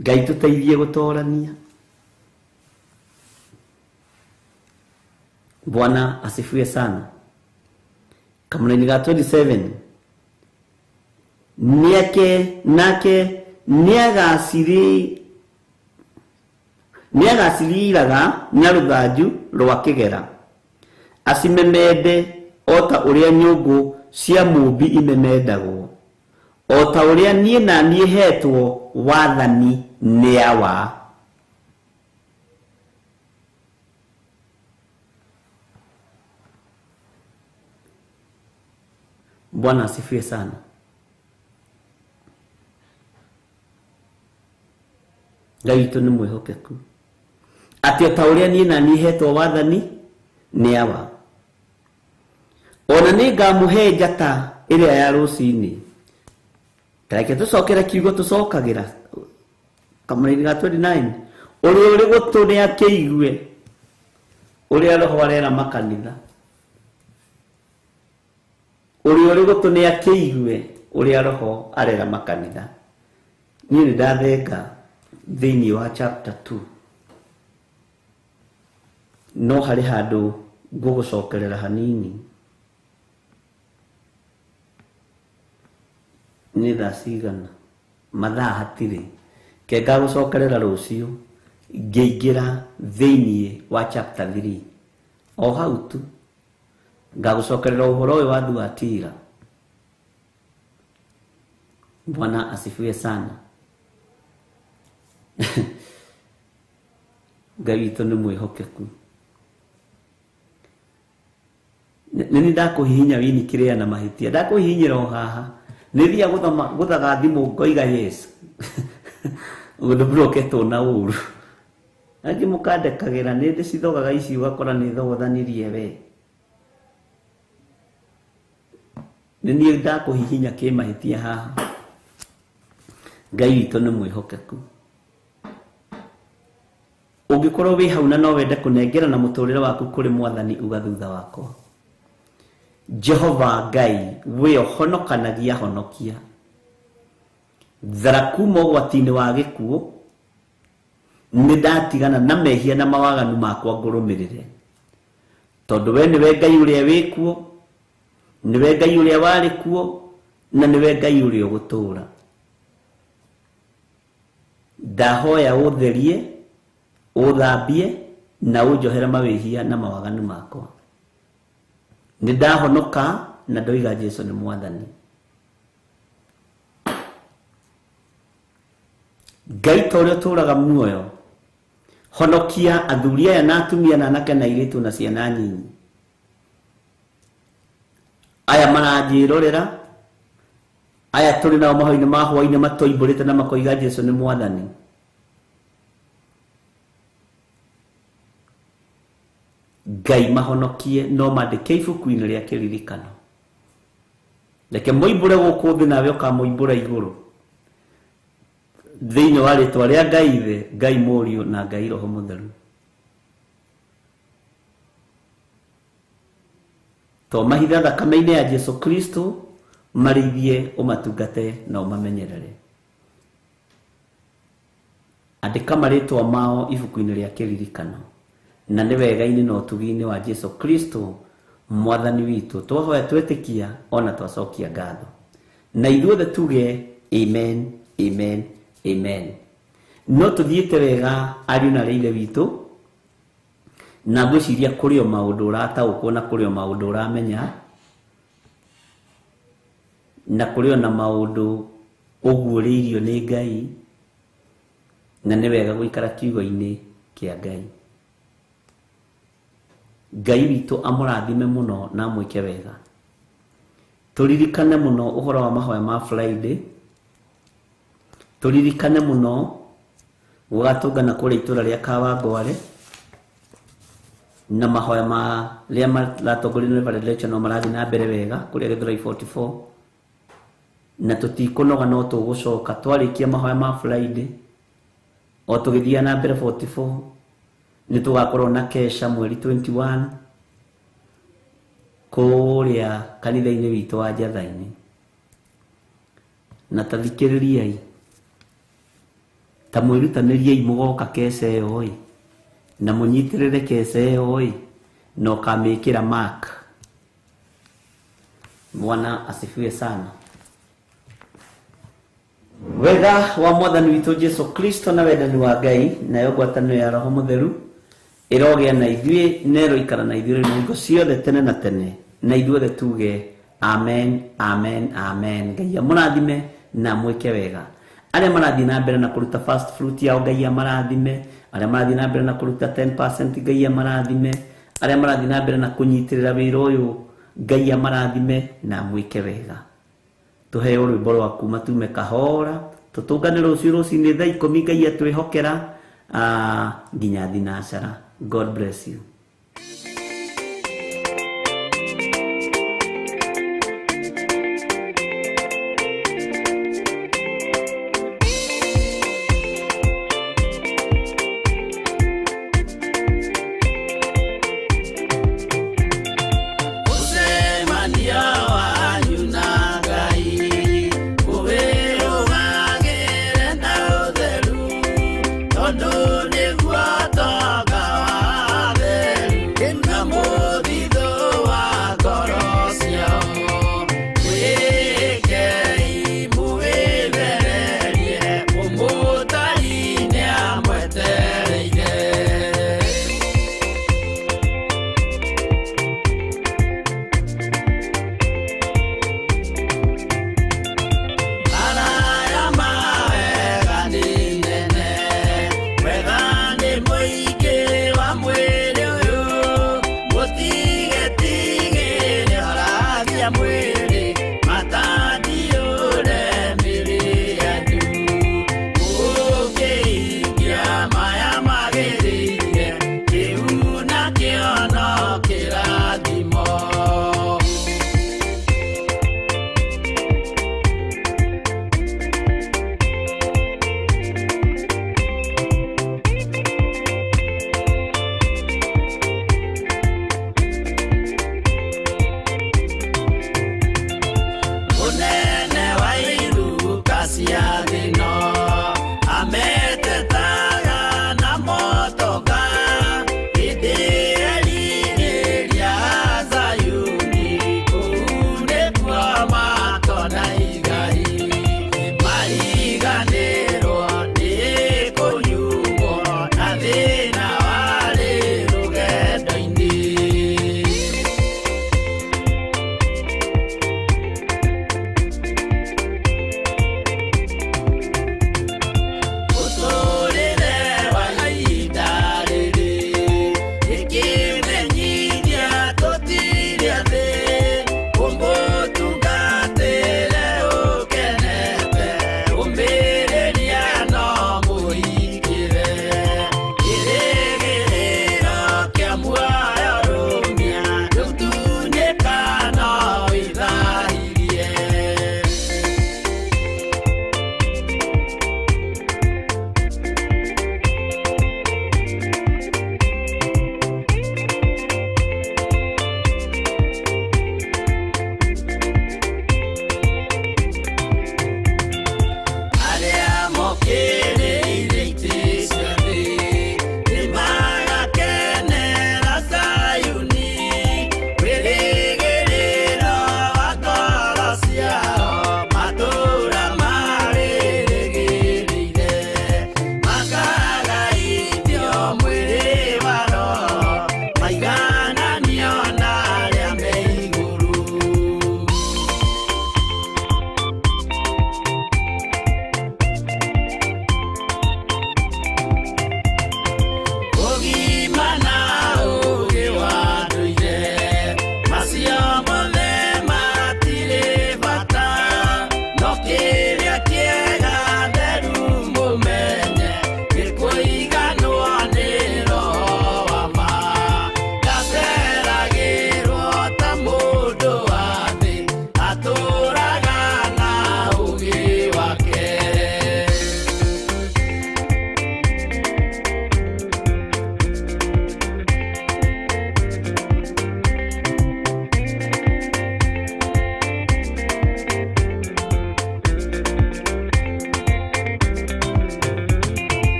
Ngai tũteithie gũtoorania. Bwana asifiwe sana. Kamũraini ga 27. Nĩake nake nĩagaciriraga na rũthanju rwa kĩgera, acimemende o ta ũrĩa nyũngũ cia mũũmbi imemendagwo, o ta ũrĩa niĩ na niĩ hetwo wathani nĩ Awa. Bwana asifiwe sana. Ngai witũ nĩ mwĩhokeku atĩ o ta ũrĩa niĩ na niĩ hetwo wathani nĩ Awa. Ona nĩ ngamũhe njata ĩrĩa ya rũcinĩ. Tareke tũcokere kiugo tũcokagĩra kamũraini ga 29. Ũrĩa ũrĩ gũtũ nĩ akĩigue ũrĩa Roho arera makanitha. Ũrĩa ũrĩ gũtũ nĩ akĩigue ũrĩa Roho arera makanitha. Niĩ nĩ ndathenga thĩinĩ wa chapter 2. No harĩ handũ ngũgũcokerera hanini. Nĩ thaa cigana? Mathaa hatirĩ. Ke ngagũcokerera rũciũ ngĩingĩra thĩinĩ wa chapter 3. O hau tu ngagũcokerera ũhoro ũyũ wa Thuatira. Bwana asifiwe sana. Ngai witũ nĩ mwĩhokeku. Nĩ nĩ ndakũhihinya wini kĩrĩa na mahĩtia. Ndakũhihinyĩra o haha. Nĩ thiaga gũthaga thimũ ngoiga yes. Ũndũ mburoketwo na ũru. Angĩ mũkandekagĩra nĩ ndĩcithogaga ici ũgakora nĩ thogothanirie we. Nĩ niĩ ndakũhihinya kĩmahĩtia haha. Ngai witũ nĩ mwĩhokeku. Ũngĩkorwo wĩ hau na no wende kũnengera na mũtũrĩre waku kũrĩ mwathani uga thutha wakwa. Jehova Ngai we ũhonokanagia honokia. Thara kuma ũgwati-inĩ wa gĩkuũ. Nĩ ndatigana na mehia na mawaganu makwa ngũrũmĩrĩre. Tondũ we nĩwe Ngai ũrĩa wĩ kuo, nĩwe Ngai ũrĩa warĩ kuo, na nĩwe Ngai ũrĩa ũgũtũũra. Ndahoya ũtherie, ũthambie na ũnjohere mawĩhia na mawaganu makwa. Nĩ ndahonoka na ndoiga Jesũ nĩ mwathani. Ngai ta ũrĩa ũtũũraga muoyo, honokia athuri aya na atumia na anake na airĩtu na ciana nyinyi. Aya maranjĩrorera, aya tũrĩ nao mahoinĩ ma hwainĩ matoimbũrĩte na makoiga Jesũ nĩ mwathani. Ngai mahonokie no mandĩke ibuku-inĩ rĩa kĩririkano. Reke moimbũre gũkũ thĩ nawe ũkamoimbũra igũrũ. Thĩinĩ wa rĩtwa rĩa Ngai Ithe, Ngai Mũriũ na Ngai Roho Mũtheru. To mahitha thakame-inĩ ya Jesu Kristo, marĩithie, ũmatungate na ũmamenyerere. Andĩka marĩtwa mao ibuku-inĩ rĩa kĩririkano, na nĩ wega-inĩ na ũtugi-inĩ wa Jesu Kristo mwathani witũ twahoya twetĩkia ona twacokia ngatho, na ithuothe tuge amen, amen, amen. No tũthiĩte wega ariũ na arĩ ithe witũ, na ngwĩciria kũrĩ o maũndũ ũrataũkwo na kũrĩ o maũndũ ũramenya, na kũrĩ o na maũndũ ũguũrĩirio nĩ Ngai, na nĩ wega gũikara kiugo-inĩ kĩa Ngai. Ngai witũ amũrathime mũno na amwĩke wega. Tũririkane mũno ũhoro wa mahoya ma Friday, tũririkane mũno gũgatũngana kũrĩa itũra rĩa Kawangware, na mahoya marĩa maratongorio nĩ Reverend Lecture no marathiĩ na mbere wega kũrĩa Gĩthũrai 44, na tũtikũnoga no tũgũcoka twarĩkia mahoya ma Friday o tũgĩthiĩ na mbere 44 nĩ tũgakorwo na kesha mweri 21 kũrĩa kanitha-inĩ witũ wa Njatha-inĩ. Na tathikĩrĩriai, ta mwĩrutanĩriei mũgoka kesha ĩyo ĩ, na mũnyitĩrĩre kesha ĩyo ĩ, na ũkamĩkĩra mark. Bwana asifiwe sana. Wega wa mwathani witũ Jesu Kristo na wendani wa Ngai nayo ngwatanĩro ya Roho Mũtheru ĩrogĩa na ithuĩ na ĩroikara na ithuĩ rĩu hingo ciothe tene na tene, na ithuothe tuge amen, amen, amen. Ngai amũrathime na amwĩke wega. Arĩa marathiĩ na mbere na kũruta first fruit yao Ngai amarathime, arĩa marathiĩ na mbere na kũruta 10% Ngai amarathime, arĩa marathiĩ na mbere na kũnyitĩrĩra wĩra ũyũ Ngai amarathime na amwĩke wega. Tũheo rwĩmbo rwa kuma tume kahora, tũtũngane rũciũ rũcinĩ thaa 10 Ngai atwĩhokera nginya thinacara. God bless you.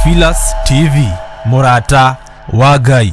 Theophilus TV, mũrata wa Ngai.